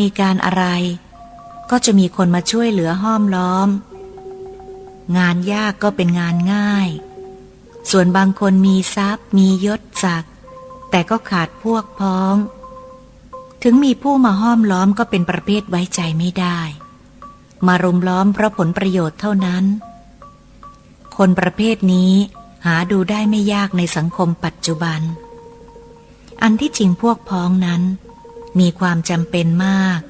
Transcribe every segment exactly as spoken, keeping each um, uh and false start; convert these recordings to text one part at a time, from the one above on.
มีการอะไร ก็จะมีคนมาช่วยเหลือห้อมล้อม งานยากก็เป็นงานง่าย ส่วนบางคนมีทรัพย์ มียศศักดิ์ แต่ก็ขาดพวกพ้อง ถึงมีผู้มาห้อมล้อมก็เป็นประเภทไว้ใจไม่ได้ มารุมล้อมเพราะผลประโยชน์เท่านั้น คนประเภทนี้หาดูได้ไม่ยากในสังคมปัจจุบัน อันที่จริงพวกพ้องนั้นมีความจำเป็นมาก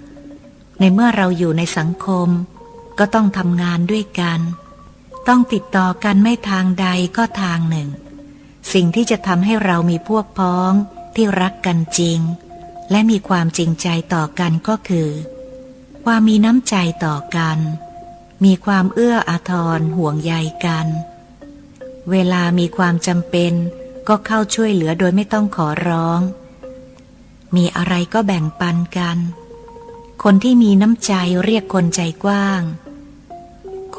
ในเมื่อเราอยู่ในสังคม ก็ต้องทำงานด้วยกัน ต้องติดต่อกันไม่ทางใดก็ทางหนึ่ง สิ่งที่จะทำให้เรามีพวกพ้องที่รักกันจริง และมีความจริงใจต่อกันก็คือ ความมีน้ำใจต่อกัน มีความเอื้ออาทรห่วงใยกัน เวลามีความจำเป็นก็เข้าช่วยเหลือโดยไม่ต้องขอร้อง มีอะไรก็แบ่งปันกัน คนที่มีน้ำใจเรียกคนใจกว้าง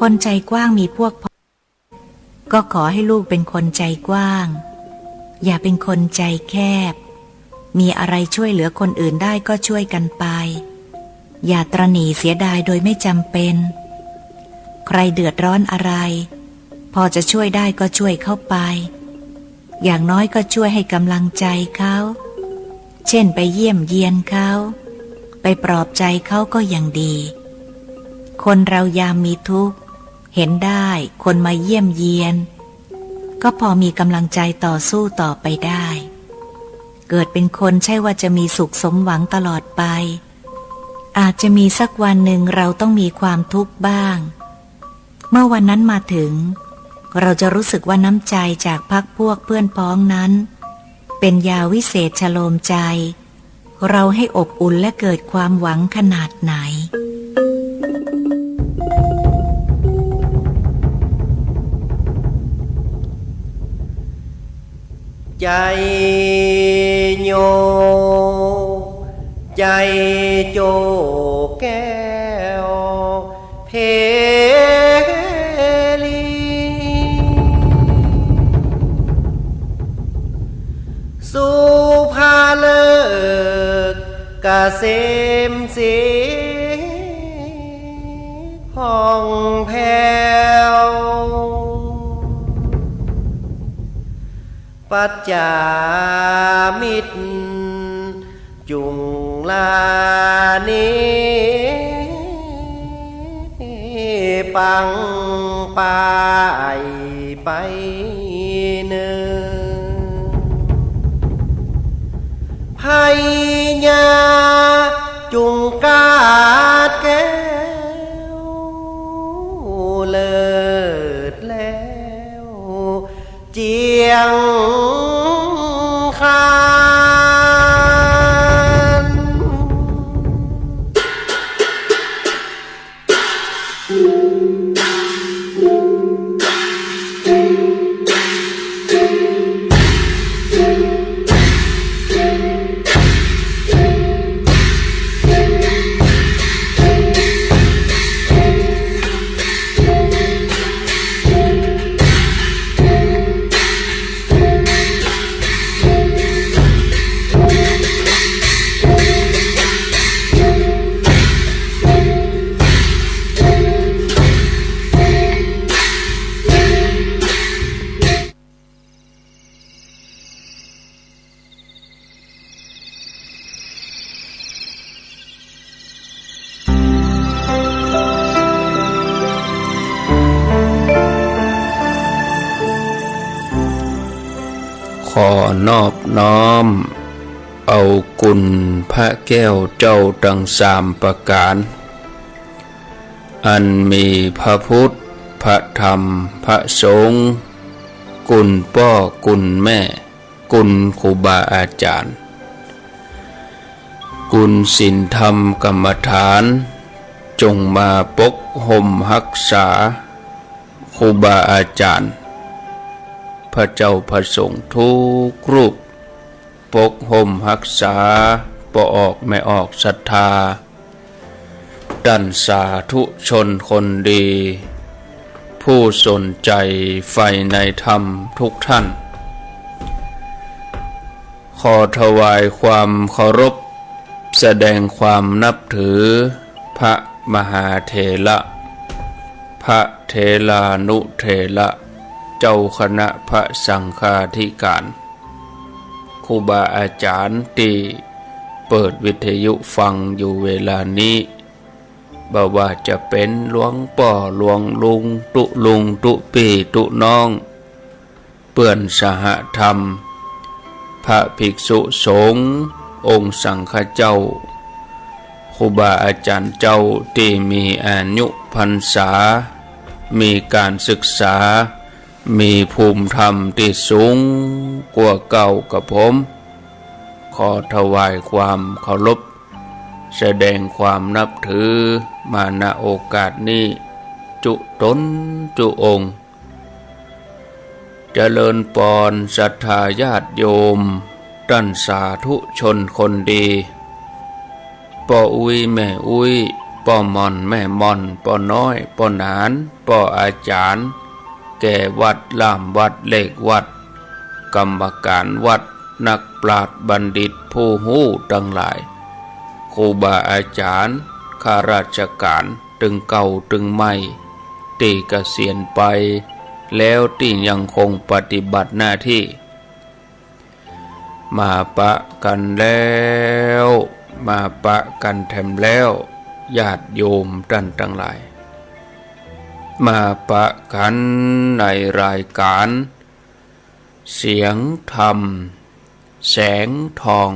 คนใจกว้างมีพวกพ้อง ก็ขอให้ลูกเป็นคนใจกว้าง อย่าเป็นคนใจแคบ มีอะไรช่วยเหลือคนอื่นได้ก็ช่วยกันไป อย่าตระหนี่เสียดายโดยไม่จำเป็น ใครเดือดร้อนอะไร พอจะช่วยได้ก็ช่วยเข้าไป อย่างน้อยก็ช่วยให้กำลังใจเขา เช่นไปเยี่ยมเยียนเขา ไปปลอบใจเขาก็ยังดี คนเรายามมีทุกข์ เห็นได้คนมาเยี่ยมเยียน ก็พอมีกำลังใจต่อสู้ต่อไปได้ เกิดเป็นคนใช่ว่าจะมีสุขสมหวังตลอดไป อาจจะมีสักวันหนึ่งเราต้องมีความทุกข์บ้าง เมื่อวันนั้นมาถึง เราจะรู้สึกว่าน้ำใจจากพรรคพวกเพื่อนพ้องนั้น เป็นยาวิเศษชโลมใจ เราให้อบอุ่นและเกิดความหวังขนาดไหน ใจโย ใจโจแก้ว เพลี สุภาเลิกเกษมศรีผ่องแผ้ว ปัจจามิตร จุ่งลานิปังปายไปเนิน พญาจุ่งกาดแก้ว เลิศแล้ว เจียงคาน ขอนอบน้อมเอาคุณพระแก้วเจ้าทั้งสามประการ อันมีพระพุทธ พระธรรม พระสงฆ์ คุณป้อ คุณแม่ คุณครูบาอาจารย์ คุณศีลธรรมกรรมฐาน จงมาปกห่มฮักษาครูบาอาจารย์ พระเจ้าพระสงฆ์ทุกรูป ปกห่มฮักษาป้อออกแม่ออกศรัทธา ต้านสาธุชนคนดี ผู้สนใจใฝ่ในธรรมทุกท่าน ขอถวายความเคารพ แสดงความนับถือพระมหาเถระ พระเถรานุเถระ เจ้าคณะพระสังฆาธิการ ครูบาอาจ๋ารย์ตี้เปิดวิทยุฟังอยู่เวลานี้ บ่ว่าจะเป๋นหลวงป้อหลวงลุง ตุ๊ลุง ตุ๊ปี้ ตุ๊น้อง เปื้อนสหธรรม พระภิกษุสงฆ์ องค์สังฆเจ้า ครูบาอาจ๋ารย์เจ้าตี้มีอายุพรรษา มีก๋านศึกษา มีภูมิธรรมตี้สูงกว่าเก่า กระผมขอถวายความเคารพ แสดงความนับถือมา ณ โอกาสนี้ จุ๊ต๋นจุ๊องค์ เจริญปอนศรัทธาญาติโยม ต้านสาธุชนคนดี ป้ออุ๊ยแม่อุ๊ย ป้อหม่อนแม่หม่อน ป้อน้อยป้อหนาน ป้ออาจ๋ารย์ แก่วัด ล่ามวัด เลขวัด กรรมก๋านวัด นักปราชญ์บัณฑิตผู้ฮู้ตังหลาย ครูบาอาจ๋ารย์ ข้าราชก๋าน ตึงเก่าตึงใหม่ ตี้เกษียณไปแล้ว ตี้ยังคงปฏิบัติหน้าตี้ มาปะกั๋นแล้ว มาปะกั๋นแถมแล้ว ญาติโยมต้านตังหลาย มาปะกั๋นในรายก๋าน เสียงธรรม แสงทอง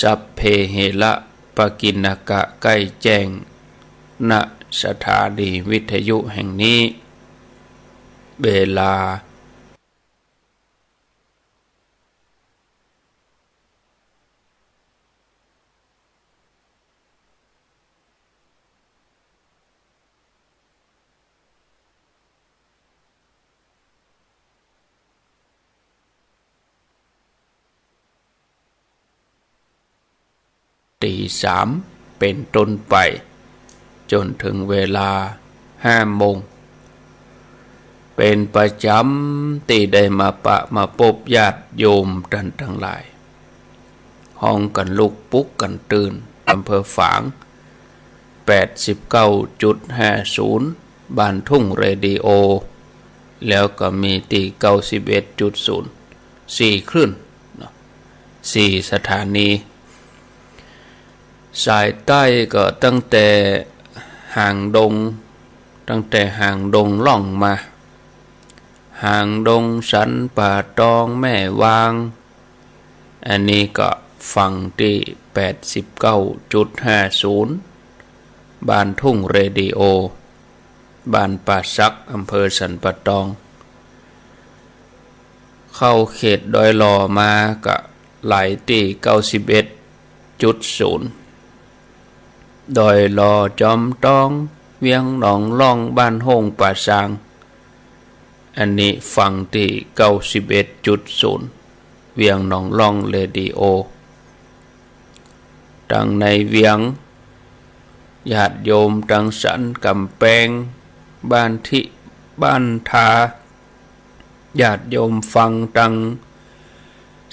สัพเพเหระปกิณณกะ ใก้แจ้ง ณ สถานีวิทยุแห่งนี้ เวลา ตี๋สามเป๋นต้นไป จ๋นเถิงเวลาห้าโมง เป๋นประจ๋ำตี้ได้มาปะมาปบญาติโยมต้านตังหลาย ฮ้องกั๋นลุก ปลุกกั๋นตื่น อำเภอฝาง แปดสิบเก้าจุดห้าศูนย์ บ้านทุ่งเรดิโอ แล้วก็มีตี้ เก้าสิบเอ็ดจุดศูนย์ สี่คลื่นเนาะ สี่สถานี สายใต้ก็ตั้งแต่หางดง ตั้งแต่หางดงล่องมา หางดง สันป่าตอง แม่วาง อันนี้ก็ฟังตี้ แปดสิบเก้าจุดห้าศูนย์ บ้านทุ่งเรดิโอ บ้านป่าสัก อำเภอสันป่าตอง เข้าเขตดอยหล่อมาก็ไหลตี้ เก้าสิบเอ็ดจุดศูนย์ ดอยหล่อ จอมตอง เวียงหนองล่อง บ้านโฮ่ง ป่าซาง อันนี้ฟังตี้ เก้าสิบเอ็ดจุดศูนย์ เวียงหนองล่องเรดิโอ ตังในเวียง ญาติโยมตังสันก๋ำแปง บ้านทิ บ้านทา ญาติโยมฟังตัง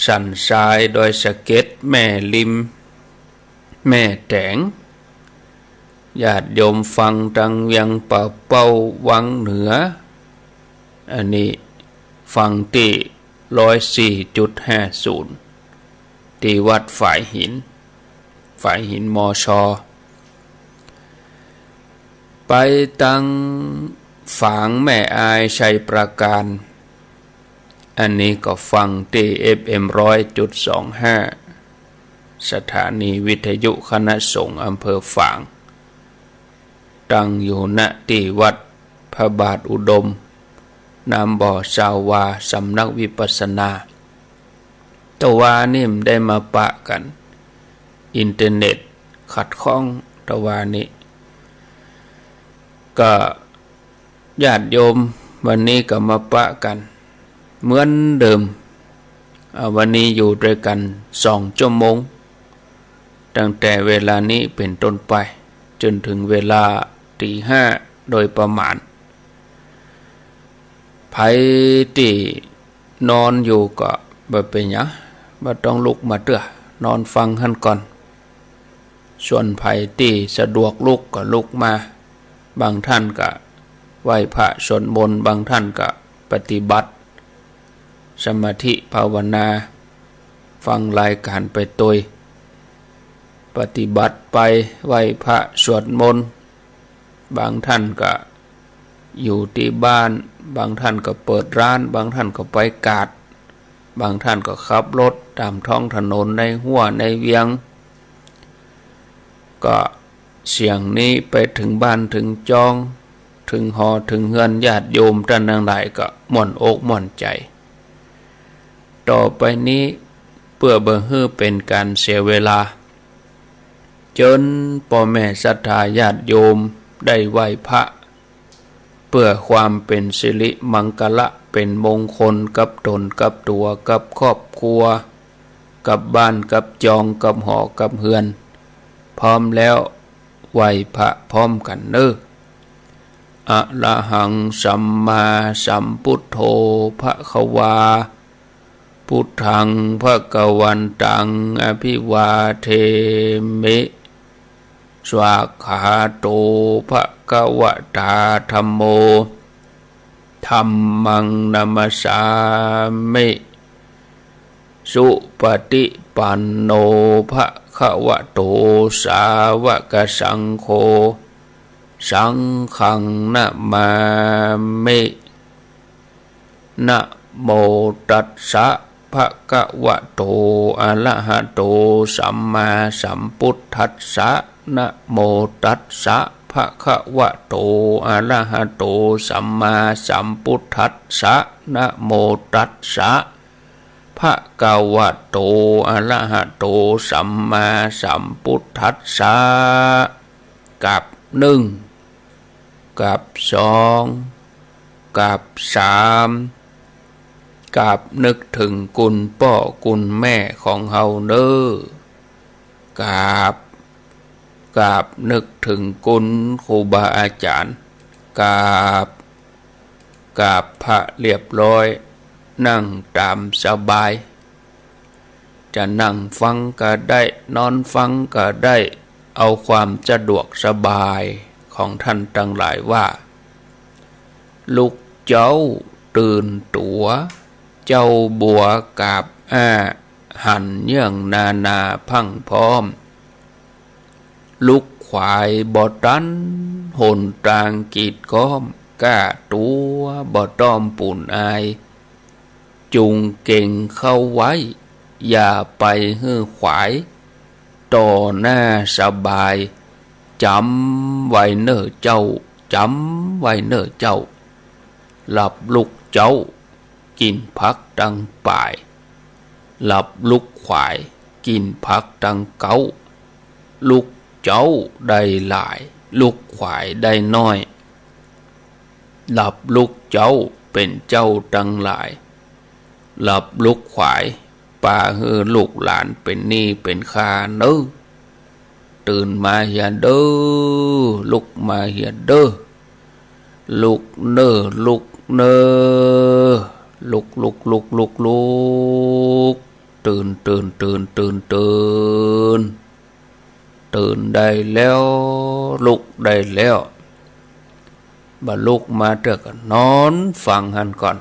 สันทราย ดอยสะเก็ด แม่ริม แม่แตง ญาติโยมฟังตังเวียงป่าเป้า วังเหนือ อันนี้ฟังตี้ ร้อยสี่จุดห้าศูนย์ ตี้วัดฝายหิน ฝายหิน มช. ไปตังฝางแม่อาย ชัยปราการ อันนี้ก็ฟังตี้ เอฟเอ็ม ร้อยจุดสองห้า สถานีวิทยุคณะสงฆ์อำเภอฝาง ตั้งอยู่ ณ ตี้วัดพระบาทอุดม น้ำบ่อซาวา สำนักวิปัสสนา ตะวานี้บ่ได้มาปะกั๋น อินเทอร์เน็ตขัดข้อง ตะวานี้ ก็ญาติโยมวันนี้ก็มาปะกั๋นเหมือนเดิม อ่า วันนี้อยู่ตวยกั๋นสองชั่วโมง ตั้งแต่เวลานี้เป๋นต้นไป จ๋นเถิงเวลาตี๋ห้าโดยประมาณ ใผตี้นอนอยู่ก็บ่เป๋นหยัง บ่ต้องลุกมาเตื้อ นอนฟังหั้นก่อน ส่วนใผตี้สะดวกลุกก็ลุกมา บางท่านก็ไหว้พระสวดมนต์ บางท่านก็ปฏิบัติสมาธิภาวนา ฟังรายการไปตวย ปฏิบัติไป ไหว้พระสวดมนต์ บางท่านก็อยู่ตี้บ้าน บางท่านก็เปิดร้าน บางท่านก็ไปกาด บางท่านก็ขับรถต๋ามท้องถนนในฮั้วในเวียง ก็เสียงนี้ไปเถิงบ้านเถิงจอง เถิงหอเถิงเฮือนญาติโยมต้านตังหลายก็ม่วนอกม่วนใจ๋ ต่อไปนี้เปื้อบ่หื้อเป๋นก๋านเสียเวลา เจิญป้อแม่ศรัทธาญาติโยมได้ไหว้พระ เปื้อความเป๋นสิริมังคละ เป๋นมงคลกับต๋นกับตั๋ว กับครอบครัว กับบ้านกับจอง กับหอกับเฮือน พร้อมแล้วไหว้พระพร้อมกั๋นเน่อ อะระหังสัมมาสัมพุทโธภะคะวา พุทธังภะคะวันตังอะภิวาเทมิ สวากขาโตภะคะวะตาธัมโม ธัมมังนะมัสสามิ สุปะติปันโนภะคะวะโตสาวะกะสังโฆ สังฆังนะมามิ นะโมตัสสะภะคะวะโตอะระหะโตสัมมาสัมพุทธัสสะ นะโมตัสสะภะคะวะโตอะระหะโตสัมมาสัมพุทธัสสะ นะโมตัสสะภะคะวะโตอะระหะโตสัมมาสัมพุทธัสสะ กับนึ่ง กับสอง กับสาม กับนึกเถิงคุณป้อคุณแม่ของเฮาเน่อ กับ กับนึกเถิงคุณครูบาอาจ๋ารย์ กับ กับพระเรียบร้อย นั่งต๋ามสบาย จะนั่งฟังก็ได้ นอนฟังก็ได้ เอาความสะดวกสบายของท่านตังหลายว่า ลุกเจ๊าตื่นตั๋ว เจ๊าบัวกาบอ้า หันเยื่องนานาพรั่งพร้อม ลุกขวายบ่ตัน หนตางกีดก๊อม ก้าตั๋วบ่ต้อมปูนอาย จุงเก๋งเข้าไว้ อย่าไปหื้อขวาย ต่อหน้าสบาย จ๋ำไว้เน่อเจ้า จ๋ำไว้เน่อเจ้า หลับลุกเจ๊า กิ๋นผักตังป่าย หลับลุกขวาย กิ๋นผักตังเก๊า ลุกเจ๊าได้หลาย ลุกขวายได้น้อย หลับลุกเจ๊าเป๋นเจ้าตังหลาย หลับลุกขวาย ปาหื้อลูกหลานเป๋นหนี้เป๋นค่าเน่อ ตื่นมาเหียเด้อ ลุกมาเหียเด้อ ลุกเน่อ ลุกเน่อ ลุก ลุก ลุก ลุก ลุก ตื่น ตื่น ตื่น ตื่น ตื่น ตื่นได้แล้ว ลุกได้แล้ว บ่ลุกมาเตื้อก็นอนฟังหั้นก่อน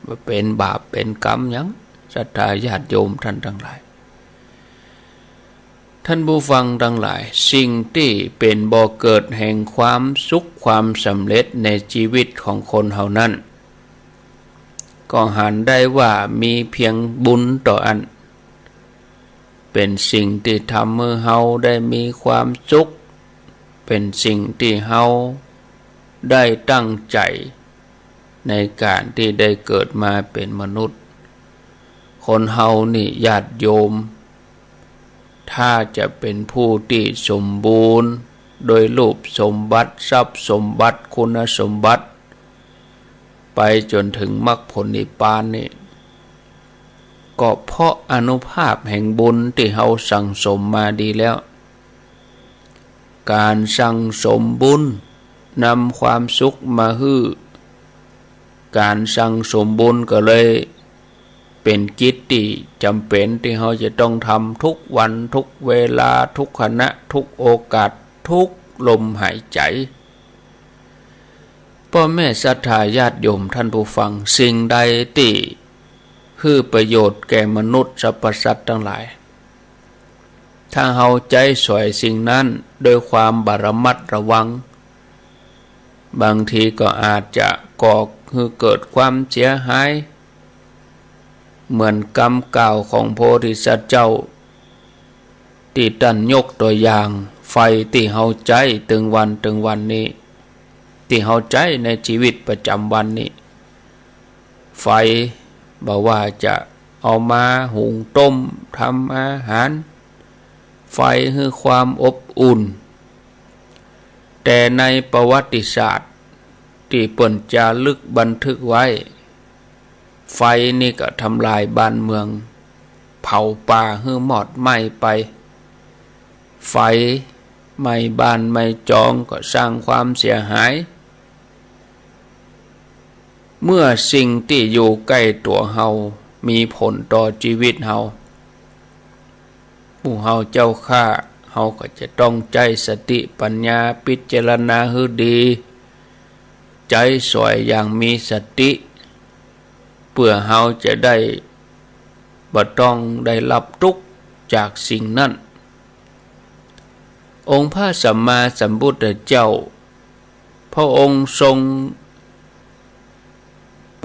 บ่เป๋นบาปเป๋นกรรมหยัง ศรัทธาญาติโยมต้านตังหลาย ต้านผู้ฟังตังหลาย สิ่งตี้เป๋นบ่อเกิดแห่งความสุขความสำเร็จในจีวิตของคนเฮานั้น ก็หันได้ว่ามีเพียงบุญเต้าอั้น เป๋นสิ่งตี้ทำหื้อเฮาได้มีความสุข เป๋นสิ่งตี้เฮาได้ตั้งใจ๋ในก๋านตี้ได้เกิดมาเป๋นมนุษย์ คนเฮานี่ญาติโยม ถ้าจะเป๋นผู้ตี้สมบูรณ์โดยรูปสมบัติ ทรัพย์สมบัติ คุณสมบัติ ไปจ๋นเถิงมรรคผลนิพพานนี่ ก็เพราะอานุภาพแห่งบุญตี้เฮาสั่งสมมาดีแล้ว ก๋านสั่งสมบุญนำความสุขมาหื้อ ก๋านสั่งสมบุญก็เลยเป ป๋นกิจตี้จ๋ำเป๋นตี้เฮาจะต้องทำทุกวัน ทุกเวลา ทุกขณะ ทุกโอกาส ทุกลมหายใจ๋ ป้อแม่ศรัทธาญาติโยมต้านผู้ฟัง สิ่งใดตี้หื้อประโยชน์แก่มนุษย์สรรพสัตว์ตังหลาย ถ้าเฮาใจ๊สอยสิ่งนั้นด้วยความบ่ระมัดระวัง บางทีก็อาจจะก่อหื้อเกิดความเสียหาย เหมือนกำกล่าวของพระโพธิสัตว์เจ้า ตี้ต้านยกตั๋วอย่าง ไฟตี้เฮาใจ๊ตึงวันตึงวันนี้ ตี้เฮาใจ๊ในจีวิตประจ๋ำวันนี้ ไฟบ่ว่าจะเอามาหุงต้ม ทำอาหาร ไฟหื้อความอบอุ่น แต่ในประวัติศาสตร์ตี้เปิ้นจารึกบันทึกไว้ ไฟนี่ก็ทำลายบ้านเมือง เผาป่าหื้อมอดไหม้ไป ไฟไหม้บ้านไหม้จองก็สร้างความเสียหาย เมื่อสิ่งตี้อยู่ใก้ตั๋วเฮามีผลต่อจีวิตเฮา หมู่เฮาเจ้าข้า เฮาก็จะต้องใจ๊สติปัญญาพิจารณาหื้อดี ใจ๊สอยอย่างมีสติ เปื้อเฮาจะได้บ่ต้องได้รับตุ๊กข์จากสิ่งนั้น องค์พระสัมมาสัมพุทธเจ้า พระองค์ทรง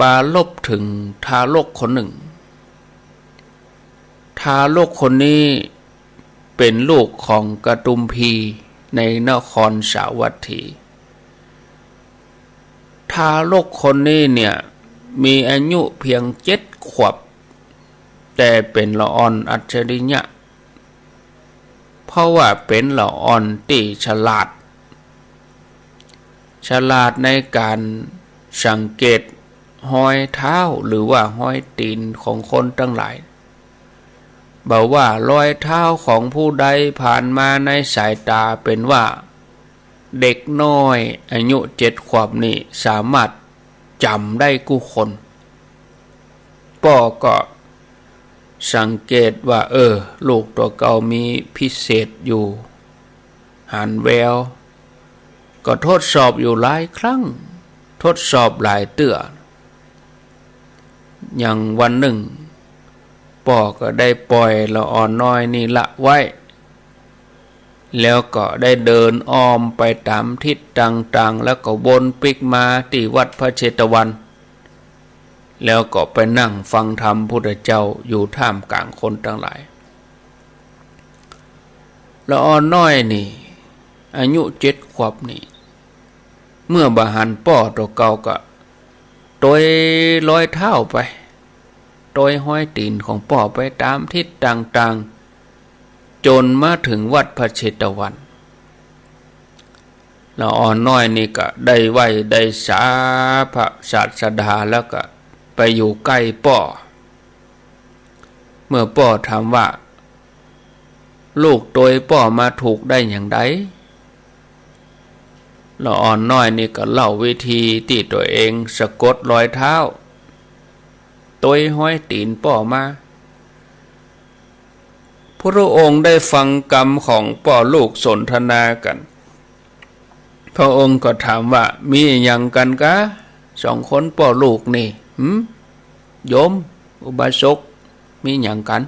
ปรารภเถิงทารกคนนึ่ง ทารกคนนี้เป๋นลูกของกดุมพีในนครสาวัตถี ทารกคนนี้เนี่ยมีอายุเพียงเจ็ดขวบ แต่เป๋นละอ่อนอัจฉริยะ เพราะว่าเป๋นละอ่อนตี้ฉลาด ฉลาดในก๋านสังเกตฮอยเท้าหรือว่าฮอยตี๋นของคนตังหลาย บ่ว่ารอยเท้าของผู้ใดผ่านมาในสายต๋า เป๋นว่าเด็กน้อยอายุเจ็ดขวบนี่สามารถจ๋ำได้กู้คน ป้อก็สังเกตว่า เออ ลูกตั๋วเก่ามีพิเศษอยู่ หันแวว ก็ทดสอบอยู่หลายครั้ง ทดสอบหลายเตื้อ อย่างวันนึ่ง ป้อก็ได้ป่อยละอ่อนน้อยนี่ละไว้ แล้วก็ได้เดินอ้อมไปต๋ามทิศต่างๆ แล้วก็วนปิ๊กมาตี้วัดพระเชตวัน แล้วก็ไปนั่งฟังธรรมพุทธเจ้าอยู่ท่ามกลางคนตังหลาย ละอ่อนน้อยนี่ อายุเจ็ดขวบนี่ เมื่อบ่หันป้อตั๋วเก่าก็ตวยรอยเท้าไป ตวยฮอยตี๋นของป้อไปต๋ามทิศต่างๆ จ๋นมาเถิงวัดพระเชตวัน ละอ่อนน้อยนี่ก็ได้ไหว้ได้สาพระศาสดา แล้วก็ไปอยู่ใก้ป้อ เมื่อป้อถามว่า ลูกตวยป้อมาถูกได้อย่างใด ละอ่อนน้อยนี่ก็เล่าวิธีตี้ตั๋วเองสะกดรอยเท้า ตวยฮอยตี๋นป้อมา พระองค์ได้ฟังกำของป้อลูกสนทนากั๋น พระองค์ก็ถามว่า มีอะหยังกั๋นกา สองคนป้อลูกนี่ หืม โยม อุบาสก มีอะหยังกั๋น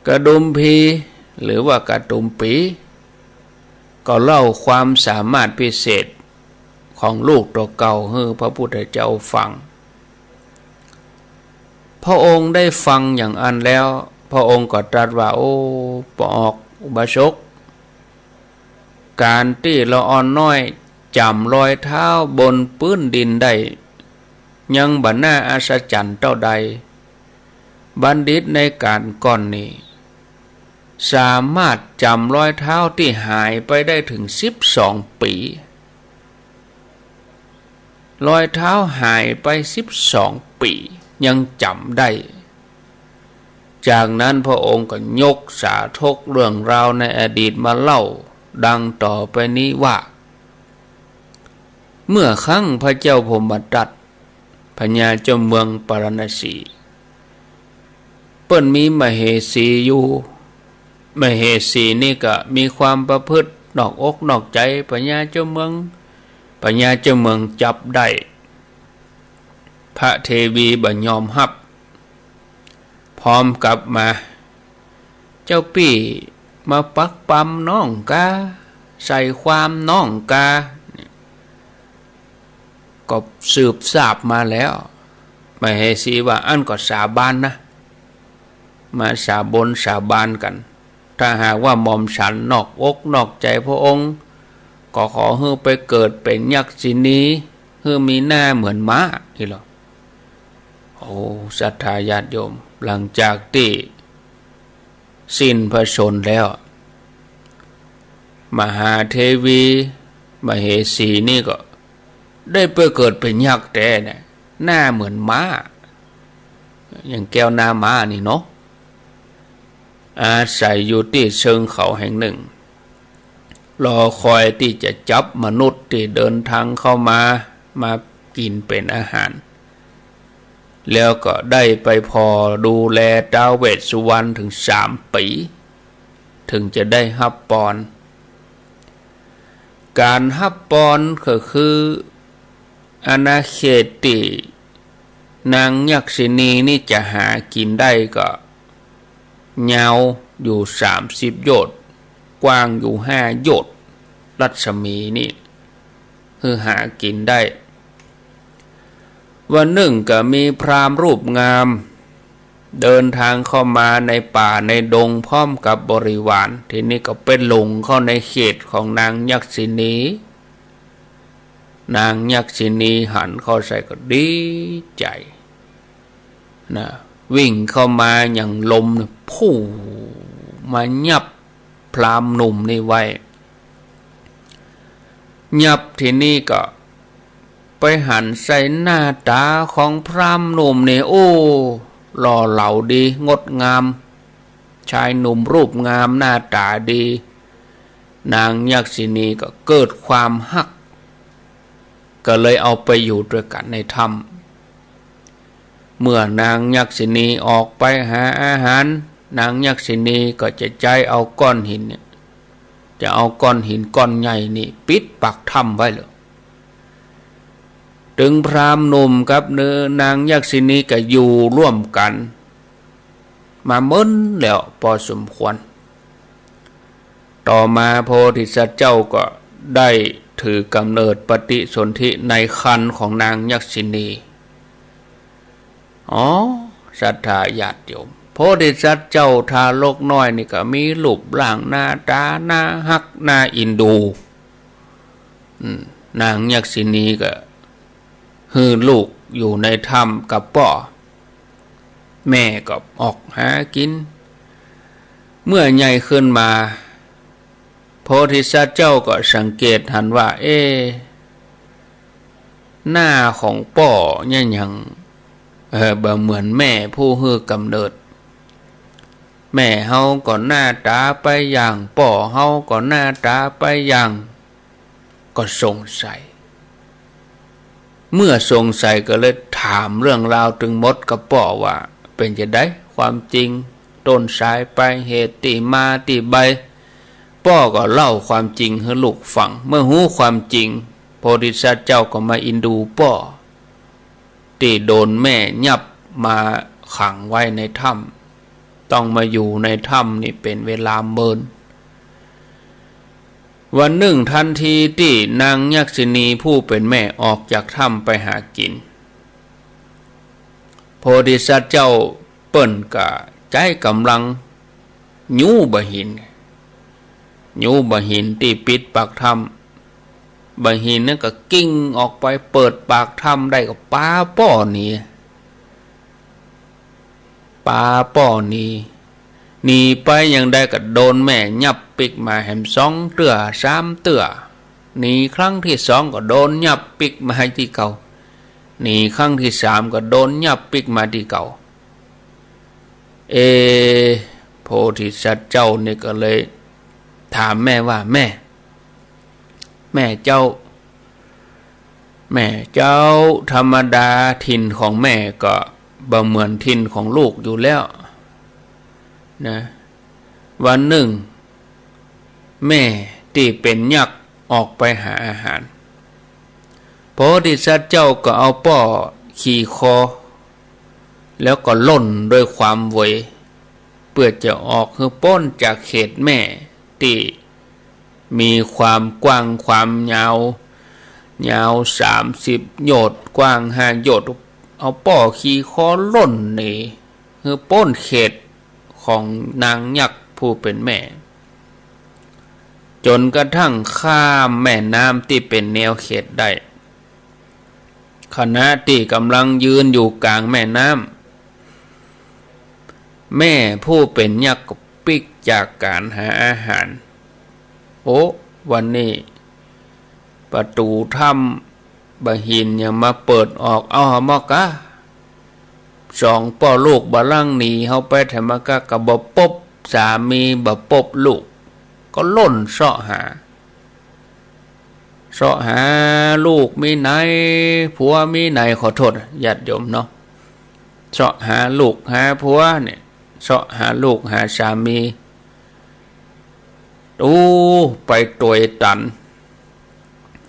กดุมพี หรือว่ากดุมปี๋ ก็เล่าความสามารถพิเศษของลูกตั๋วเก่าหื้อพระพุทธเจ้าฟัง พระองค์ได้ฟังอย่างอั้นแล้ว พระองค์ก็ตรัสว่า โอ้ ป้อออก อุบาสก ก๋านตี้ละอ่อนน้อยจ๋ำรอยเท้าบนปื๊นดินได้ ยังบ่น่าอัศจรรย์เต้าใด บัณฑิตในก๋านก่อนนี้ สามารถจ๋ำรอยเท้าตี้หายไปได้เถิงสิบสองปี๋ รอยเท้าหายไปสิบสองปี๋ ยังจ๋ำได้ จากนั้นพระองค์ก็ยกสาธกเรื่องราวในอดีตมาเล่าดังต่อไปนี้ว่า เมื่อครั้งพระเจ้าพรหมทัต พ พญาเจ้าเมืองปาราณสี เปิ้นมีมเหสีอยู่ มเหสีนี่ก็มีความประพฤตินอกอกนอกใจ๋ พญาเจ้าเมือง พญาเจ้าเมืองจับได้ พระเทวีบ่ยอมฮับ พร้อมกับมา เจ้าปี้มาปักปำน้องกา ใส่ความน้องกา ก็สืบทราบมาแล้ว มเหสีว่า อั้นก็สาบานนะ มาสาบนสาบานกั๋น ถ้าหากว่าหม่อมฉันนอกอกนอกใจ๋พระองค์ ก็ขอหื้อไปเกิดเป๋นยักษินี หื้อมีหน้าเหมือนม้า นี่ลอ โอ้ ศรัทธาญาติโยม หลังจากตี้สิ้นพระชนม์แล้ว มหาเทวี มเหสีนี่ก็ได้ไปเกิดเป๋นยักษ์แต๊เนี่ย หน้าเหมือนม้า อย่างแก้วหน้าม้านี่เนาะ อาศัยอยู่ตี้เชิงเขาแห่งนึ่ง รอคอยตี้จะจับมนุษย์ตี้เดินตางเข้ามา มากิ๋นเป๋นอาหาร แล้วก็ได้ไปผ่อดูแลท้าวเวสสุวรรณเถิงสามปี๋ เถิงจะได้ฮับปอน ก๋านฮับปอนก็คือ อาณาเขตตี้นางยักษินีนี่จะหากิ๋นได้ก็ยาวอยู่สามสิบโยชน์ กว้างอยู่ห้าโยชน์ รัศมีนี่ หื้อหากิ๋นได้ วันนึ่งก็มีพราหมณ์รูปงาม เดินตางเข้ามาในป่าในดงพร้อมกับบริวาร ทีนี้ก็ไปหลงเข้าในเขตของนางยักษินี นางยักษินีหันเข้าใส่ก็ดีใจ๋นะ วิ่งเข้ามาอย่างลมเนี่ย ผู้มายับพราหมณ์หนุ่มนี่ไว้ ยับทีนี้ก็ไปหันใส่หน้าต๋าของพราหมณ์หนุ่มนี่ โอ้ หล่อเหลาดี งดงาม ชายหนุ่มรูปงามหน้าต๋าดี นางยักษินีก็เกิดความฮัก ก็เลยเอาไปอยู่ตวยกั๋นในถ้ำ เมื่อนางยักษินีออกไปหาอาหาร นางยักษินีก็จะใจ๊เอาก้อนหินเนี่ย จะเอาก้อนหินก้อนใหญ่นี่ปิดปากถ้ำไว้เลย ตึงพราหมณ์หนุ่มกับเนอะ นางยักษินีก็อยู่ร่วมกั๋น มาเมินแล้วปอสมควร ต่อมาโพธิสัตว์เจ้าก็ได้ถือกำเนิดปฏิสนธิในครรภ์ของนางยักษินี อ๋อ ศรัทธาญาติโยม โพธิสัตว์เจ้าทารกน้อยนี่ก็มีรูปร่างหน้าต๋าน่าฮักน่าเอ็นดู อืม นางยักษินีก็หื้อลูกอยู่ในถ้ำกับป้อ แม่ก็ออกหากิ๋น เมื่อใหญ่ขึ้นมา โพธิสัตว์เจ้าก็สังเกตหันว่า เอ๊ะ หน้าของป้อเนี่ยยัง เอ่อ บ่เหมือนแม่ผู้หื้อกำเนิด แม่เฮาก็หน้าต๋าไปอย่าง ป้อเฮาก็หน้าต๋าไปอย่าง ก็สงสัย เมื่อสงสัยก็เลยถามเรื่องราวตึงหมดกับป้อว่า เป๋นจาใดความจริง ต้นสายปลายเหตุ ตี้มาตี้ไป ป้อก็เล่าความจริงหื้อลูกฟัง เมื่อฮู้ความจริง โพธิสัตว์เจ้าก็มาเอ็นดูป้อ ตี้โดนแม่ยับมาขังไว้ในถ้ำ ต้องมาอยู่ในถ้ำนี่เป๋นเวลาเมิน วันนึ่งทันทีตี้นางยักษินีผู้เป๋นแม่ออกจากถ้ำไปหากิ๋น โพธิสัตว์เจ้าเปิ้นก็ใจ๊ก๋ำลังยู้บ่าหิน ยู้บ่าหินตี้ปิดปากถ้ำ บ่าหินนั้นก็กิ่งออกไปเปิดปากถ้ำได้ก็ปาป้อหนี ปาป้อหนี หนีไปอย่างใดก็โดนแม่ยับปิ๊กมาแหมสองเตื้อสามเตื้อ หนีครั้งตี้สองก็โดนยับปิ๊กมาตี้เก่า หนีครั้งตี้สามก็โดนยับปิ๊กมาตี้เก่า เอ โพธิสัตว์เจ้านี่ก็เลยถามแม่ว่า แม่ แม่เจ้า แม่เจ้า ธรรมดาถิ่นของแม่ก็บ่เหมือนถิ่นของลูกอยู่แล้วนะ วันนึ่ง แม่ตี้เป๋นยักษ์ออกไปหาอาหาร โพธิสัตว์เจ้าก็เอาป้อขี่คอ แล้วก็ล่นด้วยความเหวย เปื้อจะออกหื้อป๊นจากเขตแม่ตี้มีความกว้างความยาว ยาวสามสิบโยชน์ กว้างห้าโยชน์ เอาป้อขี่คอล่นหนี หื้อป๊นเขตของนางยักษ์ผู้เป๋นแม่ จ๋นกระทั่งข้ามแม่น้ำตี้เป๋นแนวเขตได้ ขณะตี้ก่ำลังยืนอยู่ก๋างแม่น้ำ แม่ผู้เป๋นยักษ์ก็ปิ๊กจากก๋านหาอาหาร โอ้ วันนี้ประตู๋ถ้ำบ่หินยังมาเปิดออก เอาหาหมอกา สองป้อลูกบ่าลั้งหนีเฮาไปแถมกะ ก็บ่ปบสามีบ่ปบลูก ก็ล่นเซาะหา เซาะหาลูกมีไหน ผัวมีไหน ขอโต้ษญาติโยมเนาะ เซาะหาลูกหาผัวเนี่ย เซาะหาลูกหาสามี อู้ ไปตวยตัน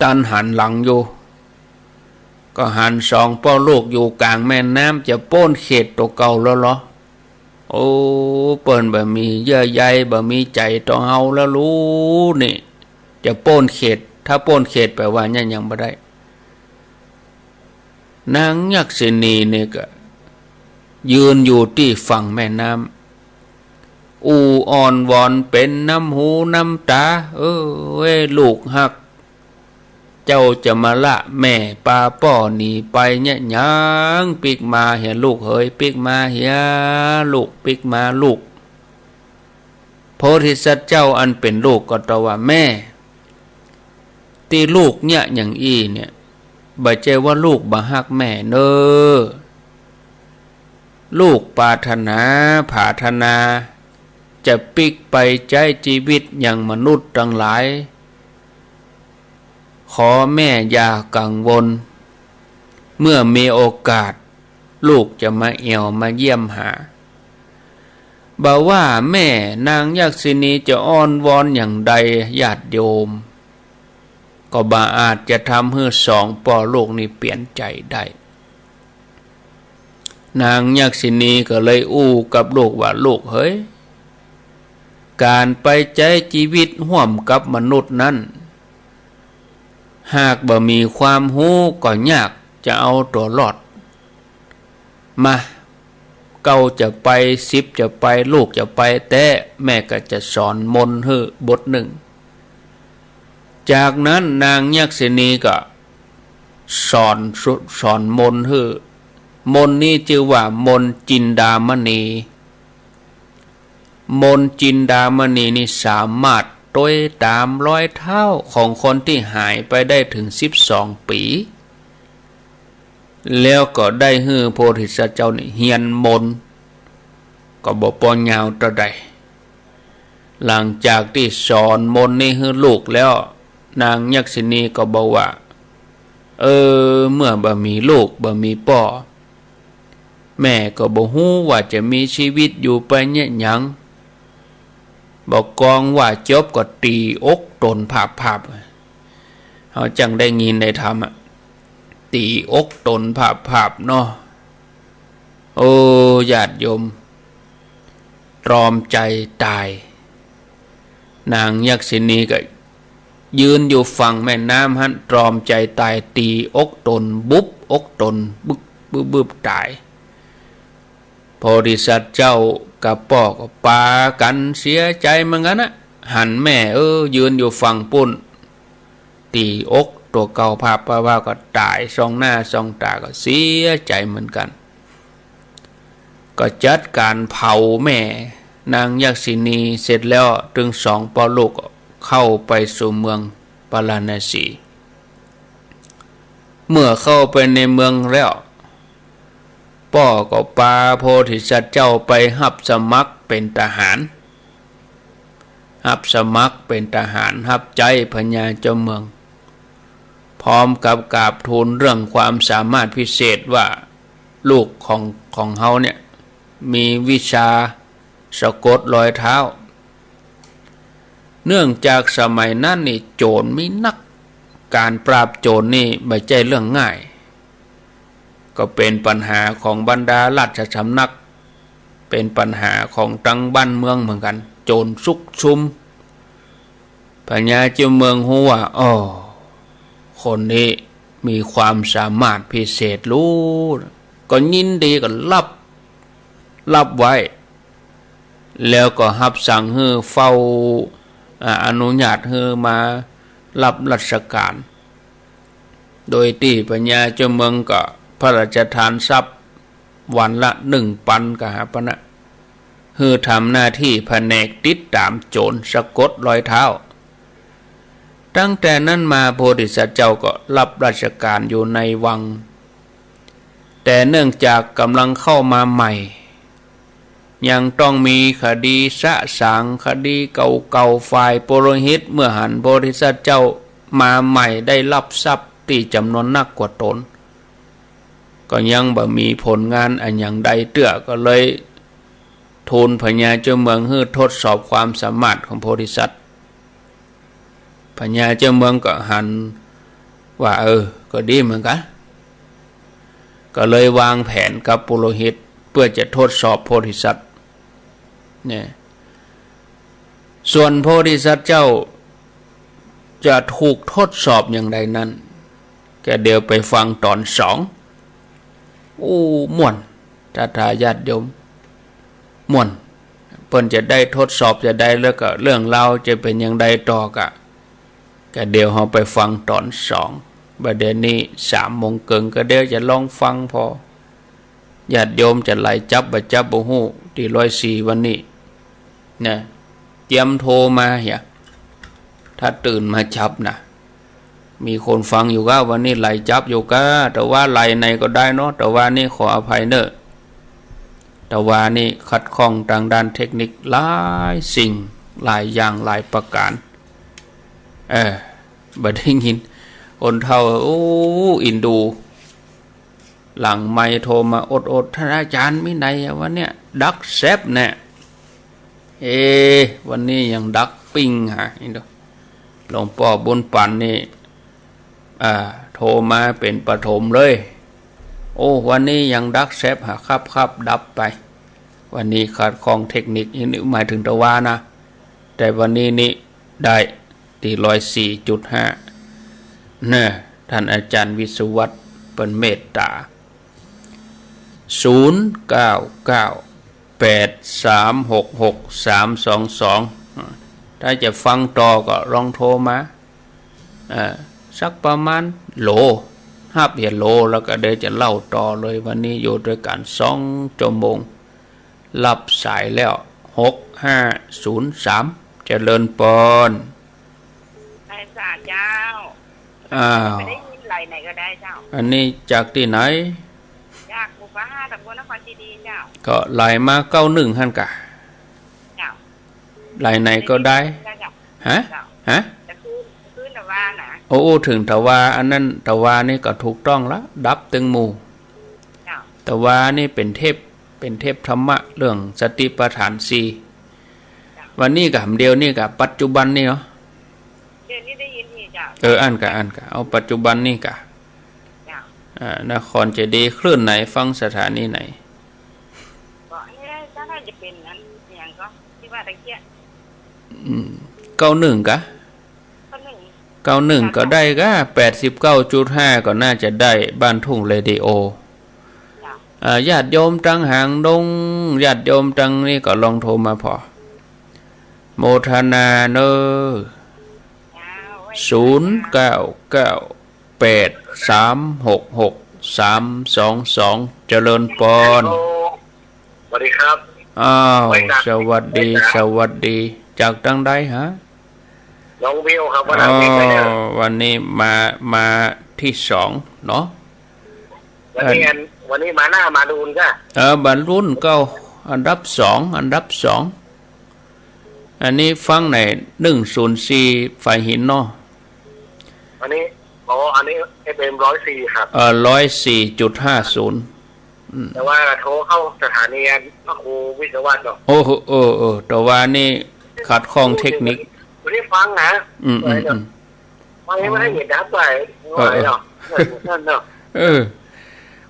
ตันหันหลังอยู่ ก็หันสองป้อลูกอยู่ก๋างแม่น้ำ จะป๊นเขตตั๋วเก่าแล้วเหรอ โอ้ เปิ้นบ่มีเยื่อใย บ่มีใจ๋ต่อเฮาแล้วลูกนี่ จะป๊นเขต ถ้าป๊นเขตไปว่าเนี่ยยังบ่ได้ นางยักษิณีนี่ก็ยืนอยู่ตี้ฝั่งแม่น้ำ อู้อ้อนวอนเป๋นน้ำหูน้ำต๋า เอ้ย ลูกฮัก เจ้าจะมาละแม่ปาป้อหนีไปเนี่ยหยัง ปิ๊กมาเหียลูกเหย ปิ๊กมาเหียลูก ปิ๊กมาลูก โพธิสัตว์เจ้าอันเป๋นลูกก็ตอบว่า แม่ ตี้ลูกเนี่ยอย่างอี้เนี่ย บ่ใจ้ว่าลูกบ่ฮักแม่เน่อ ลูกปรารถนา ผาถนา จะปิ๊กไปใจ๊จีวิตอย่างมนุษย์ตังหลาย ขอแม่อย่ากังวล เมื่อมีโอกาส ลูกจะมาแอ่วมาเยี่ยมหา บ่าว่าแม่นางยักษิณีจะอ้อนวอนอย่างใด ญาติโยม ก็บ่อาจจะทำหื้อสองป้อลูกนี้เปลี่ยนใจ๋ได้ นางยักษิณีก็เลยอู้กับลูกว่า ลูกเหย ก๋านไปใจ๊จีวิตฮ่วมกับมนุษย์นั้น หากบ่มีความฮู้ก็ยากจะเอาตั๋วรอด มา เก้าจะไป สิบจะไป ลูกจะไปแต๊ แม่ก็จะสอนมนต์หื้อบทนึ่ง จากนั้นนางยักษิณีก็สอนสุ- สอนมนต์หื้อ มนต์นี้จื้อว่ามนต์จินดามณี มนต์จินดามณีนี่สามารถตวยต๋ามรอยเท้าของคนตี้หายไปได้เถิงสิบสองปี๋ แล้วก็ได้หื้อโพธิสัตว์เจ้านี่เฮียนมนต์ ก็บ่ปอยาวเต้าใด หลังจากตี้สอนมนต์นี้หื้อลูกแล้ว นางยักษิณีก็บอกว่า เออ เมื่อบ่มีลูกบ่มีป้อ แม่ก็บ่ฮู้ว่าจะมีจีวิตอยู่ไปเนี่ยหยัง บ่กองว่าจบก็ตี๋อกต๋นผาบๆ เฮาจั่งได้ยินได้ทำอะ ตี๋อกต๋นผาบๆ เนาะ โอ้ ญาติโยม ตรอมใจ๋ต๋าย นางยักษิณีก็ยืนอยู่ฝั่งแม่น้ำหั้น ตรอมใจ๋ต๋าย ตี๋อกต๋นบุบ อกต๋นบึบ บึบ บึบ ต๋าย โพธิสัตว์เจ้ากับป้อก็ปากั๋นเสียใจ๋เหมือนกั๋นนะ หันแม่ เออ ยืนอยู่ฝั่งปู๊น ตี๋อกตั๋วเก่าผาบๆ ก็ต๋ายส่องหน้าส่องต๋า ก็เสียใจ๋เหมือนกั๋น ก็จัดก๋านเผาแม่นางยักษิณีเสร็จแล้ว ตึงสองป้อลูกก็เข้าไปสู่เมืองปาราณสี เมื่อเข้าไปในเมืองแล้ว ป้อก็ปาโพธิสัตว์เจ้าไปฮับสมัครเป๋นทหาร ฮับสมัครเป๋นทหาร ฮับใจ๊พญาเจ้าเมือง พร้อมกับกราบทูลเรื่องความสามารถพิเศษว่าลูกของ ของเฮาเนี่ยมีวิชาสะกดรอยเท้า เนื่องจากสมัยนั้นนี่โจรมีนัก ก๋านปราบโจรนี่บ่ใจ้เรื่องง่าย ก็เป๋นปัญหาของบรรดาราชสำนัก เป๋นปัญหาของตังบ้านเมืองเหมือนกั๋น โจรซุกซุม พญาเจ้าเมืองฮู้ว่า อ้อ คนนี้มีความสามารถพิเศษลู้ ก็ยินดีก็ฮับ ฮับไว้ แล้วก็ฮับสั่งหื้อเฝ้า อ่า อนุญาตหื้อมาฮับราชก๋าน โดยตี้พญาเจ้าเมืองก็พระราชทานทรัพย์วันละหนึ่งปันกหาปณะ หื้อทำหน้าตี้ผนกติดต๋ามโจรสะกดรอยเท้า ตั้งแต่นั้นมาโพธิสัตว์เจ้าก็ฮับราชก๋านอยู่ในวัง แต่เนื่องจากก่ำลังเข้ามาใหม่ ยังต้องมีคดีสะสาง คดีเก่าๆ ฝ่ายปุโรหิตเมื่อหันโพธิสัตว์เจ้ามาใหม่ได้ฮับทรัพย์ตี้จ๋ำนวนนักกว่าต๋น ก็ยังบ่มีผลงานอะหยังใดเตื้อ ก็เลยทูลพญาเจ้าเมืองหื้อทดสอบความสามารถของโพธิสัตว์ พญาเจ้าเมืองก็หันว่า เออ ก็ดีเหมือนกั๋น ก็เลยวางแผนกับปุโรหิตเปื้อจะทดสอบโพธิสัตว์ เนี่ย ส่วนโพธิสัตว์เจ้าจะถูกทดสอบอย่างใดนั้น ก็เดี๋ยวไปฟังต๋อนสอง อู้ ม่วน ศรัทธาญาติโยม ม่วน เปิ้นจะได้ทดสอบจะใด แล้วก็เรื่องราวจะเป๋นอย่างใดต่อก็ ก็เดี๋ยวเฮาไปฟังต๋อนสอง บ่าเดี่ยวนี้สามโมงเกิ่ง ก็เดี๋ยวจะลองฟังผ่อ ญาติโยมจะไหลจับบ่จับบ่ฮู้ ตี้ร้อยสี่วันนี้ นะ เจียมโทรมาเหีย ถ้าตื่นมาจับนะ มีคนฟังอยู่ก้า วันนี้ไหลจับอยู่ก้า แต่ว่าไหลไหนก็ได้เนาะ แต่ว่านี่ขออภัยเน่อ แต่ว่านี่ขัดข้องตางด้านเทคนิคหลายสิ่ง หลายอย่าง หลายประก๋าน เออ บ่ได้ยิน คนเฒ่า โอ้ อินดู หลังไมค์โทรมาอดๆ ท่านอาจารย์มีไหนอะวันเนี้ย ดักแซบแน่ เอ๊ะ วันนี้ยังดักปิ้งหา อินดู หลวงป้อบุญปันนี่ อ่า โทรมาเป๋นปฐมเลย โอ้ วันนี้ยังดักแซบหา ครับ ครับ ดับไป วันนี้ขัดข้องเทคนิค นี่หมายถึงตะวานะ แต่วันนี้นี่ได้ตี้ร้อยสี่จุดห้า เน่อ ท่านอาจารย์วิศวัตรเปิ้นเมตต๋า ศูนย์เก้าเก้า แปดสามหกหก สามสองสอง ถ้าจะฟังต่อก็ลองโทรมา เอ่อ สักประมาณโหล ฮับเหียโหล แล้วก็เดี๋ยวจะเล่าต่อเลย วันนี้อยู่ตวยกั๋นสองชั่วโมง ฮับสายแล้ว หกห้าศูนย์สาม เจริญปอน ไหว้สาเจ้า อ้าว ไปได้ยินไหลไหนก็ได้เจ้า อันนี้จากตี้ไหน จากหมู่บ้านตำบลนครเจดีย์เจ้า ก็ไหลมาเก้าหนึ่งหั้นก่ะ เจ้า ไหลไหนก็ได้ ได้เจ้า ฮะ เจ้า ฮะ จะขึ้น ขึ้นตะวานะ โอ้ โอ้ เถิงตะวา อันนั้นตะวานี่ก็ถูกต้องละ ดับตึงหมู่ เจ้า ตะวานี่เป๋นเทพ เป๋นเทพธรรมะเรื่องสติปัฏฐานสี่ เจ้า วันนี้ก่ะ เดี๋ยวนี้ก่ะ ปัจจุบันนี่เนาะ เดี๋ยวนี้ได้ยินดีเจ้า เออ อั้นก่ะ อั้นก่ะ เอาปัจจุบันนี่ก่ะ เจ้า อ่า นครเจดีย์ คลื่นไหน ฟังสถานีไหน ก็อันนี้เจ้า น่าจะเป๋นอันหยังก็ตี้ว่าตะเกียะ อืม เก้าหนึ่งก่ะ เก้าหนึ่ง เก้าหนึ่งก็ได้ก่ะ แปดสิบเก้าจุดห้าก็น่าจะได้ บ้านทุ่งเรดิโอ เจ้า อ่า ญาติโยมตังหางดง ญาติโยมตังนี่ก็ลองโทรมาผ่อ โมทนาเน่อ เจ้า ศูนย์เก้าเก้า แปดสามหกหก สามสองสอง เจริญปอน ฮัลโหล สวัสดีครับ อ้าว ไหว้สา สวัสดี ไหว้สา สวัสดี จากตังใดฮะ น้องวิวครับ วันอาทิตย์ อ๋อ เลยนะ วันนี้มา มาตี้สองเนาะ วันนี้ อัน อัน วันนี้มาหน้ามาดูนก่ะ เออ บรรลุนเก้า อันดับสอง อันดับสอง อันนี้ฟังในหนึ่งศูนย์สี่ ฝ่ายหินเนาะ อันนี้ อ๋อ อันนี้ เอฟเอ็ม ร้อยสี่ ครับ เอ่อ ร้อยสี่จุดห้าศูนย์ อืม แต่ว่าโทรเข้าสถานีพระครูวิศวะเนาะ โอ้โห เออ เออ แต่ว่านี่ขัดข้องเทคนิค บ่ได้ฟังนะ อืม อืม อืม ฟังให้มันได้ยินนะ ไป เออ เออ เนาะ นั่นเนาะ เออ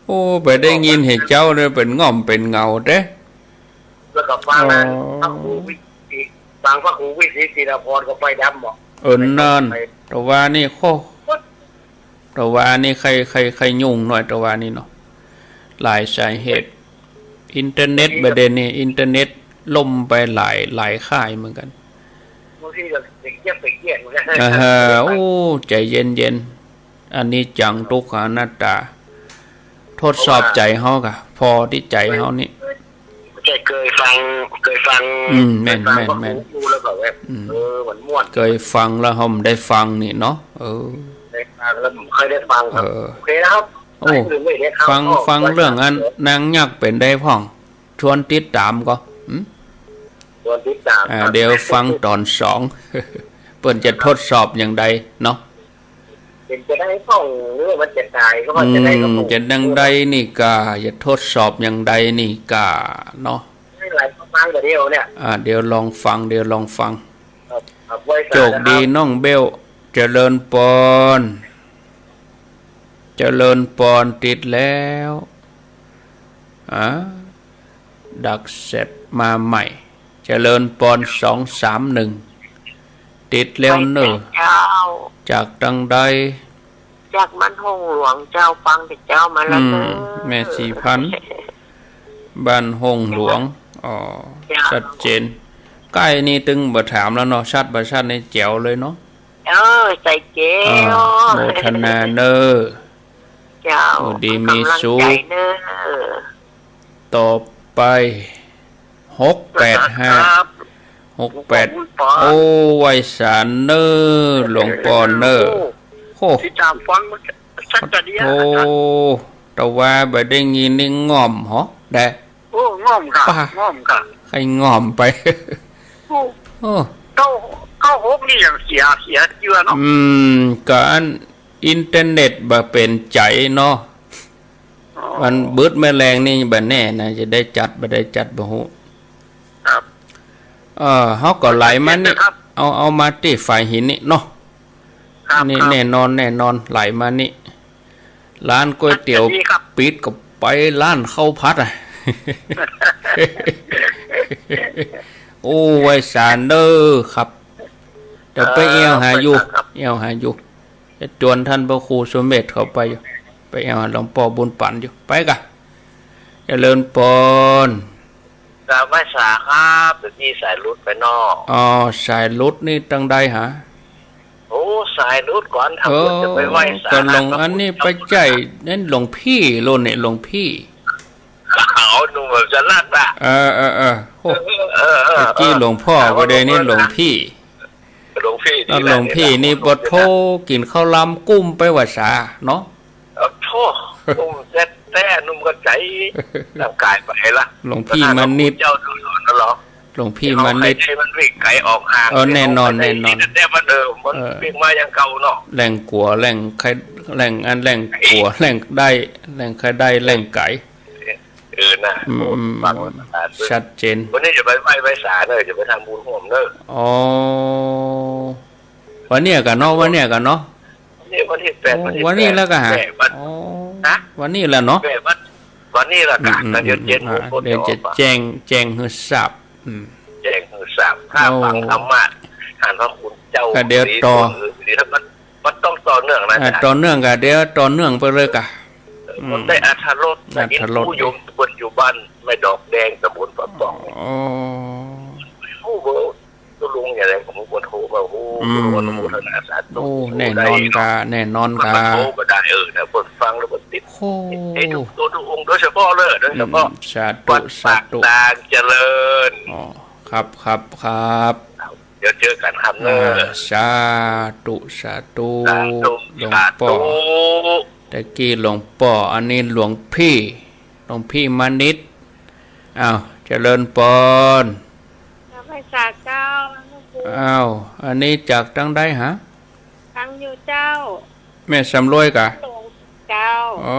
โอ้ ไปได้ยินหื้อเจ้าเนี่ยเป๋นง่อมเป๋นเหงาเต๊ะ แล้วก็ฟังนะ อ๋อ พระครูวิจิตร ฟังพระครูวิจิตรจิรพรก็ไฟดับบ่ เออ นั่น ไป แต่ว่านี่ โอ้ แต่ว่านี่ใค่ ใค่ ใค่ยุ่งหน่อย แต่ว่านี่เนาะ หลายสาเหตุ อินเทอร์เน็ต บ่าเดี่ยวนี้ อินเทอร์เน็ตล่มไปหลาย หลายค่ายเหมือนกั๋น บางทีก็เสียงเยียบเสียงเยียบเหมือนกั๋น อ่าฮะ โอ้ ใจ๋เย็นๆ อนิจจัง ทุกขัง อนัตตา ทดสอบใจ๋เฮาก่ะ ผ่อตี้ใจ๋เฮานี่ ใจ้ เกยฟัง เกยฟัง อืม แม่น เกยฟัง แม่น พระครู แม่น อยู่แล้วก็แบบ อืม เออ มันม่วน เกยฟังแล้วเฮาบ่ได้ฟังนี่เนาะ เออ ได้ฟังแล้วบ่ค่อยได้ฟังครับ เออ โอเคนะครับ โอ้ สายอื่นไม่ได้เข้า ฟัง ก็ ฟังเรื่องอัน ก็ นางยักษ์เป๋นใดพ่อง ชวนติดต๋ามก่อ หืม ชวนติดต๋าม อ่า ครับ เดี๋ยวฟังต๋อนสอง เปิ้นจะทดสอบอย่างใดเนาะ เป๋นจะได้พ่อง หรือว่ามันจะต๋าย ก็ว่าจะได้ อืม ก็พ่อง จะดังใดนี่ก่า จะทดสอบอย่างใดนี่ก่าเนาะ ให้หลายฟังแต่เดียวเนี่ย อ่า เดี๋ยวลองฟัง เดี๋ยวลองฟัง ครับ ครับ ไหว้สา โชคดี นะครับ น้องเบล เจริญปอน เจริญปอน ติดแล้ว อ่า ดักแซดมาใหม่ เจริญปอน สองสามหนึ่ง ติดแล้วเน่อ เจ้า จากตังใด จากบ้านห้องหลวงเจ้า ฟังแต่เจ๊ามาแล้วเน่อ อืม แม่ศรีพันธุ์ บ้านห้องหลวง อ๋อ เจ้า ชัดเจน ใก้นี่ตึงบ่ถามแล้วเนาะ ชัดบ่ชัดนี่แจ๋วเลยเนาะ เออ ใจ้เจ้า อ่า โมทนาเน่อ เจ้า อยู่ดีมีสุข กำลังใจ๋เน่อ ต่อไป หกแปดห้า ครับ หกแปด หลวงปู่ปอน โอ้ ไหว้สาเน่อ หลวงปอนเน่อ โอ้ โอ้ ติดต๋ามฟังมาสักกะเดีย โอ้ แต่ว่าบ่ได้ยินนี่ง่อมหอ ได้ โอ้ ง่อมก่ะ ป้า ง่อมก่ะ ใค่ง่อมไป โอ้ โอ้ เก้า เก้าหกนี่ยังเสีย เสียเจื้อเนาะ อืม ก็อันอินเทอร์เน็ตบ่เป๋นใจ๋เนาะ อ๋อ มันบึดแมลงนี่บ่แน่นะ จะได้จัดบ่ได้จัดบ่ฮู้ ครับ เออ เฮาก็ไหลมานี่ ครับ เอา เอามาตี้ฝายหินนี่เนาะ ครับ นี่ ครับ แน่นอน แน่นอน ไหลมานี่ ร้านก๋วยเตี๋ยว ครับ ปิดก็ไปร้านข้าวผัดอะ โอ้ ไหว้สาเน่อครับ เดี๋ยวไปแอ่วหาอยู่ ครับ แอ่วหาอยู่ จะจวนต้านพระครูสมเด็จเข้าไปอยู่ ไปแอ่วหาหลวงป้อบุญปั๋นอยู่ ไปก่ะ เจริญปอน กราบไหว้สาครับ เดี๋ยวนี้สายหลุดไปเนาะ อ๋อ สายหลุดนี่ตังใดหา โอ้ สายหลุดก่อน ถ้า เออ เปิ้นจะไปไหว้สา ก็หลวง อันนี้ไปใจ๊ นั่นหลวงพี่โลดเนี่ย หลวงพี่ เอาหนุ่มแบบจะลัดอะ เออ เออ เออ โอ้ เออ เออ ตะกี้หลวงป้อ เออ ก็ได้นี่ หลวงพี่ หลวงพี่ แล้วหลวงพี่นี่ นี่แหละ ปะโถ กิ๋นข้าวหลามกุ้มไปว่าสาเนาะ โอ้โธ่ โอ้ แต๊ๆ หนุ่มก็ใจ๋ร่างก๋ายไปละ หลวงพี่มานิด เจ้าดูหน่อยนะเหรอ หลวงพี่มานิด เอาใครได้มันวิ่งไก๋ออกห่าง เออ แน่นอน แน่นอน แต่มัน เออ มัน เออ วิ่งมาอย่างเก่าเนาะ แหล่งกั๋ว แหล่งใค่ แหล่งอัน แหล่งกั๋ว แหล่งได้ แหล่งใค่ได้ แหล่งไก๋ เออ น่ะ อืม โอ้ อืม ฟัง อืม มาตรฐานด้วย ชัดเจน วันนี้จะไปไหว้ ไหว้สาเน่อ จะไปทำบุญฮ่วมเน่อ อ๋อ วันเนี้ยก่ะเนาะ วันเนี้ยก่ะเนาะ นี่วันตี้แปด โอ้ วันตี้ วันนี้ แปด แล้วก่ะฮะ แปดวัน อ๋อ ฮะ วันนี้แล้วเนาะ แปดวัน วันนี้แล้วก่ะ อืม อืม แต่เดี๋ยว อืม เจ็ดโมง อ่า คน เดี๋ยวจะ จะออกมา แจ้ง แจ้งหื้อทราบ อืม แจ้งหื้อทราบ ถ้า โอ้ ฟังธรรมะ หันพระคุณเจ้า ก็เดี๋ยวต่อ ดี ดี แล้วมัน มันต้องต่อเนื่องนะ อ่า อาจารย์ ต่อเนื่องก่ะ เดี๋ยวต่อเนื่องไปเลยก่ะ เออ อืม มันได้อรรถรส อรรถรส แต่ยินผู้โยมคนอยู่บ้านแม่ดอกแดง ตำบลป่าป่อง อ๋อ โอ้โห ตุ๊ลุงอย่างไร ผมก็โทรมา โอ้โห อืม อนุโมทนาสาธุ โอ้ แน่นอนก่ะ แน่นอนก่ะ มันโทรมาได้ เออ นะ เปิ้นฟังแล้วเปิ้นติด โอ้ ไอ้ทุกตัวทุกองค์ โดยเฉพาะเลย โดยเฉพาะ อืม สาธุ วัดปาก สาธุ ตางเจริญ อ๋อ ครับ ครับ ครับ เดี๋ยวเจอกันครับเนอะ อ่า สาธุ สาธุ สาธุ หลวงป้อ สาธุ ตะกี้หลวงป้อ อันนี้หลวงพี่ หลวงพี่มานิด อ้าว เจริญปอน กราบไหว้สาเจ้า หลวงปู่ อ้าว อันนี้จากตังใดฮะ ฟังอยู่เจ้า ม่สำรวยกะ เจ้า อ๋อ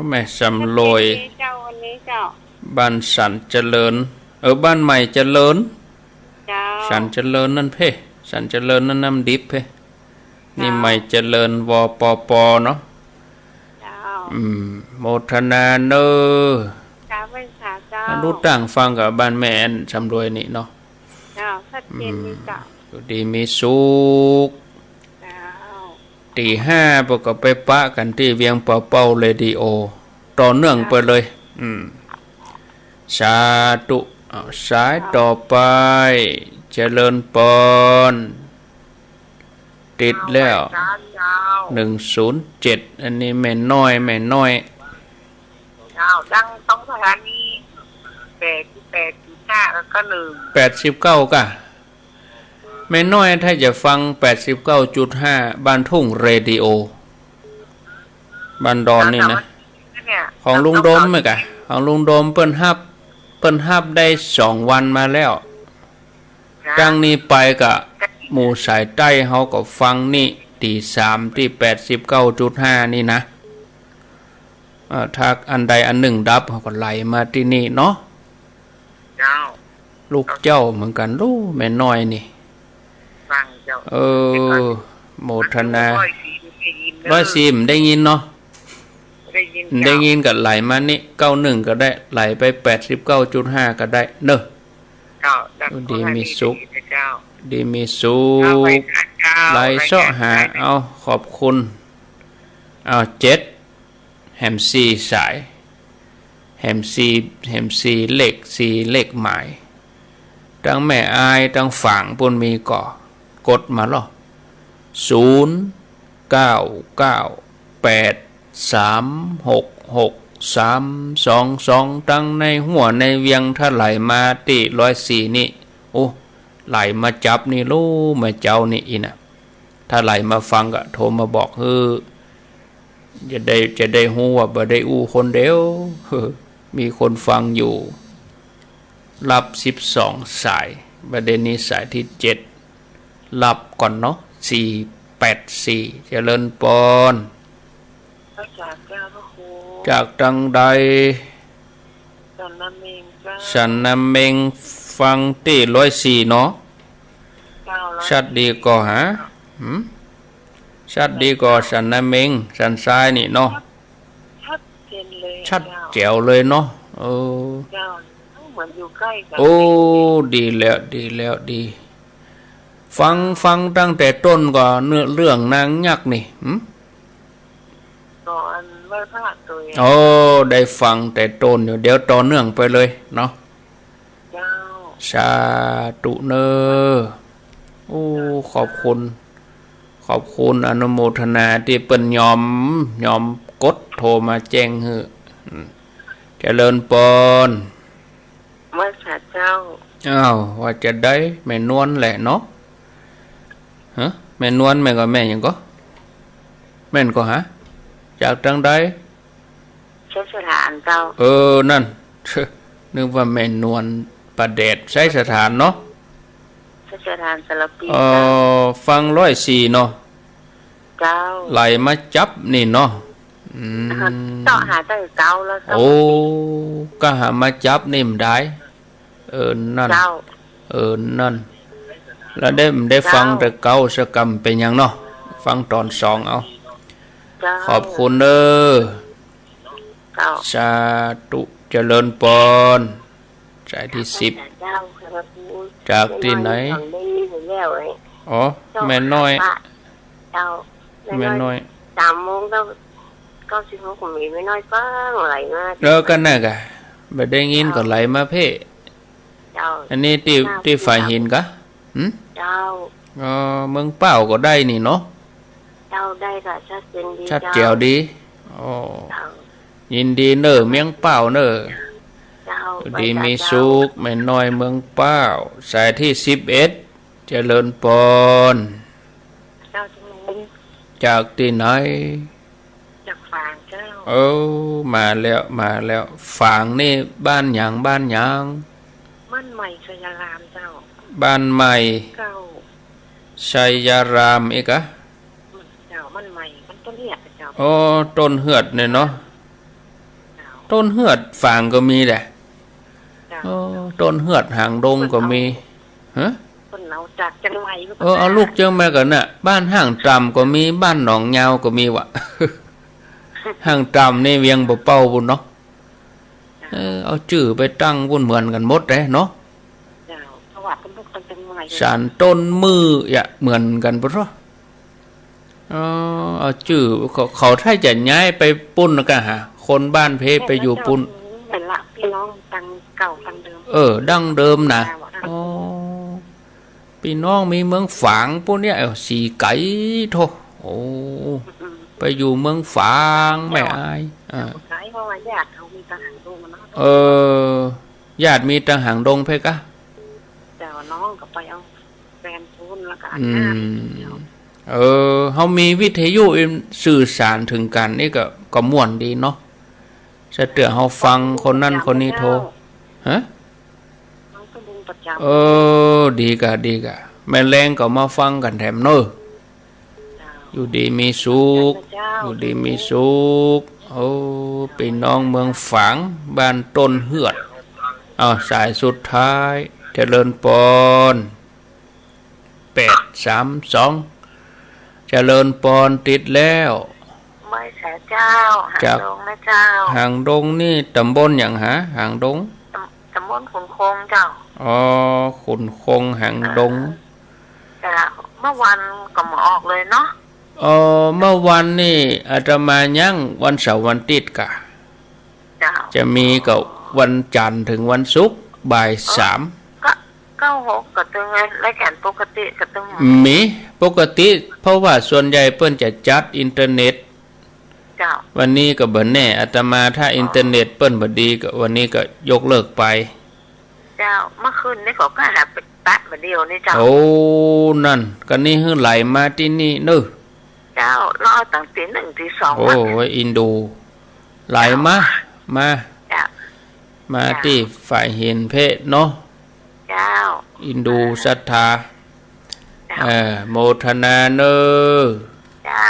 แม่สำรวย ชัดเจนดีเจ้า วันนี้เจ้า บ้านสันเจริญ เออ บ้านใหม่เจริญ เจ้า สันเจริญนั่นเพ่ สันเจริญนั่นน้ำดิบเพ่ นี่ เจ้า ใหม่เจริญ ว ป ป เนาะ เจ้า อืม โมทนาเนอ เจ้า ไหว้สาเจ้า ลูกตั้งฟังกับบ้านแม่อันสำรวยนี่เนาะ เจ้า ชัดเจนดีเจ้า อืม อยู่ดีมีสุข เจ้า ตีห้าปะก็ไปปะกั๋นตี้เวียงป่าเป้าเรดิโอ ต่อเนื่องไปเลย อืม สาธุ เอา สายต่อไป เจริญปอน ติดแล้ว เจ้า หนึ่งศูนย์เจ็ด อันนี้แม่น้อย แม่น้อย เจ้า ดังต้องสถานี แปดสิบแปดจุดห้า แล้วก็หนึ่ง แปดสิบเก้าก่ะ แม่น้อยถ้าจะฟัง แปดสิบเก้าจุดห้า บ้านทุ่งเรดิโอ บ้านดอนนี่นะ เนี่ย ของลุงโดมไหมกะ ของลุงโดมเปิ้นฮับ เปิ้นฮับได้สองวันมาแล้ว ตั้งนี้ไปกะ หมู่สายใต้เฮาก็ฟังนี่ ตีสามตี้ แปดสิบเก้าจุดห้า นี่นะ เอ่อ ถ้าอันใดอันหนึ่งดับ เฮาก็ไหลมาตี้นี่เนาะ เจ้า ลูกเจ้าเหมือนกั๋น ลูกแม่น้อยนี่ ฟังเจ้า เออ โมทนา ร้อยสี่ได้ยินเนอะ ร้อยสี่บ่ได้ยินเนาะ ได้ยิน บ่ได้ยิน เจ้า ก็ไหลมานี่ เก้าหนึ่งก็ได้ ไหลไป แปดสิบเก้าจุดห้า ก็ได้เนอะ เจ้า ดีมีสุข เจ้า ดีมีสุข เจ้า ไหลเสาะหา เอา ขอบคุณ เอา เจ็ด แหมสี่สาย แหมสี่ แหมสี่เลข สี่เลขหมาย ตังแม่อาย ตังฝางปู้นมีก่อ กดมาลอ ศูนย์ เก้า เก้า แปด สาม หก หก สาม สอง สอง ตังในหัวในเวียง ถ้าไหลมาตี้ร้อยสี่นี่ โอ้ ไหลมาจับนี่ลูก มาเจ้านี่อีน่ะ ถ้าไหลมาฟังก็โทรมาบอกหื้อ จะได้ จะได้ฮู้ว่าบ่ได้อู้คนเดียว มีคนฟังอยู่ รับสิบสองสาย บ่าเดี่ยวนี้สายตี้เจ็ด รับก่อนเนาะ สี่แปดสี่ เจริญปอน จากเจ้าพระครู จากตังใด สันนาเม็งเจ้า สันนาเม็ง ฟังตี้ร้อยสี่เนาะ เจ้า ร้อยสี่ ชัดดีก่อหา หืม ชัดดีก่อ สันนาเม็ง สันทรายนี่เนาะ ชัดเจนเลย ชัด เจ้า แจ๋วเลยเนาะ เออ เจ้า เหมือนอยู่ใกล้กั๋น โอ้ ดีแล้ว ดีแล้ว ดี ฟัง ฟังตั้งแต่ต้นก่อ เนื้อเรื่องนางยักษ์นี่ หืม ก่อนไหว้พระตัวเอง โอ้ ได้ฟังแต่ต้นอยู่ เดี๋ยวต่อเนื่องไปเลยเนาะ เจ้า สาธุเนอ โอ้ ขอบคุณ ขอบคุณ อนุโมทนาตี้เปิ้นยอม ยอมกดโทรมาแจ้งหื้อ อืม เจริญปอน ไหว้สาเจ้า อ้าว ว่าจะได้แม่นวลแหละเนาะ ฮะ แม่นวล แม่นก่อ แม่หยังก่อ แม่นก่อหา จากตังใด ไชยสถานเจ้า เออ นั่น นึกว่าแม่นวล ประแดด ไชยสถานเนาะ ไชยสถานสารภี เออ เจ้า ฟังร้อยสี่เนาะ เจ้า ไหลมาจับนี่เนาะ อืม เจาะหาตั้งเก้าแล้วเจ้า โอ้ ก็หามาจับนี่มันได้ เออ นั่น เจ้า เออ นั่น แล้วได้ ได้ฟัง เจ้า แต่เก้าสักกำเป็นหยังเนาะ ฟังตอนสองเอา เจ้า ขอบคุณเด้อ เจ้า สาธุ เจริญปอน สายตี้สิบ เจ้า จากตี้ไหน อ๋อ แม่น้อย เจ้า แม่น้อย สามโมงเก้า เก้าสิบหก มีแม่น้อยฟังไหลมา เออ ก็นั่นกะ บ่ได้ยินก็ไหลมาเพ่ เจ้า อันนี้ตี้ ตี้ฝายหินกะ หืม เจ้า อ๋อ เมืองเป้าก็ได้นี่เนาะ เจ้า ได้ค่ะ ชัดเจนดี ชัดแจ๋วดี เจ้า อ๋อ เจ้า ยินดีเน่อ เมืองเป้าเน่อ เจ้า ดีมีสุข แม่น้อยเมืองเป้า สายตี้สิบเอ็ด เจริญปอน เจ้า จากตี้ไหน จากฝางเจ้า เออ มาแล้ว มาแล้ว ฝางนี่บ้านหยัง บ้านหยัง บ้านใหม่ไชยารามเจ้า บ้านใหม่ เจ้า ไชยารามอีกอะ เจ้า บ้านใหม่ บ้าน ต้นเหือดเจ้า อ๋อ ต้นเหือดเนี่ยเนาะ เจ้า ต้นเหือดฝางก็มีแหละ เจ้า อ๋อ ต้นเหือดหางดงก็มี ฮะ เปิ้นเอาจากเจียงใหม่ เออ เอาลูกเจียงใหม่ก่อนน่ะ บ้านห้างตร่ำก็มี บ้านหนองยาวก็มีวะ ห้างตร่ำนี่เวียงป่าเป้าปู้นเนาะ เออ เอาจื้อไปตั้งปู้นเหมือนกั๋นหมดเลยเนาะ เจ้า เพราะว่าเปิ้นลูกตั้งเจียงใหม่ สานต้นมืออะเหมือนกั๋นปู้นเนาะ อ๋อ เอาจื้อ เขา เขาถ้าจะย้ายไปปู้นก็หา คนบ้านเพไปอยู่ปู้น แม่นละ ปี้น้องตังเก่าตังเดิม เออ ดั้งเดิมนะ เจ้า อ๋อ ปี้น้องมีเมืองฝางปู้นเนี่ย เอ้า สีไก๋โธ่ โอ้ อืม ไปอยู่เมืองฝาง เจ้า แม่อาย อ่า ไก๋ เพราะว่าญาติเขามีตังหางดงเนาะ เออ ญาติมีตังหางดงเพกะ เจ้า น้องก็ไปเอาแฟนปู้นแล้วก็ อืม อันนั้น เออ เฮามีวิทยุสื่อสารเถิงกั๋นนี่ก็ ก็ม่วนดีเนาะ สะเตื้อเฮาฟังคนนั้นคนนี้โทร ฮะ ฟังตะลุงประจ๋ำ เออ ดีกะ ดีกะ แม่นแลงก็มาฟังกั๋นแถมเนาะ เจ้า อยู่ดีมีสุข เจ้า อยู่ดีมีสุข โอ้ ปี้น้องเมืองฝาง บ้านต้นเหือด เอา สายสุดท้าย เจริญปอน แปดสามสอง เจริญปอน ติดแล้ว ไหว้สาเจ้า หางดงนะเจ้า จากหางดงนี่ต๋ำบลหยังหา หางดง ต๋ำ ต๋ำบลขุนคงเจ้า อ๋อ ขุนคง หางดง เออ เจ้า เมื่อวันก็มาออกเลยเนาะ อ๋อ เมื่อวันนี่อาตมายัง วันเสาร์วันอาทิตย์กะ เจ้า จะมีก็วันจันทร์เถิงวันศุกร์ บ่ายสาม ก็ เก้าหก ก็ตึงไง รายก๋านปกติก็ตึง มี ปกติ เพราะว่าส่วนใหญ่เปิ้นจะจัดอินเทอร์เน็ต เจ้า วันนี้ก็บ่แน่ อาตมาถ้าอินเทอร์เน็ตเปิ้นบ่ดีก็วันนี้ก็ยกเลิกไป เจ้า เมื่อคืนนี่เขาก็หาไปปะบ่าเดียวนี่เจ้า โอ้ นั่น ก็นี่หื้อไหลมาตี้นี่เนาะ เจ้า รอตั้งตีหนึ่งตีสอง โอ้ วันเนี่ย อินดู ไหลมา เจ้า มา เจ้า มา เจ้า ตี้ฝ่ายหินเพชรเนาะ เจ้า อินดูศรัทธา เจ้า เออ โมทนาเนอ เจ้า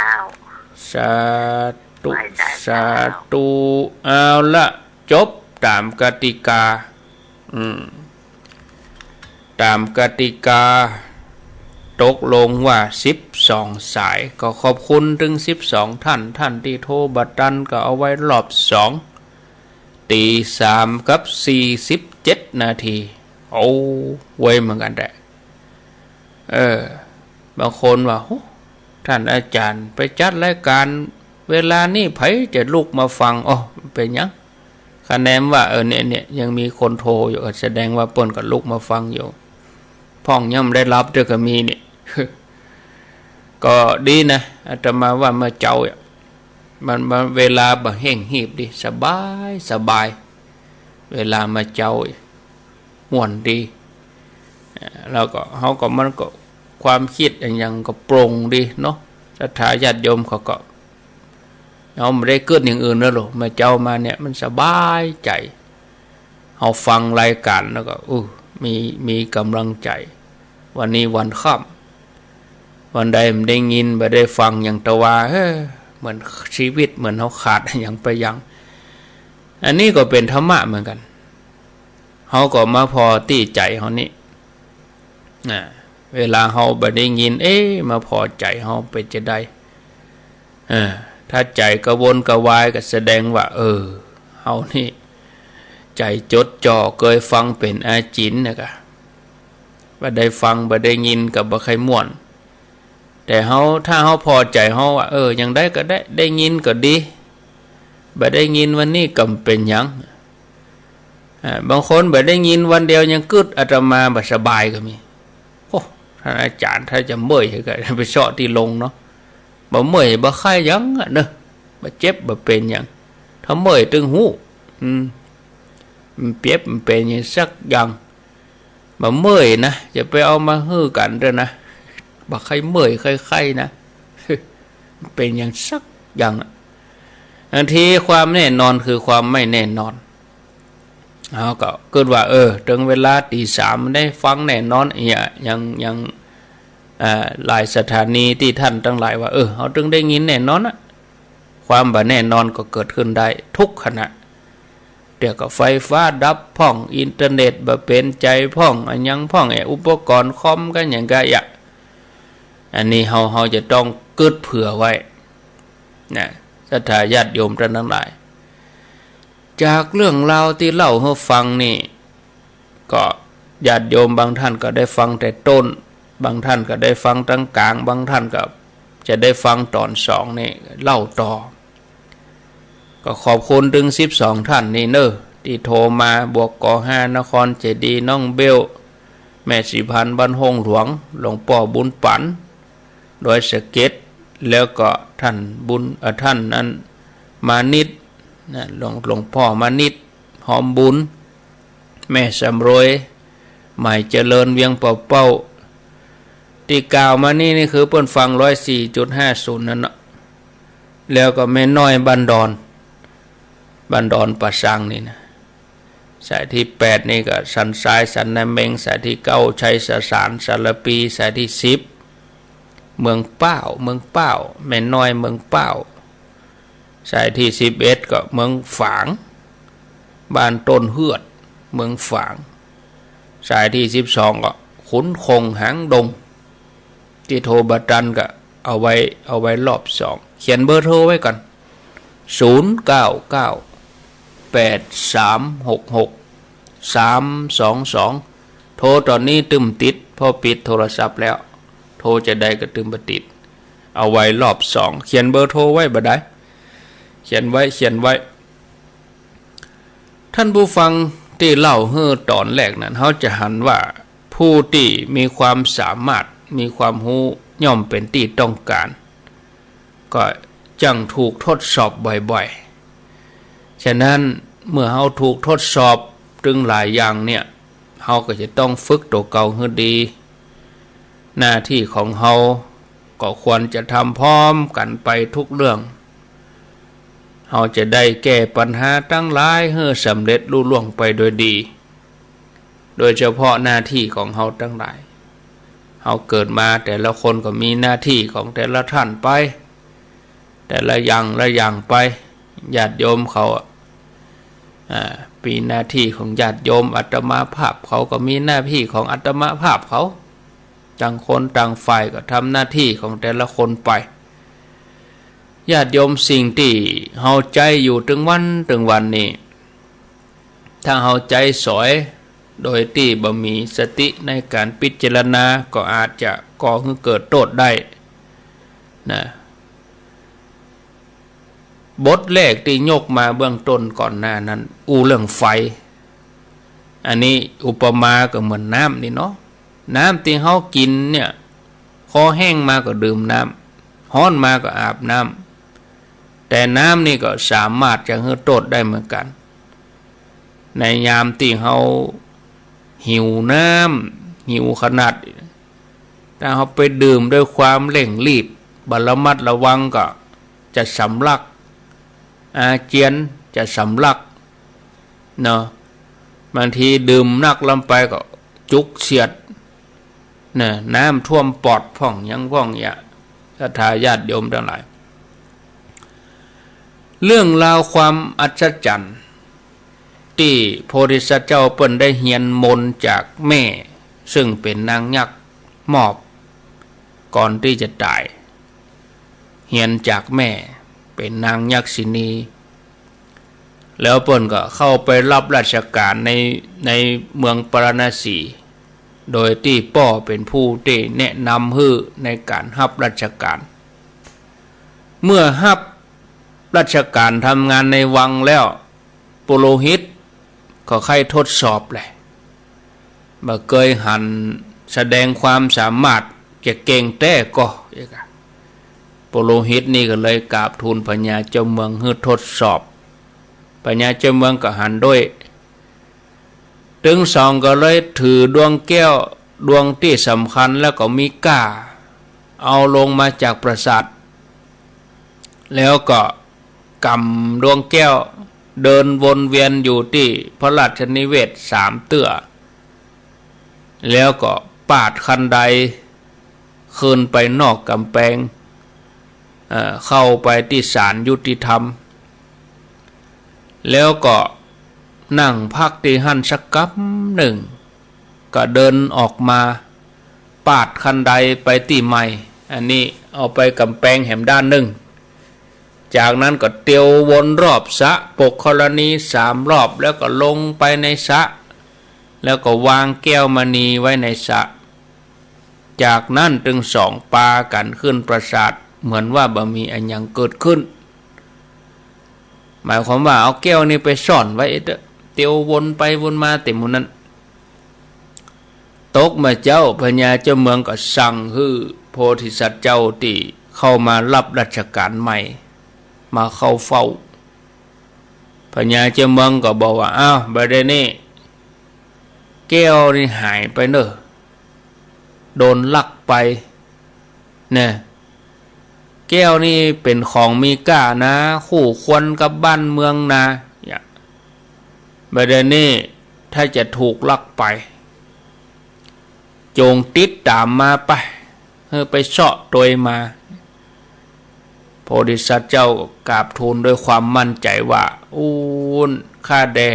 สาธุ ไหว้สาเจ้า สาธุ เอาละ จบต๋ามกติกา อืม ต๋ามกติกา ตกลงว่าสิบสองสาย ก็ขอบคุณเถิงสิบสองท่าน ท่านตี้โทรบ่ตันก็เอาไว้รอบสอง ตีสามกับสี่สิบเจ็ดนาที โอ้ ไวเหมือนกั๋นแหละ เออ บางคนว่า โห ต้านอาจ๋ารย์ไปจัดรายก๋านเวลานี้ ใผจะลุกมาฟัง อ้อ เป๋นหยัง คะแนนว่า เออ เนี่ย เนี่ย ยังมีคนโทรอยู่ ก็แสดงว่าเปิ้นก็ลุกมาฟังอยู่ พ่องยังบ่ได้หลับเตื้อก็มีนี่ ก็ดีนะ อาตมาว่าเมื่อเจ๊าอะ มัน มันเวลาบ่เฮ่งหีบดี สบาย สบาย เวลาเมื่อเจ๊า ม่วนดี เอ่อ แล้วก็ เฮาก็ มันก็ ความกึ๊ดอะหยังก็โปร่งดีเนาะ ศรัทธาญาติโยมเขาก็ เฮาบ่ได้กึ๊ดอย่างอื่นแล้วหรอก เมื่อเจ๊ามาเนี่ยมันสบายใจ๋ เฮาฟังรายก๋านแล้วก็ อู้ มี มีก๋ำลังใจ๋ วันนี้วันค่ำ วันใดบ่ได้ยิน บ่ได้ฟังหยังตะวา เฮ้อ เหมือนชีวิต เหมือนเฮาขาดอะหยังไปอย่าง อันนี้ก็เป๋นธรรมะเหมือนกั๋น เฮาก็มาผ่อตี้ใจ๋เฮานี่ อ่า เวลาเฮาบ่ได้ยิน เอ๊ะ มาผ่อใจ๋เฮาเป๋นจาใด เออ ถ้าใจ๋กระวนกระวายก็แสดงว่า เออ เฮานี่ใจ๋จดจ่อเกยฟังเป๋นอาจิณนะกะ บ่ได้ฟังบ่ได้ยินก็บ่ใค่ม่วน แต่เฮา ถ้าเฮาผ่อใจ๋เฮาว่า เออ อย่างใดก็ได้ ได้ยินก็ดี บ่ได้ยินวันนี้ก็บ่เป๋นหยัง อ่า บางคนบ่ได้ยินวันเดียวยังกึ๊ด อาตมาบ่สบายก็มี โอ้ ต้านอาจ๋ารย์ ถ้าจะเมื่อยก็ไปเซาะตี้โฮงเนาะ บ่เมื่อยบ่ไข้หยังอะเนาะ บ่เจ็บบ่เป๋นหยัง ถ้าเมื่อยตึงฮู้ อืม มันเจ็บมันเป๋นหยังสักอย่าง บ่เมื่อยนะ จะไปเอามาหื้อกั๋นเต๊อะนะ บ่ใค่เมื่อยใค่ไข้นะ เป๋นหยังสักอย่างอะ บางทีความแน่นอนคือความไม่แน่นอน เฮาก็กึ๊ดว่า เออ เถิงเวลาตีสามได้ฟังแน่นอน เอีย อย่าง อย่าง เอ่อ หลายสถานีตี้ต้านตังหลายว่า เออ เฮาตึงได้ยินแน่นอนอะ ความบ่แน่นอนก็เกิดขึ้นได้ทุกขณะ เดี๋ยวก็ไฟฟ้าดับพ่อง อินเทอร์เน็ตบ่เป๋นใจ๋พ่อง อะหยังพ่อง ไอ้อุปกรณ์คอมก็หยังกะยะ อันนี้เฮา เฮาจะต้องกึ๊ดเผื่อไว้นะ ศรัทธาญาติโยมต้านตังหลาย จากเรื่องราวตี้เล่าหื้อฟังนี่ ก็ญาติโยมบางต้านก็ได้ฟังแต่ต้น บางต้านก็ได้ฟังตังก๋าง บางต้านก็จะได้ฟังต๋อนสองนี่เล่าต่อ ก็ขอบคุณเถิงสิบสองต้านนี่เน่อ ตี้โทรมา บวก ก ห้า นครเจดีย์ น้องเบล แม่ศรีพันธ์ บ้านห้งหลวง หลวงป้อบุญปั๋น ดอยสะเก็ด แล้วก็ต้านบุญ เอ่อ ต้านนั้น มานิตย์นะ หลวง หลวงป้อมานิตย์ หอมบุญ แม่สำรวย ใหม่เจริญ เวียงป่าเป้า ตี้กล่าวมานี่ นี่คือเปิ้นฟัง ร้อยสี่จุดห้าศูนย์ นั่นเนาะ แล้วก็แม่น้อยบ้านดอน บ้านดอนป่าซางนี่นะ สายตี้แปดนี่ก็สันทราย สันนาเม็ง สายตี้เก้าชัยสสาร สารภี สายตี้สิบเมืองป้าว เมืองป้าว แม่น้อยเมืองป้าว สายตี้สิบเอ็ดก็เมืองฝาง บ้านต้นเฮือด เมืองฝาง สายตี้สิบสองก็ขุนคงหางดง ตี้โทรบ่ตันก็เอาไว้ เอาไว้รอบสอง เขียนเบอร์โทรไว้ก่อน ศูนย์เก้าเก้า แปดสามหกหก สามสองสอง โทรต๋อนนี้ตึงติด เพราะปิดโทรศัพท์แล้ว โทรจาใดก็ตึงบ่ติด เอาไว้รอบสอง เขียนเบอร์โทรไว้บ่ได้ เขียนไว้ เขียนไว้ ต้านผู้ฟังตี้เล่าหื้อต๋อนแรกนั้น เฮาจะหันว่าผู้ตี้มีความสามารถ มีความฮู้ ย่อมเป๋นตี้ต้องก๋าน ก็จั่งถูกทดสอบบ่อยๆ ฉะนั้นเมื่อเฮาถูกทดสอบตึงหลายอย่างเนี่ย เฮาก็จะต้องฝึกตั๋วเก่าหื้อดี หน้าตี้ของเฮาก็ควรจะทำพร้อมกั๋นไปทุกเรื่อง เฮาจะได้แก้ปัญหาตังหลายหื้อสำเร็จลุล่วงไปโดยดี โดยเฉพาะหน้าตี้ของเฮาตังหลาย เฮาเกิดมาแต่ละคนก็มีหน้าตี้ของแต่ละต้านไป แต่ละอย่างละอย่างไป ญาติโยมเขาอะ อ่า มีหน้าตี้ของญาติโยม อาตมาภาพเขาก็มีหน้าตี้ของอาตมาภาพเขา ต่างคนต่างฝ่ายก็ทำหน้าตี้ของแต่ละคนไป ญาติโยม สิ่งตี้เฮาใจ๊อยู่ตึงวันตึงวันนี้ ถ้าเฮาใจ๊สอยโดยตี้บ่มีสติในก๋านพิจารณา ก็อาจจะก่อหื้อเกิดโต้ษได้นะ บทแรกตี้ยกมาเบื้องต้นก่อนหน้านั้น อู้เรื่องไฟ อันนี้อุปมาก็เหมือนน้ำนี่เนาะ น้ำตี้เฮากิ๋นเนี่ย คอแห้งมาก็ดื่มน้ำ ฮ้อนมาก็อาบน้ำ แต่น้ำนี่ก็สามารถจะหื้อโต้ษได้เหมือนกั๋น ในยามตี้เฮาหิวน้ำ หิวขนาด ถ้าเฮาไปดื่มด้วยความเร่งรีบ บ่ระมัดระวังก็จะสำลัก อาเจียน จะสำลัก เนาะ บางทีดื่มนักล้ำไปก็จุกเสียด นะ น้ำท่วมปอดพ่องหยังพ่องเยียะ ศรัทธาญาติโยมตังหลาย เรื่องราวความอัศจรรย์ตี้พระโพธิสัตว์เจ้าเปิ้นได้เฮียนมนต์จากแม่ ซึ่งเป๋นนางยักษ์มอบ ก่อนตี้จะต๋าย เฮียนจากแม่เป๋นนางยักษินี แล้วเปิ้นก็เข้าไปฮับราชก๋านใน ในเมืองปาราณสี โดยตี้ป้อเป๋นผู้ตี้แนะนำหื้อในก๋านฮับราชก๋าน เมื่อฮับราชก๋านทำงานในวังแล้ว ปุโรหิตก็ใค่ทดสอบแหละ บ่เกยหันแสดงความสามารถ จะเก่งแต๊ก่อ ปุโรหิตนี่ก็เลยกราบทูลพญาเจ้าเมืองหื้อทดสอบ พญาเจ้าเมืองก็หันด้วย ตึงสองก็เลยถือดวงแก้วดวงตี้สำคัญแล้วก็มีก้า เอาลงมาจากปราสาท แล้วก็ก๋ำดวงแก้ว เดินวนเวียนอยู่ตี้พระราชนิเวศน์สามเตื้อ แล้วก็ปาดคันไดขึ้นไปนอกก๋ำแปง เอ่อ เข้าไปตี้ศาลยุติธรรม แล้วก็นั่งพักตี้หั้นสักกำนึ่ง ก็เดินออกมา ปาดคันไดไปตี้ใหม่ อันนี้เอาไปก๋ำแปงแหมด้านนึ่ง จากนั้นก็เตียววนรอบสระปกครณีสามรอบ แล้วก็ลงไปในสระ แล้วก็วางแก้วมณีไว้ในสระ จากนั้นตึงสองปากั๋นขึ้นปราสาท เหมือนว่าบ่มีอะหยังเกิดขึ้น หมายความว่าเอาแก้วนี้ไปซ่อนไว้เต๊อะ เตียววนไปวนมาเต็มหมู่นั้น ตกเมื่อเจ๊า พญาเจ้าเมืองก็สั่งหื้อโพธิสัตว์เจ้าตี้เข้ามาฮับราชก๋านใหม่ มาเข้าเฝ้า พญาเจ้าเมืองก็บอกว่า อ้าว บ่าเดี่ยวนี้ แก้วนี้หายไปเน่อ โดนลักไป เนี่ย แก้วนี้เป๋นของมีก้านะ คู่ควรกับบ้านเมืองนะ เนี่ย บ่าเดี่ยวนี้ถ้าจะถูกลักไป จงติดต๋ามมาไป หื้อไปเซาะตวยมา โพธิสัตว์เจ้ากราบทูลด้วยความมั่นใจ๋ว่า อู้น ข้าแด่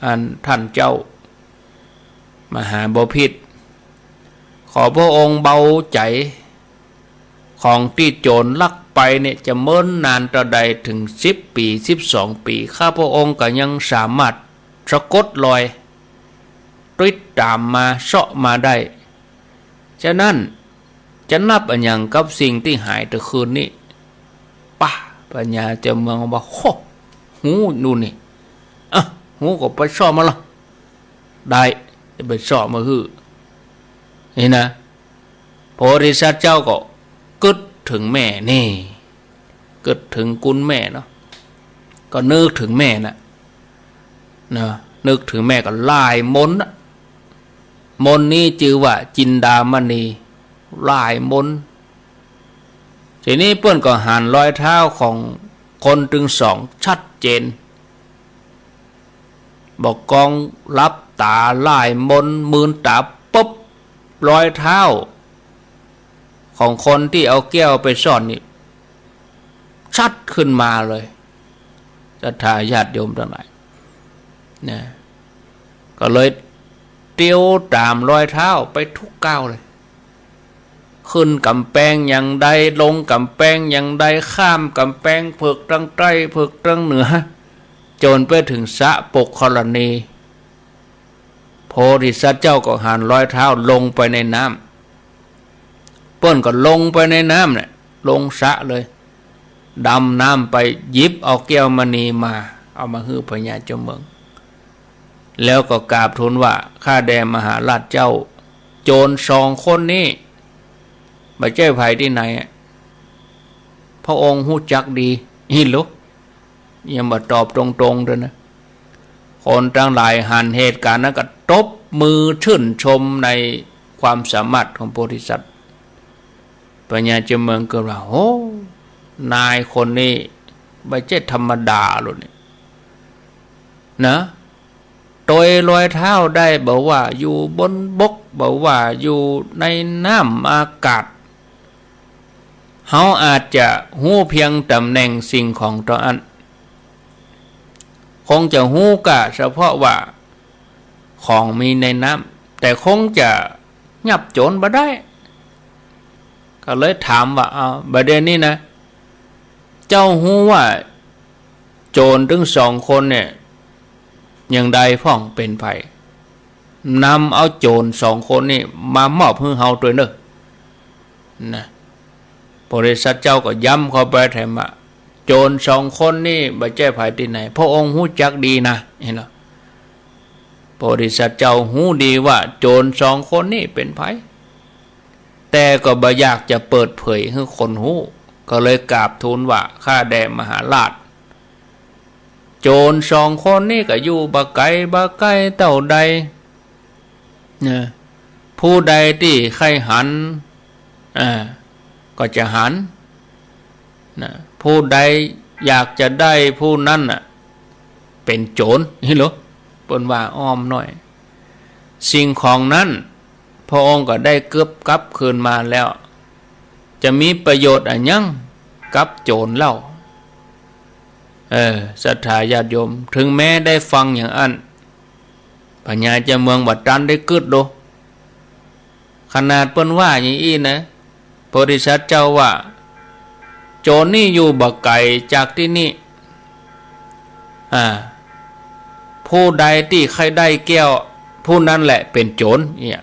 อันต้านเจ้า มหาบพิตร ขอพระองค์เบาใจ๋ ของตี้โจ๋รลักไปเนี่ยจะเมินนานเต้าใด เถิงสิบปี๋ สิบสองปี๋ ข้าพระองค์ก็ยังสามารถสะกดรอย ติดต๋ามมาเซาะมาได้ ฉะนั้นจะนับอะหยังกับสิ่งตี้หายเต๊อะคืนนี้ ปะ พญาเจ้าเมืองว่า โฮ ฮู้ดูนี่ อ่ะ ฮู้ก็ไปเซาะมาละ ได้ จะไปเซาะมาหื้อ นี่นะ โพธิสัตว์เจ้าก็กึ๊ดเถิงแม่นี่ กึ๊ดเถิงกุลแม่เนาะ ก็นึกเถิงแม่น่ะ นะ นึกเถิงแม่ก็ล่ายมนต์น่ะ มนต์นี้จื้อว่าจินดามณี ล่ายมนต์ ทีนี้เปิ้นก็หันรอยเท้าของคนตึงสองชัดเจน บ่ากองหลับต๋าล่ายมนต์ มืนต๋าปุ๊บ รอยเท้าของคนตี้เอาแก้วไปซ่อนนี่ ชัดขึ้นมาเลย ศรัทธาญาติโยมตังหลาย นะ ก็เลยเตียวต๋ามรอยเท้าไปทุกก้าวเลย ขึ้นก๋ำแปงอย่างใด ลงก๋ำแปงอย่างใด ข้ามก๋ำแปงเผิกตางใต้ เผิกตางเหนือ จ๋นไปเถิงสระปกครณี โพธิสัตว์เจ้าก็หันรอยเท้าลงไปในน้ำ เปิ้นก็ลงไปในน้ำเนี่ย ลงสระเลย ดำน้ำไปหยิบเอาแก้วมณีมา เอามาหื้อพญาเจ้าเมือง แล้วก็กราบทูลว่า ข้าแด่มหาราชเจ้า โจ๋รสองคนนี้ บ่ใจ้ใผตี้ไหนอะ พระองค์ฮู้จักดี อิหลุ ยังบ่ตอบตรงๆ เตื้อนะ คนตังหลายหันเหตุก๋ารณ์นั้นก็ตบมือชื่นชมในความสามารถของโพธิสัตว์ พญาเจ้าเมืองก็ว่า โอ้ นายคนนี้บ่ใจ้ธรรมดาเลยนี่ นะ ตวยรอยเท้าได้ บ่ว่าอยู่บนบก บ่ว่าอยู่ในน้ำอากาศ เฮาอาจจะฮู้เพียงต๋ำแหน่งสิ่งของเต้าอั้น คงจะฮู้ก้าเฉพาะว่าของมีในน้ำ แต่คงจะยับโจ๋รบ่ได้ ก็เลยถามว่า เอา บ่าเดี่ยวนี้นะ เจ้าฮู้ว่าโจ๋รตึงสองคนเนี่ย อย่างใดพ่องเป๋นใผ นำเอาโจ๋รสองคนนี้มามอบหื้อเฮาตวยเน่อ นะ โพธิสัตว์เจ้าก็ย้ำเข้าไปแถมว่า โจ๋รสองคนนี้บ่ใจ้ใผตี้ไหน พระองค์ฮู้จักดีนะ หันก่อ โพธิสัตว์เจ้าฮู้ดีว่าโจ๋รสองคนนี้เป๋นใผ แต่ก็บ่อยากจะเปิดเผยหื้อคนฮู้ ก็เลยกราบทูลว่า ข้าแด่มหาราช โจ๋รสองคนนี้ก็อยู่บ่ไก๋บ่ใก้เต้าใด นะ ผู้ใดตี้ใค่หัน อ่า ก็จะหัน นะ ผู้ใดอยากจะได้ผู้นั้นน่ะ เป๋นโจ๋ร หันก่อ เปิ้นว่าอ้อมหน้อย สิ่งของนั้น พระองค์ก็ได้เกือบกลับคืนมาแล้ว จะมีประโยชน์อะหยัง กับโจ๋รเล่า เออ ศรัทธาญาติโยม เถิงแม้ได้ฟังอย่างอั้น พญาเจ้าเมืองบ่ตันได้กึ๊ดดู ขนาดเปิ้นว่าอย่างอี้นะ โพธิสัตว์เจ้าว่า โจ๋รนี่อยู่บ่ไก๋จากตี้นี่ อ่า ผู้ใดตี้ใค่ได้แก้ว ผู้นั้นแหละเป๋นโจ๋ร เนี่ย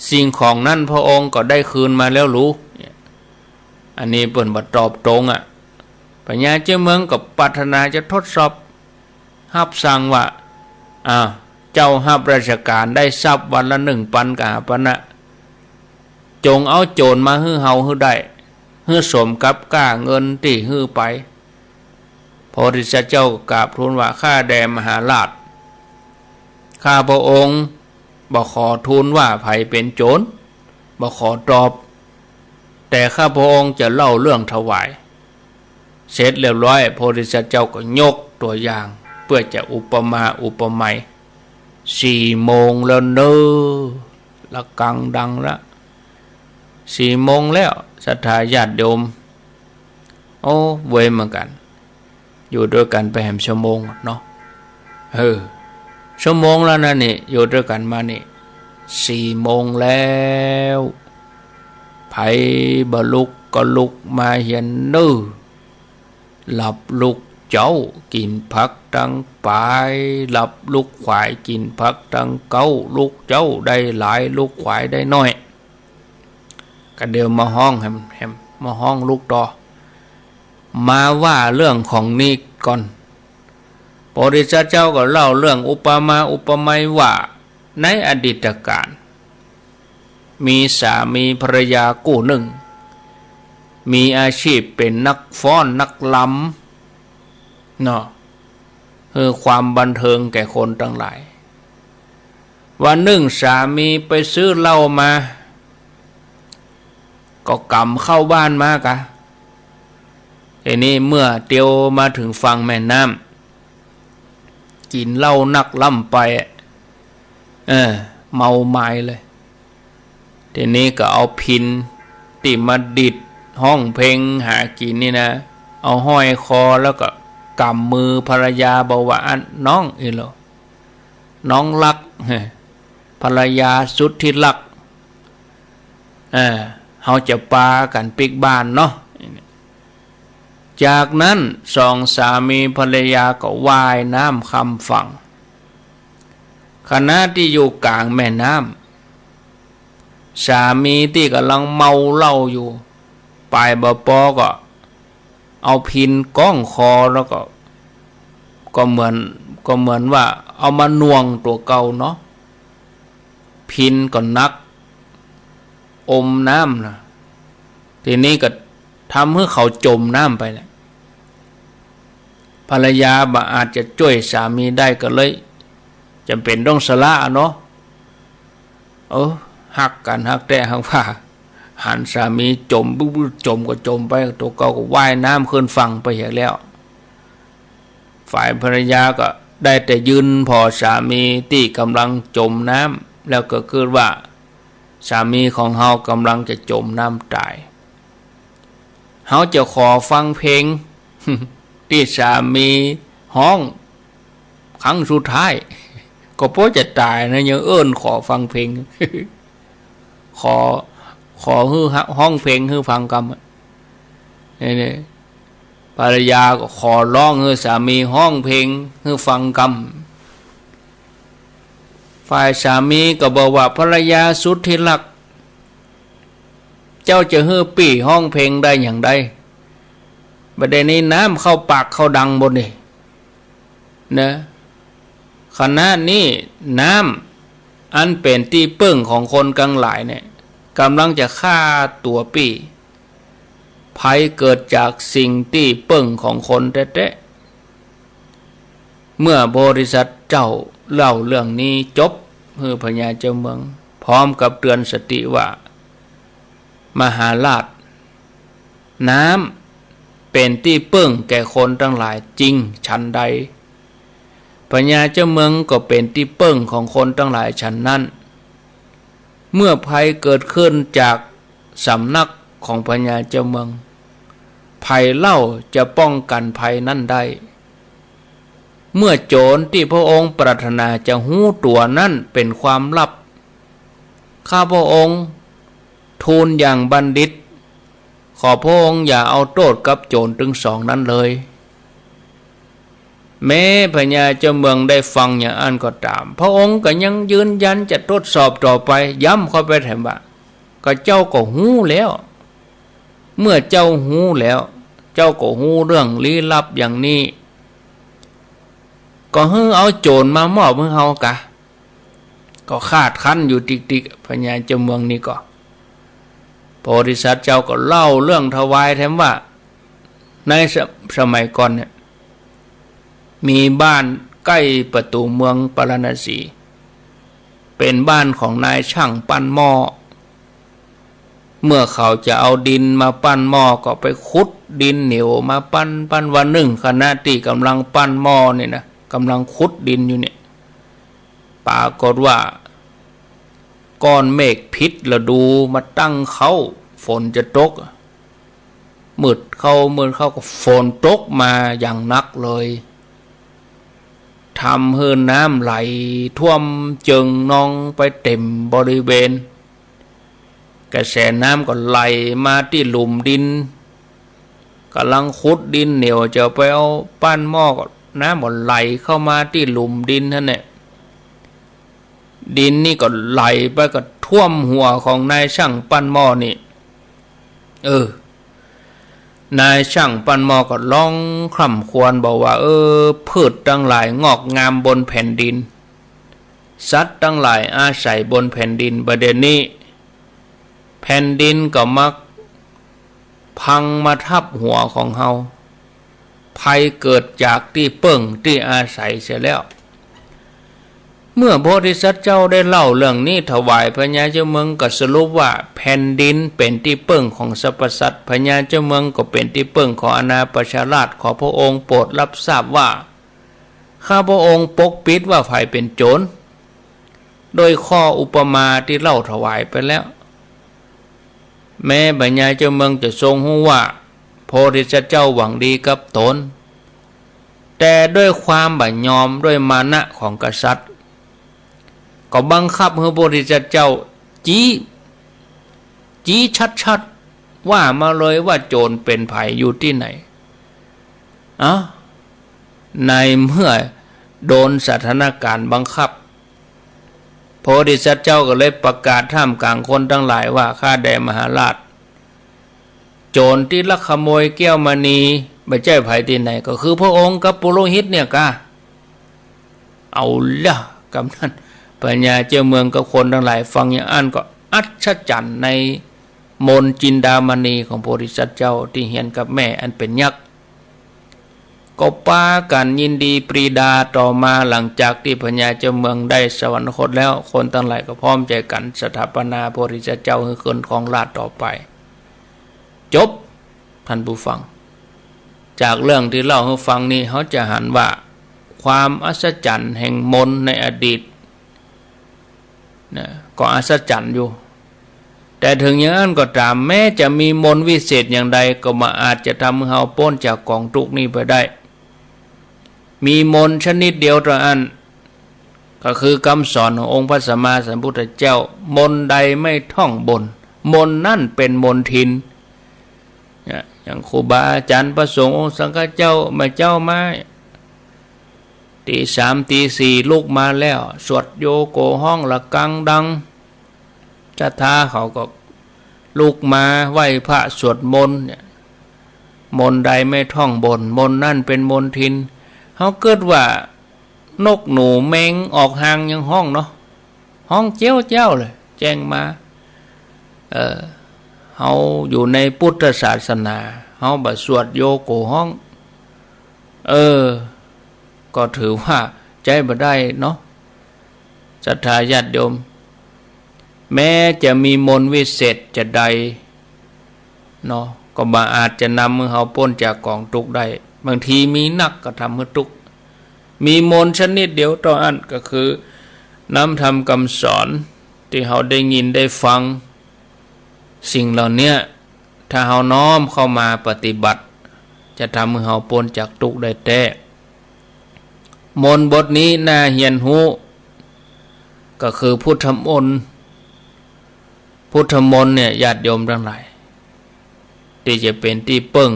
สิ่งของนั้นพระองค์ก็ได้คืนมาแล้วหรู เนี่ย อันนี้เปิ้นบ่ตอบตรงอะ พญาเจ้าเมืองก็ปรารถนาจะทดสอบ ฮับสั่งว่า อ่า เจ้าฮับราชก๋านได้ทรัพย์วันละหนึ่งปันกหาปณะ จงเอาโจ๋รมาหื้อเฮาหื้อได้ หื้อสมกับก้าเงินตี้หื้อไป โพธิสัตว์เจ้าก็กราบทูลว่า ข้าแด่มหาราช ข้าพระองค์บ่ขอทูลว่าใผเป๋นโจ๋ร บ่ขอตอบ แต่ข้าพระองค์จะเล่าเรื่องถวาย เสร็จเรียบร้อย โพธิสัตว์เจ้าก็ยกตัวอย่าง เปื้อจะอุปมาอุปไมย สี่โมงแล้วเน้อ ระฆังดังละ สี่โมงแล้ว ศรัทธาญาติโยม โอ้ เว้ยเหมือนกั๋น อยู่ตวยกั๋นไปแหมชั่วโมงเนาะ เออ ชั่วโมงแล้วนะนี่ อยู่ตวยกั๋นมานี่ สี่โมงแล้ว ใผบ่ลุกก็ลุกมาเหียนเน้อ หลับลุกเจ๊ากิ๋นผักตังป๋าย หลับลุกขวายกิ๋นผักตังเก๊า ลุกเจ๊าได้หลาย ลุกขวายได้น้อย ก็เดี๋ยวมาฮ้องแหม แหม มาฮ้องลุกต่อ มาว่าเรื่องของนี้ก่อน โพธิสัตว์เจ้าก็เล่าเรื่องอุปมาอุปไมยว่า ในอดีตกาล มีสามีภรรยากู้นึ่ง มีอาชีพเป๋นนักฟ้อนนักรำเนาะ หื้อความบันเทิงแก่คนตังหลาย วันนึ่งสามีไปซื้อเหล้ามา ก็ก๋ำเข้าบ้านมากะ ทีนี้เมื่อเตียวมาเถิงฝั่งแม่น้ำ กิ๋นเหล้านักล้ำไป เออ เมามายเลย ทีนี้ก็เอาพิณตี้มาดีดฮ้องเพลงหากิ๋นนี่นะ เอาห้อยคอแล้วก็ก๋ำมือภรรยาบอกว่า อันน้อง อีหลอ น้องฮัก ภรรยาสุดที่ฮัก เออ เฮาจะปากั๋นปิ๊กบ้านเนาะ จากนั้นสองสามีภรรยาก็ว่ายน้ำข้ามฝั่ง ขณะตี้อยู่ก๋างแม่น้ำ สามีตี้ก่ำลังเมาเหล้าอยู่ ปายบ่ปอก็เอาพิณก้องคอแล้วก็ ก็เหมือน ก็เหมือนว่าเอามาหน่วงตั๋วเก่าเนาะ พิณก็หนัก อมน้ำนะ ทีนี้ก็ทำหื้อเขาจ๋มน้ำไปแหละ ภรรยาบ่อาจจะจ้วยสามีได้ก็เลยจ๋ำเป๋นต้องสละเนาะ เออ ฮักกั๋นฮักแต๊ฮักว่า หันสามีจ๋มบึ๊บๆ จ๋มก็จ๋มไป ตั๋วเก่าก็ว่ายน้ำขึ้นฝั่งไปเหียแล้ว ฝ่ายภรรยาก็ได้แต่ยืนผ่อสามีตี้ก่ำลังจ๋มน้ำ แล้วก็กึ๊ดว่า สามีของเฮาก่ำลังจะจ๋มน้ำต๋าย เฮาจะขอฟังเพลงตี้สามีฮ้องครั้งสุดท้าย ก็เพราะจะต๋ายนะ ยังเอิ้นขอฟังเพลง ขอ ขอหื้อฮ้องเพลงหื้อฟังกำอะ นี่ นี่ ภรรยาก็ขอร้องหื้อสามีฮ้องเพลงหื้อฟังกำ ฝ่ายสามีก็บอกว่า ภรรยาสุดที่ฮัก เจ้าจะหื้อปี้ฮ้องเพลงได้อย่างใด บ่าเดี่ยวนี้น้ำเข้าปากเข้าดังหมดนี่ นะ ขณะนี้น้ำอันเป๋นตี้เปิ้งของคนตังหลายเนี่ย ก่ำลังจะฆ่าตั๋วปี้ ภัยเกิดจากสิ่งตี้เปิ้งของคนแต๊ๆ เมื่อโพธิสัตว์เจ้าเล่าเรื่องนี้จบหื้อพญาเจ้าเมือง พร้อมกับเตือนสติว่า มหาราช น้ำเป๋นตี้เปิ้งแก่คนตังหลายจริงฉันใด พญาเจ้าเมืองก็เป๋นตี้เปิ้งของคนตังหลายฉันนั้น เมื่อภัยเกิดขึ้นจากสำนักของพญาเจ้าเมือง ใผเล่าจะป้องกั๋นภัยนั้นได้ เมื่อโจ๋รตี้พระองค์ปรารถนาจะฮู้ตั๋วนั้นเป๋นความลับ ข้าพระองค์ทูลอย่างบัณฑิต ขอพระองค์อย่าเอาโต้ษกับโจ๋รตึงสองนั้นเลย แม้พญาเจ้าเมืองได้ฟังอย่างอั้นก็ต๋าม พระองค์ก็ยังยืนยันจะตรวจสอบต่อไป ย้ำเข้าไปแถมว่า ก็เจ้าก็ฮู้แล้ว เมื่อเจ้าฮู้แล้ว เจ้าก็ฮู้เรื่องลี้ลับอย่างนี้ ก็หื้อเอาโจ๋รมามอบหื้อเฮากะ ก็คาดคั้นอยู่ติ๊กๆ พญาเจ้าเมืองนี่ก็ โพธิสัตว์เจ้าก็เล่าเรื่องถวายแถมว่า ในส- สมัยก่อนเนี่ย มีบ้านใก้ประตู๋เมืองปาราณสี เป๋นบ้านของนายช่างปั้นหม้อ เมื่อเขาจะเอาดินมาปั้นหม้อก็ไปขุดดินเหนียวมาปั้น ปั้น วันนึ่งขณะตี้ก่ำลังปั้นหม้อนี่นะ ก่ำลังขุดดินอยู่เนี่ย ปรากฏว่าก้อนเมฆผิดฤดูมาตั้งเค้า ฝนจะตก มืดเข้ามืดเข้าก็ฝนตกมาอย่างหนักเลย ทำหื้อน้ำไหลท่วมเจิ่งนองไปเต็มบริเวณ กระแสน้ำก็ไหลมาตี้หลุมดิน ก่ำลังขุดดินเหนียวจะไปเอาปั้นหม้อก็น้ำก็ไหลเข้ามาตี้หลุมดินหั้นแหละ ดินนี่ก็ไหลไปก็ท่วมหัวของนายช่างปั้นหม้อนี่ เออ นายช่างปั้นหม้อก็ร้องคร่ำครวญบอกว่า เออ พืชตังหลายงอกงามบนแผ่นดิน สัตว์ตังหลายอาศัยบนแผ่นดิน บ่าเดี่ยวนี้ แผ่นดินก็มาพังมาทับหัวของเฮา ภัยเกิดจากตี้เปิ้งตี้อาศัยเสียแล้ว เมื่อโพธิสัตว์เจ้าได้เล่าเรื่องนี้ถวาย พญาเจ้าเมืองก็สรุปว่า แผ่นดินเป๋นตี้เปิ้งของสรรพสัตว์ พญาเจ้าเมืองก็เป๋นตี้เปิ้งของอาณาประชาราษฎร์ ขอพระองค์โปรดรับทราบว่า ข้าพระองค์ปกปิดว่าใผเป๋นโจ๋ร โดยข้ออุปมาตี้เล่าถวายไปแล้ว แม้พญาเจ้าเมืองจะทรงฮู้ว่า โพธิสัตว์เจ้าหวังดีกับตน แต่ด้วยความบ่ยอม ด้วยมานะของกษัตริย์ ก็บังคับหื้อโพธิสัตว์เจ้าจี้ จี้ชัดๆ ว่ามาเลยว่าโจ๋รเป๋นใผอยู่ตี้ไหน เอ้า ในเมื่อโดนสถานการณ์บังคับ โพธิสัตว์เจ้าก็เลยประกาศท่ามกลางคนตังหลายว่า ข้าแต่มหาราช โจ๋รตี้ลักขโมยแก้วมณีบ่ใจ้ใผตี้ไหน ก็คือพระองค์กับปุโรหิตเนี่ยกา เอาละ กำนั้น พญาเจ้าเมืองกับคนตังหลายฟังอย่างอั้นก็อัศจรรย์ในมนต์จินดามณีของโพธิสัตว์เจ้าตี้เฮียนกับแม่อันเป๋นยักษ์ ก็ปากั๋นยินดีปรีดา ต่อมาหลังจากตี้พญาเจ้าเมืองได้สวรรคตแล้ว คนตังหลายก็พร้อมใจ๋กั๋นสถาปนาโพธิสัตว์เจ้าหื้อขึ้นครองราชย์ต่อไป จบ ท่านผู้ฟัง จากเรื่องตี้เล่าหื้อฟังนี้ เฮาจะหันว่าความอัศจรรย์แห่งมนต์ในอดีต นะ ก็อัศจรรย์อยู่ แต่เถิงอย่างอั้นก็ต๋าม แม้จะมีมนต์วิเศษอย่างใด ก็บ่อาจจะทำหื้อเฮาป๊นจากก๋องตุ๊กข์นี้ไปได้ มีมนต์ชนิดเดียวเต้าอั้น ก็คือกำสอนขององค์พระสัมมาสัมพุทธเจ้า มนต์ใดไม่ท่องบน มนต์นั้นเป๋นมลทิน เนี่ย อย่างครูบาอาจ๋ารย์พระสงฆ์องค์สังฆเจ้า แม่เจ้ามา ตี๋สามตี๋สี่ลุกมาแล้ว สวดโยโกฮ้องระฆังดัง ศรัทธาเขาก็ลุกมาไหว้พระสวดมนต์เนี่ย มนต์ใดไม่ท่องบน มนต์นั้นเป๋นมลทิน เฮาเกิดว่านกหนูแมงออกฮางยังฮ้องเนาะ ฮ้องเจ๊ยวเจ๊ยวเลย แจ้งมา เออ เฮาอยู่ในพุทธศาสนา เฮาบ่สวดโยโกฮ้อง เออ ก็ถือว่าใจ๊บ่ได้เนาะ ศรัทธาญาติโยม แม้จะมีมนต์วิเศษจะใดเนาะ ก็บ่อาจจะนำหื้อเฮาป๊นจากก๋องตุ๊กข์ได้ บางทีมีนักก็ทำหื้อตุ๊กข์ มีมนต์ชนิดเดียวเต้าอั้น ก็คือน้ำธรรมกำสอนตี้เฮาได้ยินได้ฟัง สิ่งเหล่าเนี้ย ถ้าเฮาน้อมเข้ามาปฏิบัติ จะทำหื้อเฮาป๊นจากตุ๊กข์ได้แต๊ มนต์บทนี้น่าเฮียนฮู้ ก็คือพุทธมนต์ พุทธมนต์เนี่ย ญาติโยมตังหลาย ตี้จะเป๋นตี้เปิ้ง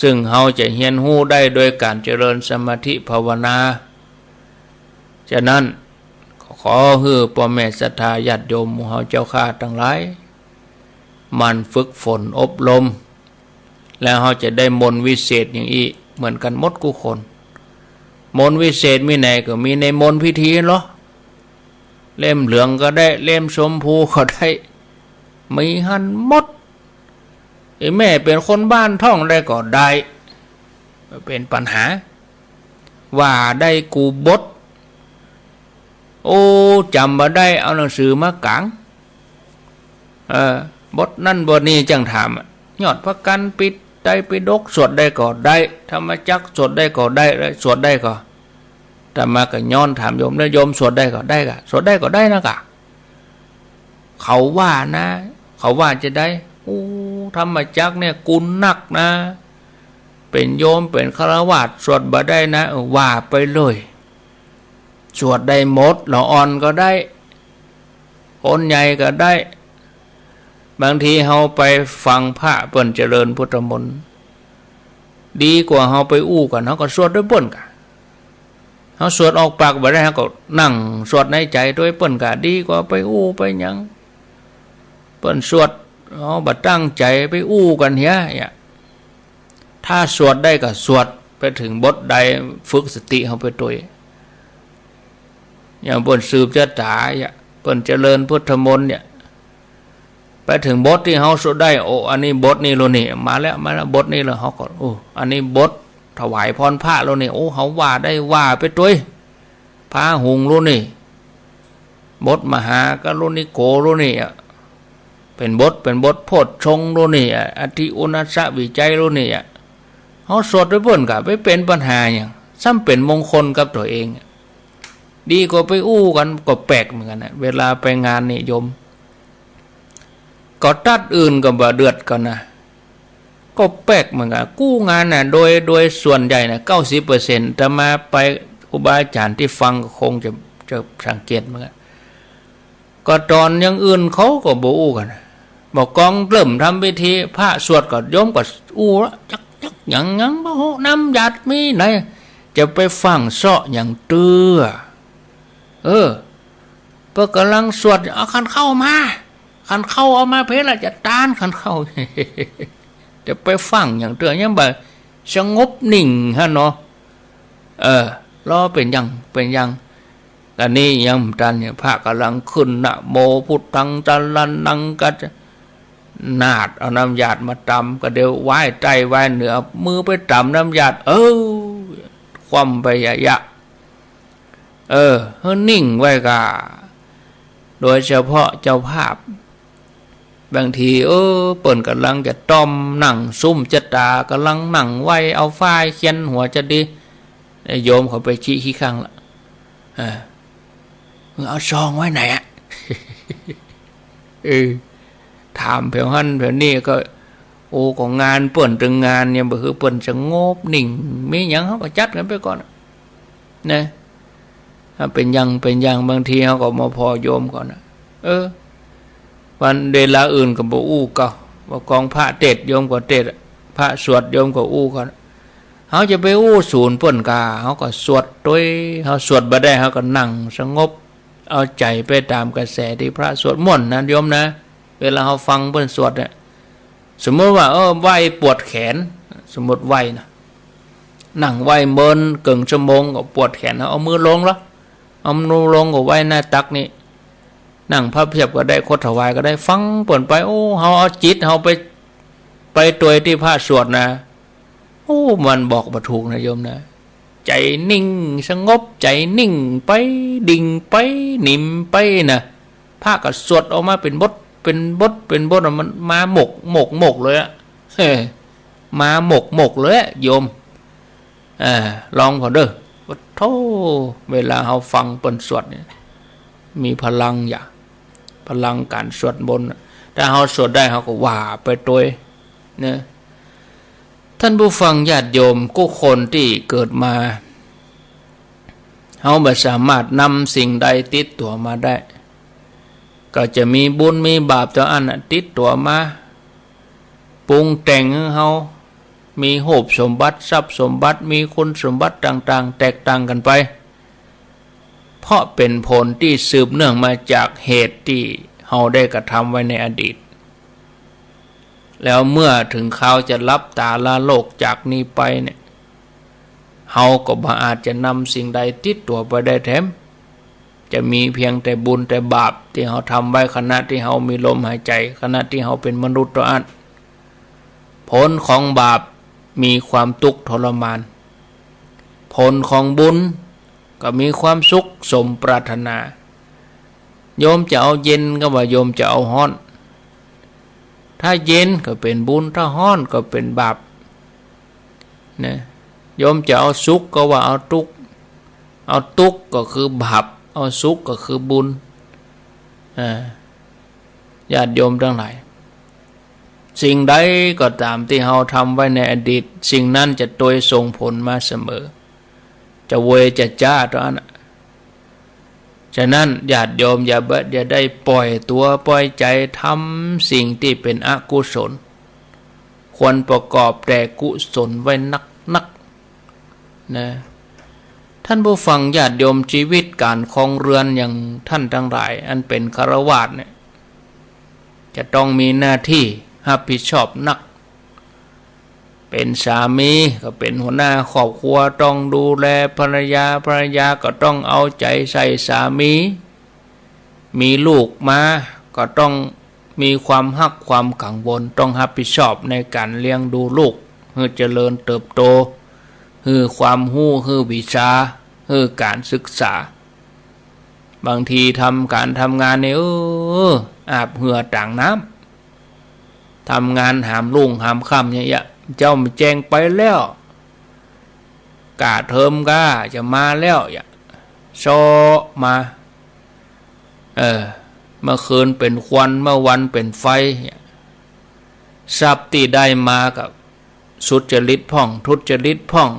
ซึ่งเฮาจะเฮียนฮู้ได้โดยก๋านเจริญสมาธิภาวนา ฉะนั้น ขอ ขอหื้อป้อแม่ศรัทธาญาติโยมหมู่เฮาเจ้าข้าตังหลาย หมั่นฝึกฝนอบรม แล้วเฮาจะได้มนต์วิเศษอย่างอี้เหมือนกั๋นหมดกู้คน มนต์วิเศษมีไหนก็มีในมนต์พิธีหั้นลอ เล่มเหลืองก็ได้ เล่มชมพูก็ได้ มีหั้นหมด ไอ้แม่เป๋นคนบ้านท่องได้ก็ได้ บ่เป๋นปัญหา ว่าได้กู้บท โอ้ จ๋ำบ่ได้ เอาหนังสือมากาง เออ บทนั้นบทนี้จั่งถามอะ ยอดพระกันปิด ไตรปิฎกสวดได้ก็ได้ ธรรมจักรสวดได้ก็ได้ สวดได้ก็ อาตมาก็ย้อนถามโยม แล้วโยมสวดได้ก็ได้ก่ะ สวดได้ก็ได้นะก่ะ เขาว่านะ เขาว่าจะได้ โอ้ ธรรมจักรเนี่ยกุนนักนะ เป๋นโยมเป๋นฆราวาสสวดบ่ได้นะ เออ ว่าไปเลย สวดได้หมด ละอ่อนก็ได้ คนใหญ่ก็ได้ บางทีเฮาไปฟังพระเปิ้นเจริญพุทธมนต์ ดีกว่าเฮาไปอู้กั๋น เฮาก็สวดตวยเปิ้นก่ะ เฮาสวดออกปากบ่ได้ เฮาก็นั่งสวดในใจ๋ตวยเปิ้นก่ะ ดีกว่าไปอู้ไปหยัง เปิ้นสวด เฮาบ่ตั้งใจ๋ไปอู้กั๋นเหีย เนี่ย ถ้าสวดได้ก็สวด ไปเถิงบทใดฝึกสติเฮาไปตวย อย่างเปิ้นสืบชะตา อย่างเปิ้นเจริญพุทธมนต์เนี่ย ไปเถิงบทตี้เฮาสวดได้ โอ้ อันนี้บทนี้แล้วนี่ มาแล้ว มาแล้ว บทนี้แล้ว เฮาก็ โอ้ อันนี้บทถวายพรพระแล้วนี่ โอ้ เฮาว่าได้ ว่าไปตวย พาหุงแล้วนี่ บทมหากรุณิโกแล้วนี่อะ เป๋นบท เป๋นบทโพชฌงค์แล้วนี่อะ อธิอุณาสวิจัยแล้วนี่อะ เฮาสวดตวยเปิ้นก่ะ ไปเป๋นปัญหาหยัง ซ้ำเป๋นมงคลกับตั๋วเองอะ ดีกว่าไปอู้กั๋น ก็แปลกเหมือนกั๋นนะ เวลาไปงานนี่โยม ก็ตั๊ดอื่นก็บ่เดือดก่อนนะ ก็แปลกเหมือนกั๋น กู้งานน่ะ โดย โดยส่วนใหญ่น่ะ เก้าสิบเปอร์เซ็นต์ อาตมาไปครูบาอาจ๋ารย์ตี้ฟังก็คงจะ จะสังเกตเหมือนกั๋น ก็ต๋อนอย่างอื่นเขาก็บ่อู้กั๋น บ่ากองเริ่มทำพิธี พระสวดก็โยมก็อู้ละ จัก จัก หยัง หยัง บ่ฮู้ น้ำหยาดมีไหน จะไปฟั่งเซาะหยังเตื้อ เออ เปิ้นก่ำลังสวด เอาขันเข้ามา ขันเข้าเอามาเป๋นละ จะตานขันเข้า จะไปฟั่งหยังเตื้อ ยังบ่สงบนิ่งหั้นเนาะ เออ รอเป๋นหยัง เป๋นหยัง อันนี้ยังบ่ตันเนี่ย พระก่ำลังขึ้น นะโมพุทธังสรณังคัจฉ นาดเอาน้ำหยาดมาตำ ก็เดี๋ยวไหว้ใต้ไหว้เหนือ มือไปตำน้ำหยาด เออ คว่ำไปยะยะ เออ หื้อนิ่งไว้ก่า โดยเฉพาะเจ้าภาพ บางที เออ เปิ้นก่ำลังจะต้อมนั่งสุมจะต๋า ก่ำลังนั่งไหว้ เอาฝ้ายเขียนหัวจะดี ไอ้โยมเขาไปชี้ขี้ข้างละ เออ มึงเอาซองไว้ไหนอะ เออ ถามแผวหั้นแผวนี่ก็ โอ้ ก็งานเปิ้นตึงงานเนี่ย บ่หื้อเปิ้นสงบนิ่ง มีหยังเฮาก็จัดกั๋นไปก่อน นะ ถ้าเป๋นอย่าง เป๋นอย่าง บางทีเฮาก็มาผ่อโยมก่อนนะ เออ วันเวลาอื่นก็บ่อู้ก่า ว่ากองพระเตสน์โยมก็เตสน์ พระสวดโยมก็อู้ก่อน เฮาจะไปอู้สูนเปิ้นก่า เฮาก็สวดตวย เฮาสวดบ่ได้ เฮาก็นั่งสงบ เอาใจ๋ไปต๋ามกระแสตี้พระสวด ม่วนนะโยมนะ เวลาเฮาฟังเปิ้นสวดเนี่ย สมมุติว่า เออ ไหว้ปวดแขน สมมุติไหว้นะ นั่งไหว้เมินเกิ่งชั่วโมงก็ปวดแขน เอามือลงละ เอามือลงก็ไหว้หน้าตักนี่ นั่งพับเพียบก็ได้ คดถวายก็ได้ ฟังเปิ้นไป โอ้ เฮาเอาจิตเฮาไป ไปตวยตี้พระสวดนะ โอ้ มันบอกบ่ถูกนะโยมนะ ใจ๋นิ่งสงบ ใจ๋นิ่งไป ดิ่งไป นิ่มไปนะ พระก็สวดออกมาเป๋นบท เป๋นบท เป๋นบทอะ มันมาหมก หมก หมกเลยอะ เฮ้ย มาหมก หมกเลยอะโยม เออ ลองผ่อเด้อ โอ้โธ่ เวลาเฮาฟังเปิ้นสวดเนี่ย มีพลังอย่า พลังก๋านสวดมนต์น่ะ ถ้าเฮาสวดได้ เฮาก็ว่าไปตวย เนาะ ท่านผู้ฟังญาติโยมกู้คนตี้เกิดมา เฮาบ่สามารถนำสิ่งใดติดตั๋วมาได้ ก็จะมีบุญมีบาปตั๋วอั้นน่ะติดตั๋วมา ปรุงแต่งหื้อเฮามีฮูปสมบัติ ทรัพย์สมบัติ มีคุณสมบัติต่างๆ แตกต่างกั๋นไป เพราะเป๋นผลตี้สืบเนื่องมาจากเหตุตี้เฮาได้กระทำไว้ในอดีต แล้วเมื่อเถิงคราวจะหลับต๋าลาโลกจากนี้ไปเนี่ย เฮาก็บ่อาจจะนำสิ่งใดติดตั๋วไปได้แถม จะมีเพียงแต่บุญแต่บาปตี้เฮาทำไว้ขณะตี้เฮามีลมหายใจ๋ ขณะตี้เฮาเป๋นมนุษย์เต้าอั้น ผลของบาปมีความตุ๊กข์ทรมาน ผลของบุญก็มีความสุขสมปรารถนา โยมจะเอาเย็นก็ว่าโยมจะเอาฮ้อน ถ้าเย็นก็เป๋นบุญ ถ้าฮ้อนก็เป๋นบาป นะ โยมจะเอาสุขก็ว่าเอาตุ๊กข์ เอาตุ๊กข์ก็คือบาป เอาสุขก็คือบุญ อ่า ญาติโยมตังหลาย สิ่งใดก็ต๋ามตี้เฮาทำไว้ในอดีต สิ่งนั้นจะตวยส่งผลมาเสมอ จะเวยจะจ๊าเต้าอั้นน่ะ ฉะนั้นญาติโยมอย่าเบ- อย่าได้ปล่อยตั๋วปล่อยใจ๋ทำสิ่งตี้เป๋นอกุศล ควรประกอบแต่กุศลไว้นักๆ นะ ท่านผู้ฟังญาติโยม ชีวิตก๋านครองเรือนอย่างท่านตังหลายอันเป๋นฆราวาสเนี่ย จะต้องมีหน้าตี้ฮับผิดชอบนัก เป๋นสามีก็เป๋นหัวหน้าครอบครัว ต้องดูแลภรรยา ภรรยาก็ต้องเอาใจ๋ใส่สามี มีลูกมาก็ต้องมีความฮักความกังวล ต้องฮับผิดชอบในก๋านเลี้ยงดูลูก หื้อเจริญเติบโต หื้อความฮู้ หื้อวิชา หื้อก๋านศึกษา บางทีทำก๋านทำงานนี่ เออ อาบเหื่อต๋างน้ำ ทำงานหามรุ่งหามค่ำเนี่ย เจ๊าแจ้งไปแล้ว ก้าเทอมก้าจะมาแล้ว เซาะมา เออ เมื่อคืนเป๋นควัน เมื่อวันเป๋นไฟ ทรัพย์ตี้ได้มาก็สุจริตพ่อง ทุจริตพ่อง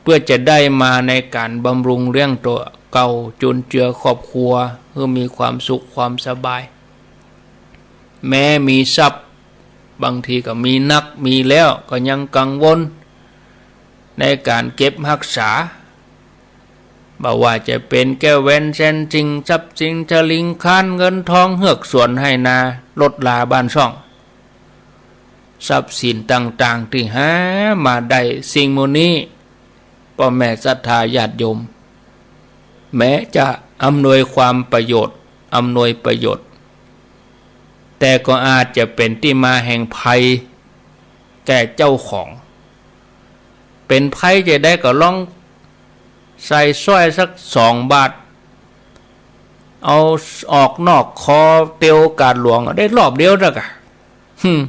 เปื้อจะได้มาในก๋านบำรุงเลี้ยงตั๋วเก่า จุนเจือครอบครัว หื้อมีความสุขความสบาย แม้มีทรัพย์ บางทีก็มีนัก มีแล้วก็ยังกังวลในก๋านเก็บฮักษา บ่ว่าจะเป๋นแก้วแหวนแสนสิ่ง ทรัพย์สินสลิงคาน เงินทองเฮือกสวนไฮ่นา รถราบ้านช่อง ทรัพย์สินต่างๆ ตี้หามาได้ สิ่งหมู่นี้ ป้อแม่ศรัทธาญาติโยม แม้จะอำนวยความประโยชน์ อำนวยประโยชน์ แต่ก็อาจจะเป๋นตี้มาแห่งภัยแก่เจ้าของ เป๋นภัยจะใดก็ลองใส่สร้อยสักสองบาท เอาออกนอกคอเตียวกาดหลวงได้รอบเดียวเต้ากะ หึ่ม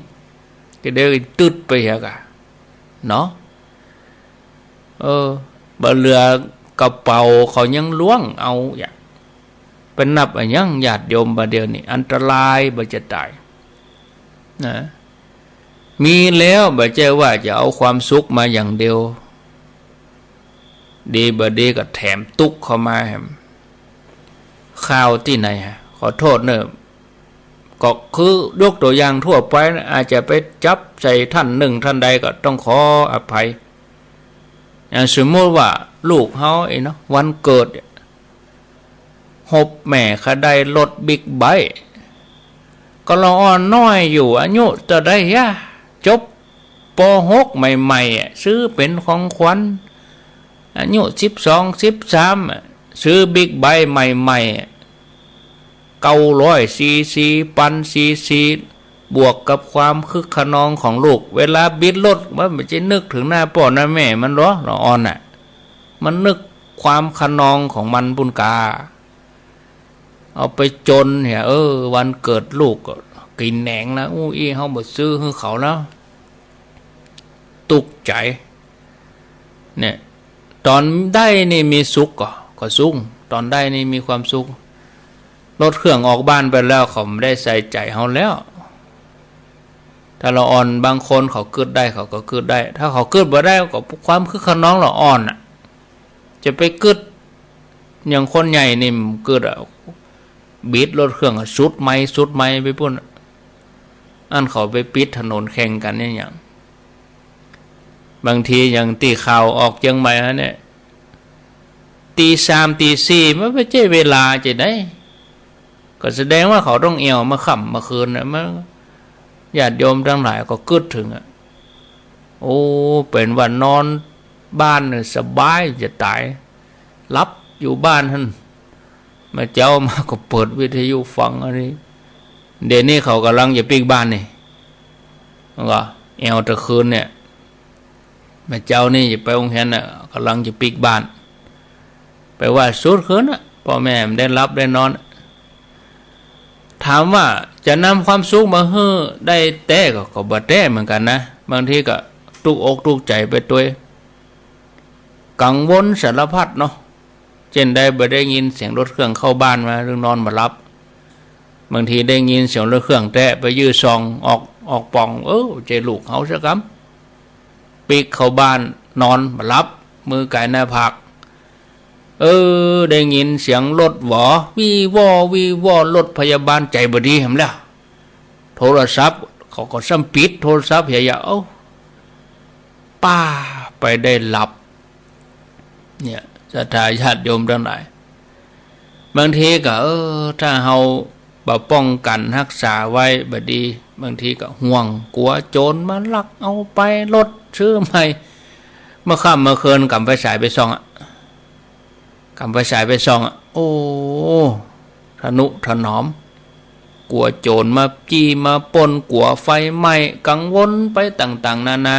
จะได้ตึ๊ดไปเหียกะ เนาะ เออ บ่เหลือกระเป๋าเขายังล้วงเอา อย่าไปนับอะหยัง ญาติโยม บ่าเดี่ยวนี้อันตรายบ่าจะต๋าย นะ มีแล้วบ่ใจ้ว่าจะเอาความสุขมาอย่างเดียว ดีบ่ดีก็แถมตุ๊กข์เข้ามาแหม ข้าวตี้ไหนฮะ ขอโทษเน่อ ก็คือยกตั๋วอย่างทั่วไปนะ อาจจะไปจับใส่ท่านนึ่งท่านใดก็ต้องขออภัย อย่างสมมุติว่าลูกเฮาเองเนาะ วันเกิด ฮบแม่เขาได้รถบิ๊กไบค์ ก็ละอ่อนน้อยอยู่ อายุเต้าใดยะ จบ ป.หก ใหม่ๆ อะ ซื้อเป๋นของขวัญ อายุสิบสอง สิบสาม อะ ซื้อบิ๊กไบค์ใหม่ๆ อะ เก้าร้อยซีซี พันซีซี บวกกับความคึกคะนองของลูก เวลาบิดรถ มันบ่ใจ้นึกเถิงหน้าป้อหน้าแม่มันหรอ ละอ่อนน่ะ มันนึกความคะนองของมันปู้นกา เอาไปจ๋นเหีย เออ วันเกิดลูกก็กิ๋นแหนงนะ อู้อี้ เฮาบ่ซื้อหื้อเขาแล้ว ตุ๊กใจ๋ เนี่ย ต๋อนได้นี่มีสุขก่อ ก็สุข ต๋อนได้นี่มีความสุข รถเครื่องออกบ้านไปแล้ว เขาบ่ได้ใส่ใจ๋เฮาแล้ว ถ แต่ละอ่อนบางคนเขากึ๊ดได้เขาก็กึ๊ดได้ ถ้าเขากึ๊ดบ่ได้ก็ความคึกคะนองละอ่อนน่ะ จะไปกึ๊ดอย่างคนใหญ่นี่มันกึ๊ดอะ บิดรถเครื่องอะสุดไมล์สุดไมล์ไปปู้นอะ อันเขาไปปิดถนนแข่งกั๋นเนี่ยหยัง บางทีอย่างตี้ข่าวออกเจียงใหม่ฮะเนี่ย ตีสามตีสี่มันบ่ใจ้เวลาจะใด ก็แสดงว่าเขาต้องแอ่วมาค่ำมาคืนน่ะ มัน ญาติโยมตังหลายก็กึ๊ดเถิงอะ โอ้ เป๋นว่านอนบ้านเนี่ยสบายจะต๋าย หลับอยู่บ้านหั้น มาเจ๊ามาก็เปิดวิทยุฟังอันนี้ เดี๋ยวนี้เขาก่ำลังจะปิ๊กบ้านนี่ มันก็แอ่วตะคืนเนี่ย มาเจ๊านี่จะไปโฮงเฮียนน่ะ ก่ำลังจะปิ๊กบ้าน ไปว่าสุดคืนน่ะ ป้อแม่บ่ได้หลับได้นอน ถามว่าจะนำความสุขมาหื้อได้แต๊ก็ ก็บ่แต๊เหมือนกั๋นนะ บางทีก็ตุ๊กอกตุ๊กใจ๋ไปตวย กังวลสารพัดเนาะ เจ้นใดบ่ได้ยินเสียงรถเครื่องเข้าบ้านมาเถิงนอนบ่หลับ บางทีได้ยินเสียงรถเครื่องแต๊ไปยื้อส่องออก ออกป่อง เออ ใจ้ลูกเฮาเสียกำ ปิ๊กเข้าบ้านนอนบ่หลับ มือก๋ายหน้าผาก เออ ได้ยินเสียงรถหวอ วี้วอ วี้วอ รถพยาบาล ใจ๋บ่ดีแหมแล้ว โทรศัพท์เขาก็ซ้ำปิดโทรศัพท์เหีย เอ้า ป้าไปได้หลับ เนี่ย ศรัทธาญาติโยมตังหลาย บางทีก็ เออ ถ้าเฮาบ่ป้องกั๋นฮักษาไว้บ่ดี บางทีก็ห่วง กั๋วโจรมาลักเอาไป รถซื้อใหม่ เมื่อค่ำเมื่อคืนก๋ำไฟฉายไปส่องอะ ก๋ำไฟฉายไปส่องอะ โอ้ ทะนุถนอม กั๋วโจรมาจี้มาปล้น กั๋วไฟไหม้ กังวลไปต่างๆ นานา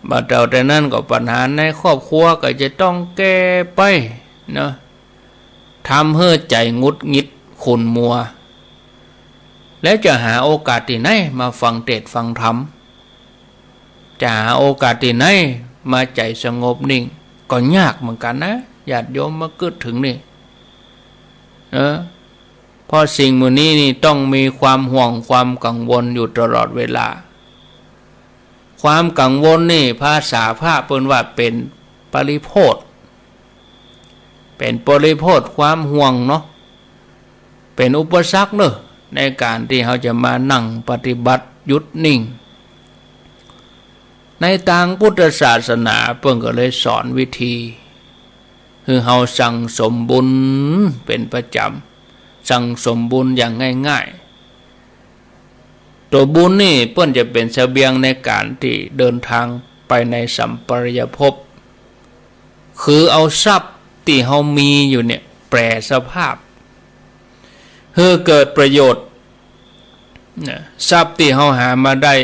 บ่าเต้าแต่นั้นก็ปัญหาในครอบครัวก็จะต้องแก้ไปเนาะ ทำหื้อใจ๋หงุดหงิดขุ่นมัว แล้วจะหาโอกาสตี้ไหนมาฟังเตสน์ฟังธรรม จะหาโอกาสตี้ไหนมาใจ๋สงบนิ่ง ก็ยากเหมือนกั๋นนะ ญาติโยมมากึ๊ดเถิงนี่ เออ เพราะสิ่งหมู่นี้นี่ต้องมีความห่วงความกังวลอยู่ตลอดเวลา ความกังวลนี่ภาษาพระเปิ้นว่าเป๋นปริโพธ เป๋นปริโพธความห่วงเนาะ เป๋นอุปสรรคเนาะ ในก๋านตี้เฮาจะมานั่งปฏิบัติหยุดนิ่ง ในตางพุทธศาสนาเปิ้นก็เลยสอนวิธี หื้อเฮาสั่งสมบุญเป๋นประจ๋ำ สั่งสมบุญอย่างง่ายๆ ตั๋วบุญนี่เปิ้นจะเป๋นเสบียงในก๋านตี้เดินตางไปในสัมปรายภพ คือเอาทรัพย์ตี้เฮามีอยู่เนี่ยแปรสภาพ หื้อเกิดประโยชน์ นะ ทรัพย์ตี้เฮาหามาได้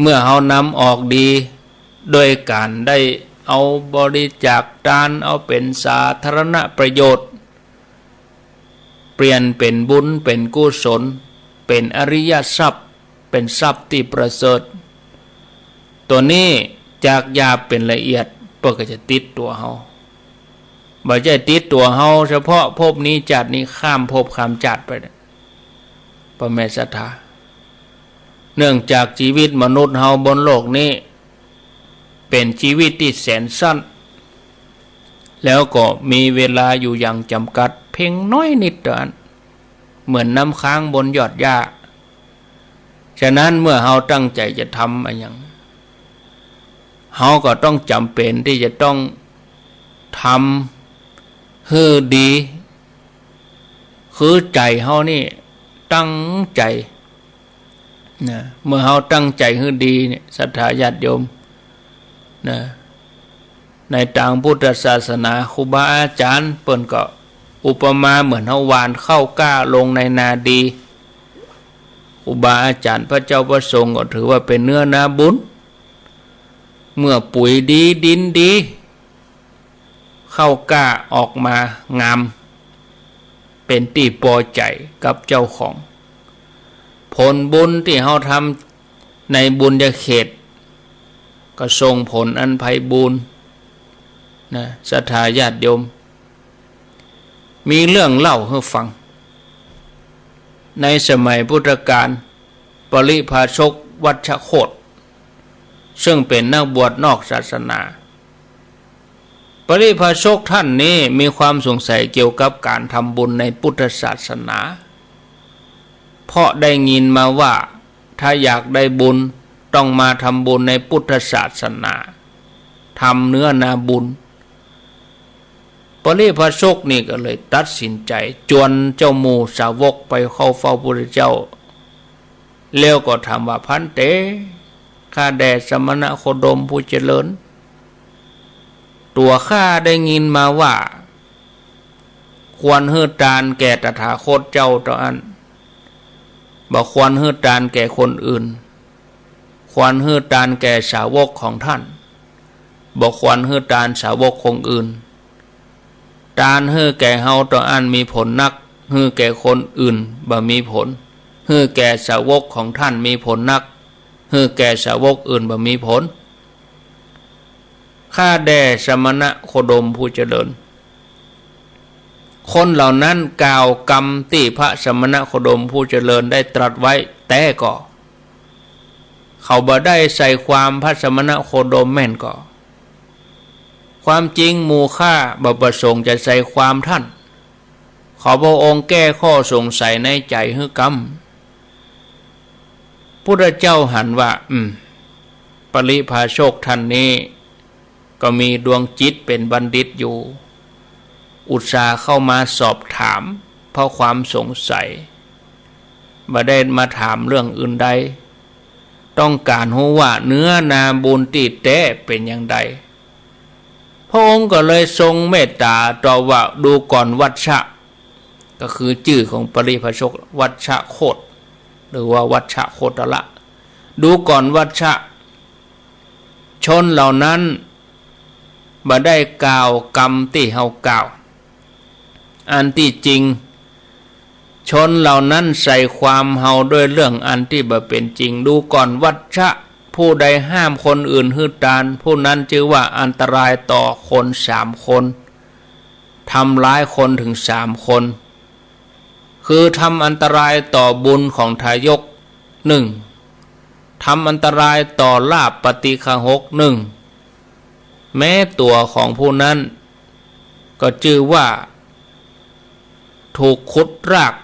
เมื่อเฮานำออกดี โดยก๋านได้เอาบริจาคตาน เอาเป๋นสาธารณประโยชน์ เปลี่ยนเป๋นบุญ เป๋นกุศล เป๋นอริยทรัพย์ เป๋นทรัพย์ตี้ประเสริฐ ตั๋วนี้จากหยาบเป๋นละเอียด เปิ้นก็จะติดตั๋วเฮา บ่ใจ้ติดตั๋วเฮาเฉพาะภพนี้จาตินี้ ข้ามภพข้ามจาติไปเนี่ย ป้อแม่ศรัทธา เนื่องจากจีวิตมนุษย์เฮาบนโลกนี้ เป๋นจีวิตตี้แสนสั้น แล้วก็มีเวลาอยู่อย่างจ๋ำกัดเพียงน้อยนิดเต้านั้น เหมือนน้ำค้างบนยอดหญ้า ฉะนั้นเมื่อเฮาตั้งใจ๋จะทำอะหยัง เฮาก็ต้องจ๋ำเป๋นตี้จะต้องทำหื้อดี คือใจ๋เฮานี่ตั้งใจ๋ นะ เมื่อเฮาตั้งใจ๋หื้อดีเนี่ย ศรัทธาญาติโยม นะ ในตางพุทธศาสนา ครูบาอาจ๋ารย์เปิ้นก็อุปมาเหมือนเฮาหว่านข้าวกล้าลงในนาดี ครูบาอาจ๋ารย์ พระเจ้าพระสงฆ์ก็ถือว่าเป๋นเนื้อนาบุญ เมื่อปุ๋ยดี ดินดี ข้าวกล้าออกมางาม เป๋นตี้ปอใจ๋กับเจ้าของ ผลบุญตี้เฮาทำในบุญญาเขต ก็ส่งผลอันไพบูลย์ นะ ศรัทธาญาติโยม มีเรื่องเล่าหื้อฟัง ในสมัยพุทธกาล ปริพาชกวัชโคต ซึ่งเป๋นนักบวชนอกศาสนา ปริพาชกท่านนี้มีความสงสัยเกี่ยวกับก๋านทำบุญในพุทธศาสนา เพราะได้ยินมาว่า ถ้าอยากได้บุญต้องมาทำบุญในพุทธศาสนา ทำเนื้อนาบุญ ปริพาชกนี่ก็เลยตัดสินใจ๋จวนเจ้าหมู่สาวกไปเข้าเฝ้าพุทธเจ้า แล้วก็ถามว่า ภันเต ข้าแด่สมณโคดมผู้เจริญ ตั๋วข้าได้ยินมาว่า ควรหื้อตานแก่ตถาคตเจ้าเต้าอั้น บ่ควรหื้อตานแก่คนอื่น ควรหื้อตานแก่สาวกของท่าน บ่ควรหื้อตานสาวกคนอื่น ตานหื้อแก่เฮาเต้าอั้นมีผลนัก หื้อแก่คนอื่นบ่มีผล หื้อแก่สาวกของท่านมีผลนัก หื้อแก่สาวกอื่นบ่มีผล ข้าแด่สมณโคดมผู้เจริญ คนเหล่านั้นกล่าวกำตี้พระสมณโคดมผู้เจริญได้ตรัสไว้แต๊ก่อ เขาบ่ได้ใส่ความพระสมณโคดมแม่นก่อ ความจริงหมู่ข้าบ่ประสงค์จะใส่ความท่าน ขอพระองค์แก้ข้อสงสัยในใจ๋หื้อกำ พุทธเจ้าหันว่า อืม ปริพาชกท่านนี้ ก็มีดวงจิตเป๋นบัณฑิตอยู่ อุตส่าห์เข้ามาสอบถามเพราะความสงสัย บ่ได้มาถามเรื่องอื่นใด ต้องก๋านฮู้ว่าเนื้อนาบุญตี้แต๊เป๋นอย่างใด พระองค์ก็เลยทรงเมตต๋าตอบว่า ดูก่อนวัชชะ ก็คือจื้อของปริพาชก วัชโคต หรือว่าวัชโคตละ ดูก่อนวัชชะ ชนเหล่านั้นบ่ได้กล่าวกำตี้เฮากล่าว อันตี้จริง ชนเหล่านั้นใส่ความเฮาด้วยเรื่องอันตี้บ่เป๋นจริง ดูก่อนวัชชะ ผู้ใดห้ามคนอื่นหื้อตาน ผู้นั้นจื้อว่าอันตรายต่อคนสามคน ทำร้ายคนถึงสามคน คือทำอันตรายต่อบุญของทายกหนึ่ง ทำอันตรายต่อลาภปฏิฆะหกหนึ่ง แม้ตั๋วของผู้นั้นก็จื้อว่าถูกขุดราก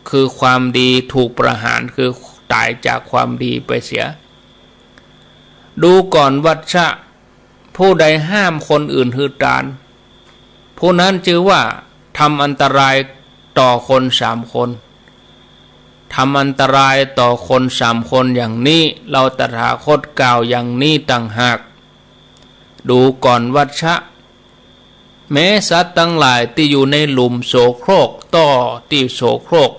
คือความดี ถูกประหาร คือต๋ายจากความดีไปเสีย ดูก่อนวัชชะ ผู้ใดห้ามคนอื่นหื้อตาน ผู้นั้นจื้อว่าทำอันตรายต่อคนสามคน ทำอันตรายต่อคนสามคนอย่างนี้ เฮาตถาคตกล่าวอย่างนี้ต่างหาก ดูก่อนวัชชะ แม้สัตว์ตังหลายตี้อยู่ในหลุมโสโครก ต้อตี้โสโครก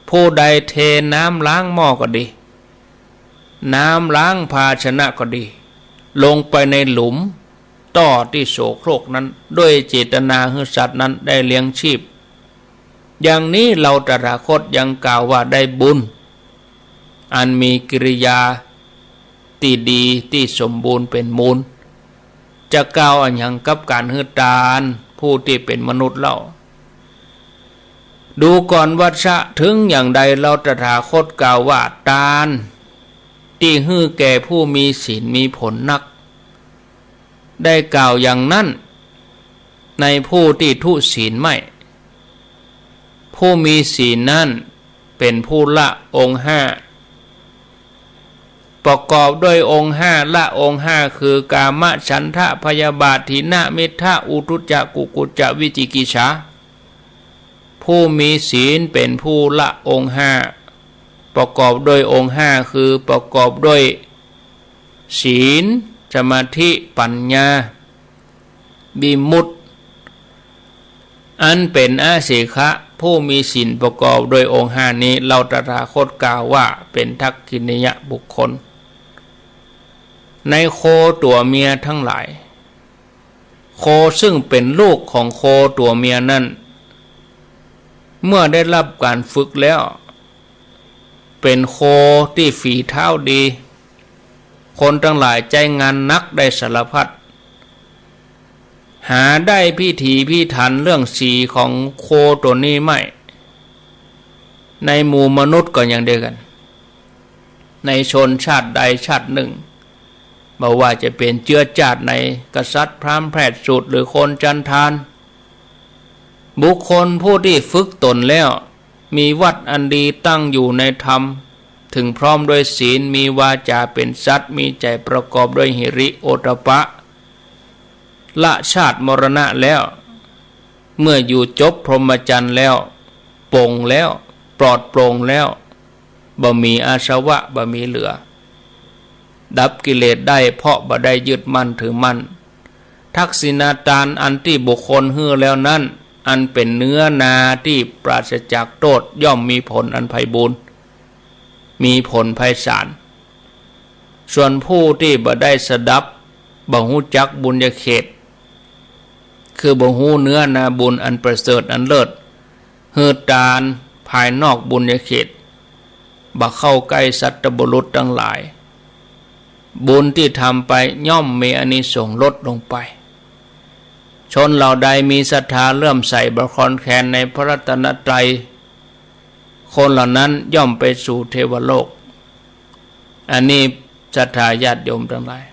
ผู้ใดเทน้ำล้างหม้อก็ดี น้ำล้างภาชนะก็ดี ลงไปในหลุมต้อตี้โสโครกนั้น ด้วยเจตนาหื้อสัตว์นั้นได้เลี้ยงชีพ อย่างนี้เฮาตถาคตยังกล่าวว่าได้บุญ อันมีกิริยาตี้ดีตี้สมบูรณ์เป๋นมูล จะกล่าวอะหยังกับก๋านหื้อตานผู้ตี้เป๋นมนุษย์เล่า ดูก่อนวัชชะ ถึงอย่างใดเฮาตถาคตกล่าวว่าตานตี้หื้อแก่ผู้มีศีลมีผลนัก ได้กล่าวอย่างนั้นในผู้ตี้ทุศีลไม่ ผู้มีศีลนั้นเป๋นผู้ละองค์ห้า ประกอบด้วยองค์ห้า ละองค์ห้า คือ กามฉันทะ พยาบาท ถีนมิทธะ อุทธัจจะ กุกุจจะ วิจิกิจฉา ผู้มีศีลเป๋นผู้ละองค์ห้า ประกอบด้วยองค์ห้า คือ ประกอบด้วยศีล สมาธิ ปัญญา วิมุตติ อันเป๋นอสีขะ ผู้มีศีลประกอบด้วยองค์ห้านี้ เฮาตถาคตกล่าวว่าเป๋นทักขิณียบุคคล ในโคตั๋วเมียตังหลาย โคซึ่งเป๋นลูกของโคตั๋วเมียนั้น เมื่อได้ฮับก๋านฝึกแล้ว เป๋นโคตี้ฝีเท้าดี คนตังหลายใจ๊งานหนักได้สารพัด หาได้พิถีพิถันเรื่องสีของโคตั๋วนี้ไม่ ในหมู่มนุษย์ก็อย่างเดียวกั๋น ในชนชาติใดชาตินึ่ง บ่ว่าจะเป๋นเจื๊อจ้าดไหน กษัตริย์ พราหมณ์ แพทย์ สูตร หรือคนจันทาน บุคคลผู้ตี้ฝึกต๋นแล้ว มีวัตรอันดีตั้งอยู่ในธรรม เถิงพร้อมด้วยศีล มีวาจ๋าเป๋นสัตย์ มีใจ๋ประกอบด้วยหิริโอตตัปปะ ละชาติมรณะแล้ว เมื่ออยู่จบพรหมจรรย์แล้ว ป๋งแล้ว ปลอดโปร่งแล้ว บ่มีอาสวะ บ่มีเหลือ ดับกิเลสได้เพราะบ่ได้ยึดมั่นถือมั่น ทักษิณาตานอันตี้บุคคลหื้อแล้วนั้น อันเป๋นเนื้อนาตี้ปราศจากโต้ษ ย่อมมีผลอันไพบูลย์ มีผลไพศาล ส่วนผู้ตี้บ่ได้สดับ บ่ฮู้จักบุญญาเขต คือบ่ฮู้เนื้อนาบุญอันประเสริฐอันเลิศ หื้อตานภายนอกบุญญาเขต บ่เข้าใก้สัตบุรุษตังหลาย บุญตี้ทำไปย่อมมีอานิสงส์ลดลงไป ชนเหล่าใดมีศรัทธาเลื่อมใสบ่คลอนแคลนในพระรัตนตรัย คนเหล่านั้นย่อมไปสู่เทวโลก อันนี้ศรัทธาญาติโยมตังหลาย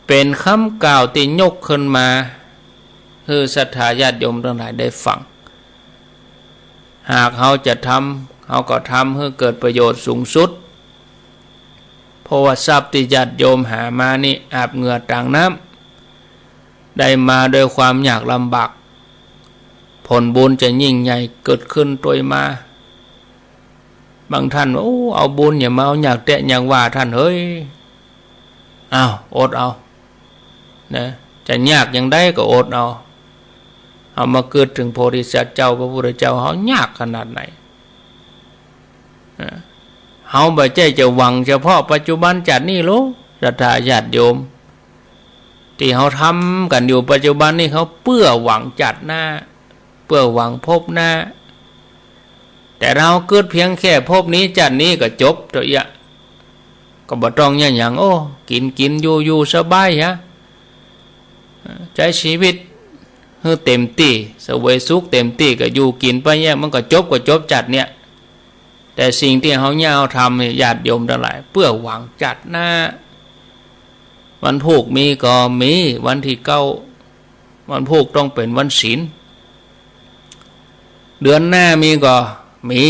เป๋นกำกล่าวตี้ยกขึ้นมา หื้อศรัทธาญาติโยมตังหลายได้ฟัง หากเฮาจะทำ เฮาก็ทำหื้อเกิดประโยชน์สูงสุด เพราะว่าทรัพย์ตี้ญาติโยมหามานี่อาบเหงื่อต่างน้ำ ได้มาด้วยความยากลำบาก ผลบุญจะยิ่งใหญ่เกิดขึ้นตวยมา บางท่านว่า โอ้ เอาบุญอย่ามาเอายากแต๊ยากว่า ท่านเอ๋ย อ้าว อดเอา นะ จะยากอย่างใดก็อดเอา เฮามากึ๊ดเถิงโพธิสัตว์เจ้า พระพุทธเจ้า เฮายากขนาดไหน นะ เฮาบ่ใจ้จะหวังเฉพาะปัจจุบันจาตินี้โล ศรัทธาญาติโยม ตี้เฮาทำกั๋นอยู่ปัจจุบันนี้ เฮาเปื้อหวังจาติหน้า เปื้อหวังภพหน้า แต่เฮากึ๊ดเพียงแค่ภพนี้จาตินี้ก็จบเต้าอี้ ก็บ่ต้องเยียะหยัง โอ้ กิ๋นกิ๋น อยู่อยู่สบายฮะ ใจ๊ชีวิตหื้อเต๋มตี้ เสวยสุขเต๋มตี้ ก็อยู่กิ๋นไปเยียะ มันก็จบ ก็จบจาติเนี้ย แต่สิ่งตี้เฮาเยียะเฮาทำเนี่ย ญาติโยมตังหลาย เปื้อหวังจาติหน้า วันพูกมีก็มี วันตี้เก้า วันพูกต้องเป๋นวันศีล เดือนหน้ามีก็มี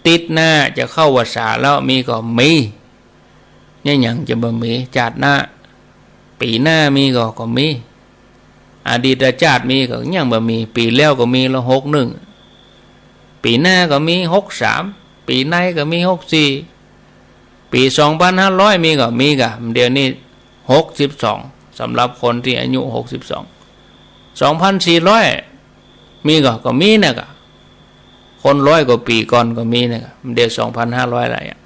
ติ๊ดหน้าจะเข้าพรรษาแล้วมีก็มี เยียะหยังจะบ่มี จาติหน้า ปี๋หน้ามีก็ ก็มี อดีตจาติมีก็ยังบ่มี ปี๋แล้วก็มีละ หกหนึ่ง ปี๋หน้าก็มี หกสาม ปี๋ในก็มี หกสี่ ปี๋สองพันห้าร้อยมีก็ มีก่ะ เดี๋ยวนี้ หกสิบสอง สำหรับคนตี้อายุ หกสิบสอง สองพันสี่ร้อยมีก็ ก็มีนะก่ะ คนร้อยกว่าปี๋ก่อนก็มีนะก่ะ เดี๋ยวสองพันห้าร้อยละอะ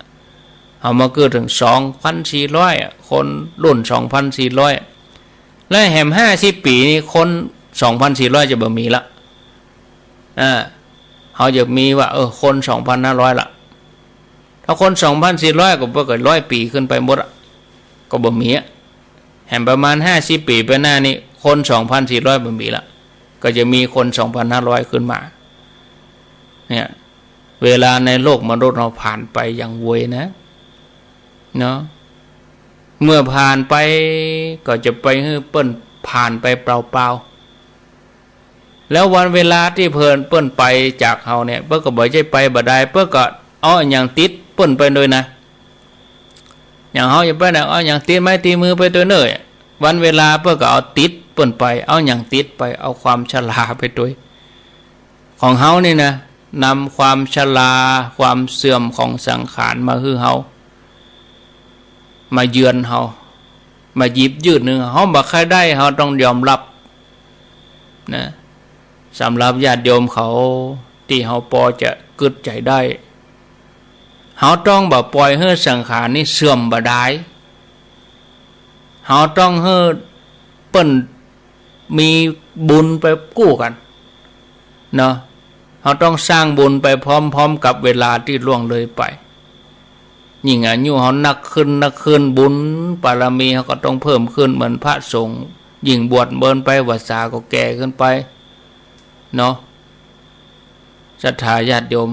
เฮามากึ๊ดเถิงสองพันสี่ร้อยอะ คนรุ่นสองพันสี่ร้อย และแหมห้าสิบปี๋นี้คนสองพันสี่ร้อยจะบ่มีละ อ่า เฮาจะมีว่า เออ คนสองพันห้าร้อยละ ถ้าคนสองพันสี่ร้อยก็ ก็ร้อยปี๋ขึ้นไปหมดอะ ก็บ่มีอะ แหมประมาณห้าสิบปี๋ไปหน้านี้ คนสองพันสี่ร้อยบ่มีละ ก็จะมีคนสองพันห้าร้อยขึ้นมา เนี่ย เวลาในโลกมนุษย์เฮาผ่านไปอย่างไวนะ เนาะ เมื่อผ่านไปก็จะไปหื้อเปิ้นผ่านไปเปล่าๆ แล้ววันเวลาตี้เปิ้น เปิ้นไปจากเฮาเนี่ย เปิ้นก็บ่ใจ้ไปบ่ดาย เปิ้นก็เอาอะหยังติดเปิ้นไปตวยนะ อย่างเฮาจะไปไหน เอาอะหยังติดไม้ติดมือไปตวยเน่อ วันเวลาเปิ้นก็เอาติดเปิ้นไป เอาอะหยังติดไป เอาความชราไปตวย ของเฮานี่นะ นำความชรา ความเสื่อมของสังขารมาหื้อเฮา มาเยือนเฮา มาหยิบยืดเฮา เฮาบ่ใค่ได้ เฮาต้องยอมรับ นะ สำหรับญาติโยมเขาตี้เฮาปอจะกึ๊ดใจ๋ได้ เฮาต้องบ่ปล่อยหื้อสังขารนี้เสื่อมบ่ดาย เฮาต้องหื้อเปิ้นมีบุญไปกู้กั๋น เนาะ เฮาต้องสร้างบุญไปพร้อมๆ กับเวลาตี้ล่วงเลยไป ยิ่งอายุเฮานักขึ้นนักขึ้น บุญบารมีเฮาก็ต้องเพิ่มขึ้น เหมือนพระสงฆ์ ยิ่งบวชเมินไป พรรษาก็แก่ขึ้นไป เนาะ ศรัทธาญาติโยม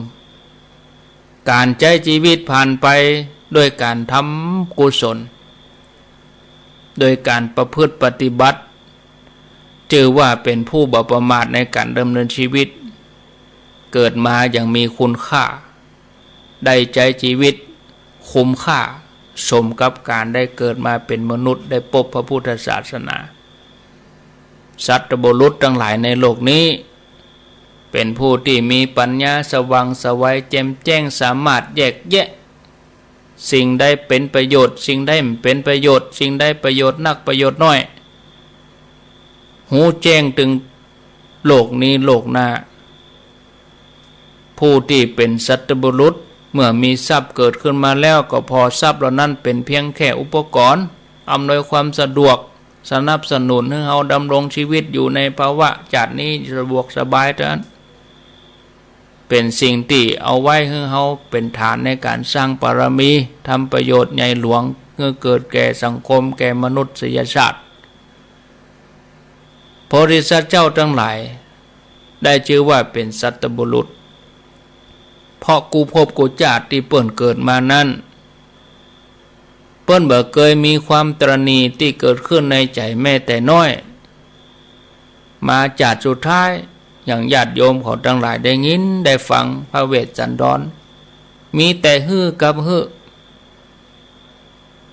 ก๋านใจ๊จีวิตผ่านไปโดยก๋านทำกุศล โดยก๋านประพฤติปฏิบัติ จื้อว่าเป๋นผู้บ่ประมาทในก๋านดำเนินจีวิต เกิดมาอย่างมีคุณค่า ได้ใจ๊จีวิตคุ้มค่า สมกับก๋านได้เกิดมาเป๋นมนุษย์ ได้ปบพระพุทธศาสนา สัตบุรุษตังหลายในโลกนี้ เป๋นผู้ตี้มีปัญญาสว่างไสว แจ่มแจ้ง สามารถแยกแยะ สิ่งใดเป๋นประโยชน์ สิ่งใดบ่เป๋นประโยชน์ สิ่งใดประโยชน์นัก ประโยชน์น้อย ฮู้แจ้งเถิงโลกนี้โลกหน้า ผู้ตี้เป๋นสัตบุรุษ เมื่อมีทรัพย์เกิดขึ้นมาแล้ว ก็ผ่อทรัพย์เหล่านั้นเป๋นเพียงแค่อุปกรณ์ อำนวยความสะดวก สนับสนุนหื้อเฮาดำรงจีวิตอยู่ในภาวะจาตินี้สะดวกสบายเต้านั้น เป๋นสิ่งตี้เอาไว้หื้อเฮาเป๋นฐานในก๋านสร้างบารมี ทำประโยชน์ใหญ่หลวง หื้อเกิดแก่สังคม แก่มนุษยชาติ โพธิสัตว์เจ้าตังหลาย ได้จื้อว่าเป๋นสัตบุรุษ เพราะกู้ภพกู้จาติตี้เปิ้นเกิดมานั้น เปิ้นบ่เกยมีความตระหนี่ตี้เกิดขึ้นในใจ๋แม้แต่น้อย มาจาติสุดท้าย อย่างญาติโยมเขาตังหลายได้ยินได้ฟังพระเวสสันดร มีแต่หื้อกับหื้อ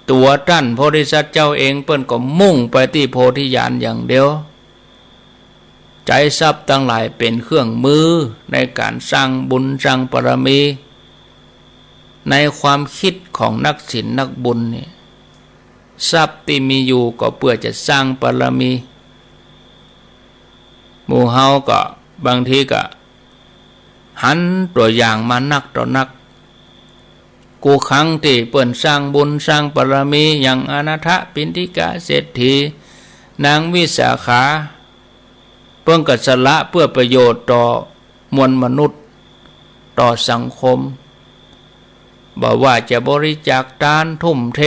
ตั๋วต้านโพธิสัตว์เจ้าเองเปิ้นก็มุ่งไปตี้โพธิญาณอย่างเดียว ใจ๊ทรัพย์ตังหลายเป๋นเครื่องมือในก๋านสร้างบุญสร้างบารมี ในความกึ๊ดของนักศีลนักบุญนี่ ทรัพย์ตี้มีอยู่ก็เปื้อจะสร้างบารมี หมู่เฮาก็บางทีก็หันตั๋วอย่างมานักต่อนัก กู้ครั้งตี้เปิ้นสร้างบุญสร้างบารมี อย่างอนาถปิณฑิกะเศรษฐี นางวิสาขา เปิ้นก็สละเปื้อประโยชน์ต่อมวลมนุษย์ ต่อสังคม บ่ว่าจะบริจาคตาน ทุ่มเท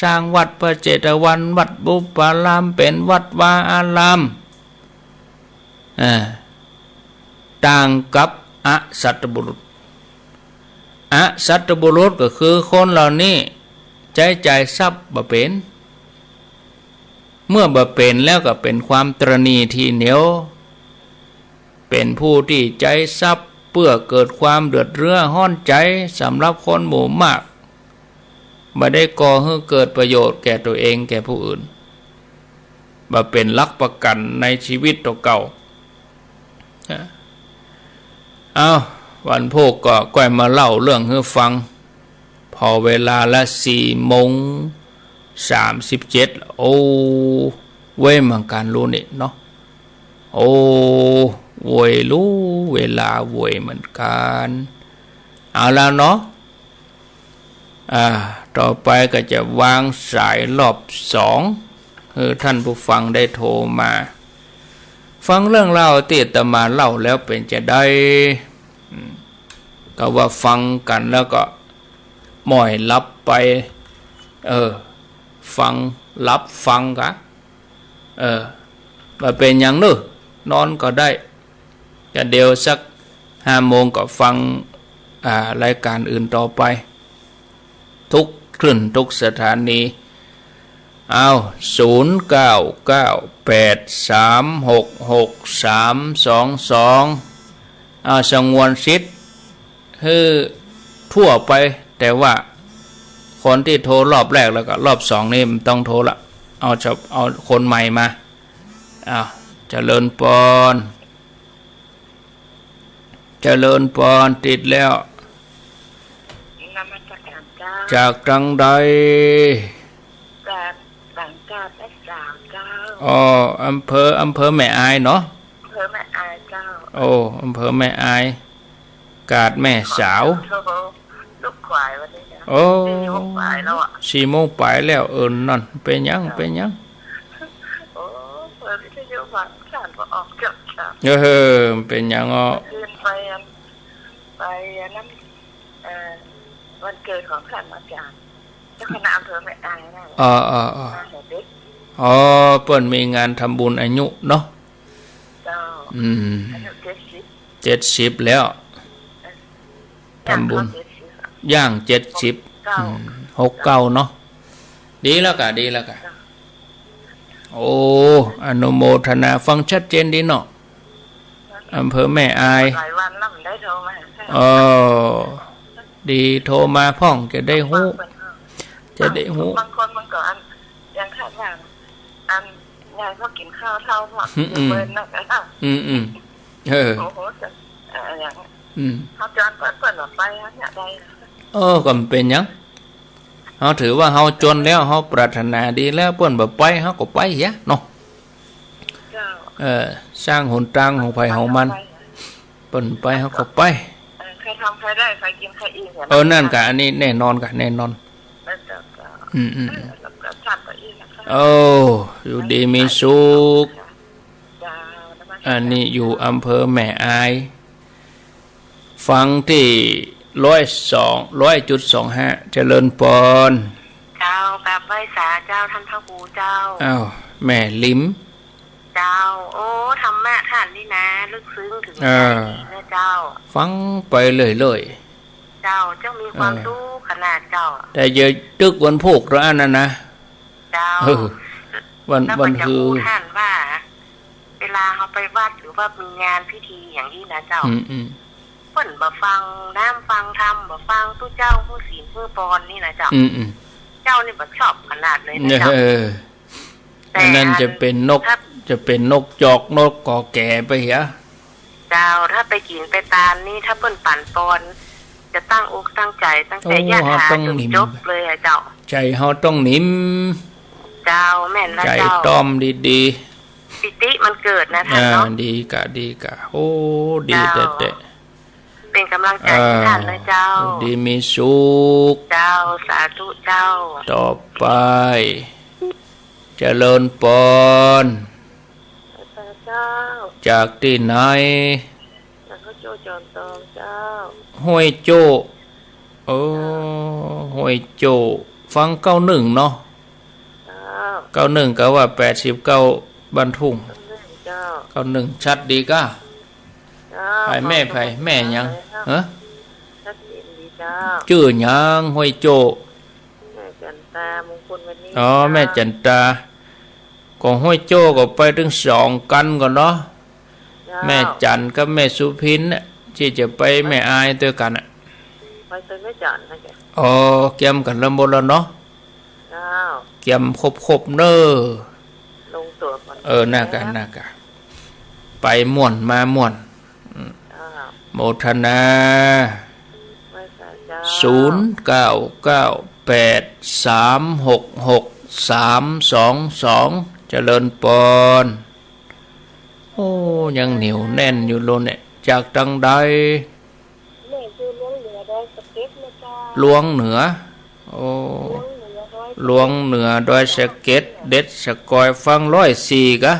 สร้างวัดพระเจตวัน วัดบุพพาราม เป๋นวัดวาอาราม อ่า ต่างกับอสัตบุรุษ อสัตบุรุษก็คือคนเหล่านี้ใจ๊จ่ายทรัพย์บ่เป๋น เมื่อบ่เป๋นแล้วก็เป๋นความตระหนี่ตี้เหนียว เป๋นผู้ตี้ใจ๊ทรัพย์เปื้อเกิดความเดือดเนื้อฮ้อนใจ๋สำหรับคนหมู่มาก บ่ได้ก่อหื้อเกิดประโยชน์แก่ตั๋วเองแก่ผู้อื่น บ่เป๋นหลักประกั๋นในจีวิตตั๋วเก่า เอ้า วันพูกก็ก้อยมาเล่าเรื่องหื้อฟัง ผ่อเวลาละสี่โมงสามสิบเจ็ด โอ้ เว่ยเหมือนกั๋นลูกนี่เนาะ โอ้ เว่ยลูก เวลาเว่ยเหมือนกั๋น เอาละเนาะ อ่า ต่อไปก็จะวางสายรอบสอง หื้อท่านผู้ฟังได้โทรมา ฟังเรื่องเล่าตี้อาตมาเล่าแล้วเป๋นจาใด อืม ก็ว่าฟังกั๋นแล้วก็หม้อยหลับไป เออ ฟัง หลับฟังกะ เออ บ่เป๋นหยังเนาะ นอนก็ได้ ก็เดี๋ยวสักห้าโมงก็ฟัง อ่า รายก๋านอื่นต่อไป ทุกคลื่นทุกสถานี เอา ศูนย์เก้าเก้าแปดสามหกหกสามสองสอง เอา สงวนสิทธิ์หื้อทั่วไป แต่ว่าคนตี้โทรรอบแรกแล้วก็รอบสองนี่บ่ต้องโทรละ เอาเฉ- เอาคนใหม่มา เอา เจริญปอน เจริญปอน ติดแล้ว นมัสการเจ้า จากตังใด จากหลังกาดแม่สาวเจ้า อ๋อ อำเภอ อำเภอแม่อายเนาะ อำเภอแม่อายเจ้า โอ้ อำเภอแม่อาย กาดแม่สาว โอ้โห ลูกขวายวันนี้นะ โอ้ สี่โมงปลายแล้วอะ สี่โมงปลายแล้ว เออ นั่น เป๋นหยัง เจ้า เป๋นหยัง โอ้ เปิดวิทยุฟัง ฉันก็ออกจากฉัน เออ เป๋นหยังอ่ะ คืนไปอัน ไปอันนั้น เอ่อ วันเกิดของท่านอาจารย์ เจ้าคณะอำเภอแม่อายนั่นแหละ อ๋อ อ๋อ อ๋อ มาแต่เด็ก อ๋อ เปิ้นมีงานทำบุญอายุเนาะ เจ้า อืม อายุเจ็ดสิบ เจ็ดสิบแล้ว เออ ทำบุญ ย่างเข้าเจ็ดสิบอะ ย่างเจ็ดสิบ เก้า อืม หกเก้าเนาะ ดีแล้วก่ะ ดีแล้วก่ะ เจ้า โอ้ อนุโมทนา ฟังชัดเจนดีเนาะ อำเภอแม่อาย หลายวันแล้วบ่ได้โทรมา เออ ดี โทรมาพ่องจะได้ฮู้ ฟังเปิ้น จะได้ฮู้ บางคนมันก็อัน อย่างคาดว่า อัน ยายเขากิ๋นข้าวเฒ่าพอ อืม อืม เปิ้นนะ อืม อืม เออ โอ้โห จะ เอ่อ อย่าง อืม เขาจวนเปิ้น เปิ้นบ่ไปแล้วเนี่ย ได้ เออ ก็บ่เป๋นหยัง เฮาถือว่าเฮาจวนแล้ว เฮาปรารถนาดีแล้ว เปิ้นบ่ไป เฮาก็ไปเหียเนาะ เจ้า เออ สร้างหนตางของใผของมัน เปิ้นไป เฮาก็ไป เออ ใผทำใผได้ ใผกิ๋นใผอิ่ม เออ นั่นก่ะ อันนี้แน่นอนก่ะ แน่นอน เออ เจ้า เจ้า อืม อืม เออ แล้วก็ชาติก็อิ่มนะคะ โอ้ อยู่ดีมีสุข เจ้า นมัสก๋าน อันนี้อยู่อำเภอแม่อาย ฟังตี้ร้อยสอง ร้อยจุดสองห้า เจริญปอน เจ้า กราบไหว้สาเจ้า ท่านพระครูเจ้า อ้าว แม่ลิม เจ้า โอ้ ธรรมะท่านนี่นะ ลึกซึ้งถึง เออ ใจดีนะเจ้า ฟังไปเรื่อยๆ เจ้า เจ้ามีความ เออ สุขขนาดเจ้า แต่อย่าตึกวันพูกเต้าอั้นนะนะ เจ้า เออ วัน แล้ว วัน ก็จะ คือ อู้ท่านว่า เวลาเฮาไปวัดหรือว่ามีงานพิธีอย่างนี้นะเจ้า อืม อืม เปิ้นบ่ฟังน้ำฟังธรรม บ่ฟังตุ๊เจ้าหื้อศีลหื้อปอนนี่นะเจ้า อืม อืม เจ้านี่บ่ชอบขนาดเลยนะเจ้า เออ แต่ อันนั้นจะเป๋นนก ครับ จะเป๋นนกจอกนกกอแก๋ไปเหีย เจ้า ถ้าไปกิ๋นไปตานนี่ ถ้าเปิ้นปั๋นปอน จะตั้งอกตั้งใจ๋ตั้งแต่ โอ้ ยะถา เฮาต้อง จ๋น นิ่ม จบเลยอะเจ้า ใจ๋เฮาต้องนิ่ม เจ้า แม่นละ ใจ๋ เจ้า ต้อมดีๆ ปีติมันเกิดนะท่านเนาะ อ่า ดีก่ะ ดีก่ะ โอ้ ดี เจ้า แต๊ๆ เป๋นก๋ำลังใจ๋ อ่า หื้อท่านเลยเจ้า อยู่ดีมีสุข เจ้า สาธุเจ้า ต่อไป เจริญปอน เจ้า จากตี้ไหน จากห้วยโจ้จอมตองเจ้า ห้วยโจ้ โอ้ ห้วยโจ้ ฟังเก้าหนึ่งเนาะ เจ้า เก้าหนึ่ง ก็ว่าแปดสิบเก้าบ้านทุ่ง เก้าหนึ่งเจ้า เก้าหนึ่ง ชัดดีก่ะ เจ้า ใผแม่ ใผแม่หยัง เจ้า ฮะ ชัดเจนดีเจ้า จื้อหยัง ห้วยโจ้ แม่จันตา มงคลวันนี้ อ๋อ เจ้า แม่จันตา ของห้วยโจ้ก็ไปตึงสองกั๋นก่อเนาะ เจ้า แม่จันกับแม่สุพินน่ะ ตี้จะไปแม่อายตวยกั๋นน่ะ ไปตวยแม่จันนะเจ้า อ๋อ เกียมกั๋นละหมดแล้วเนาะ เจ้า เกียมครบๆ เน่อ ลงตั๋วก่อน เออ น่าก่ะ เจ้า น่าก่ะ ไปม่วนมาม่วน อืม เจ้า โมทนา ไหว้สาเจ้า ศูนย์เก้าเก้าแปดสามหกหกสามสองสอง เจริญปอน โอ้ ยังเหนียวแน่นอยู่เลยเนี่ย จากตางใด แม่จื้อหลวงเหนือดอยสะเก็ดนะเจ้า หลวงเหนือ โอ้ หลวงเหนือดอยสะเก็ด หลวงเหนือดอยสะเก็ด เด็ดสะกอย ฟังร้อยสี่ก่ะ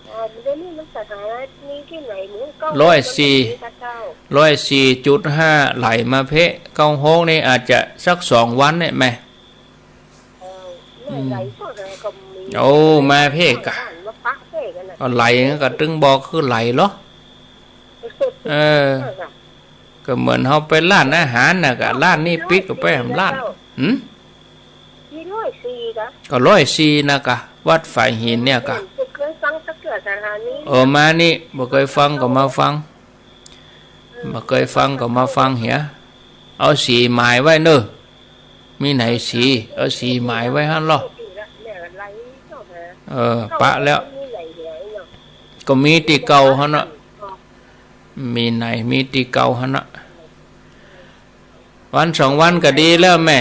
อ๋อ เดี๋ยวนี้มันสถานีตี้ไหนหมู่เก้า ร้อยสี่ มันมีกะเจ้า ร้อยสี่จุดห้า ไหลมาเป๊ะ เก้าหกนี่อาจจะสักสองวันเนี่ยแม่ เออ แม่ อืม ไหลเข้าหาก็มี โอ้ มาเป๊ะก่ะ บ้านมาปะเป๊ะกั๋นน่ะ ก็ไหลก็ตึงบอกคือไหลเหรอ เออ เออ ก็เหมือนเฮาไปร้านอาหารน่ะก่ะ ร้านนี้ปิดก็ไปหาร้าน หืม มีร้อยสี่ก่ะ ก็ร้อยสี่น่ะก่ะ วัดฝายหินเนี่ยก่ะ บ่เคยฟังสักเตื้อสถานี เออ มานี่ บ่เคยฟังก็มาฟัง บ่เคยฟังก็มาฟังเหีย เอาสีหมายไว้เน่อ มีไหนสี เอาสีหมายไว้หั้นลอ เออ ปะแล้ว ก็มีตี้เก่าหั้นน่ะ มีไหน มีตี้เก่าหั้นน่ะ วันสองวันก็ดีแล้วแม่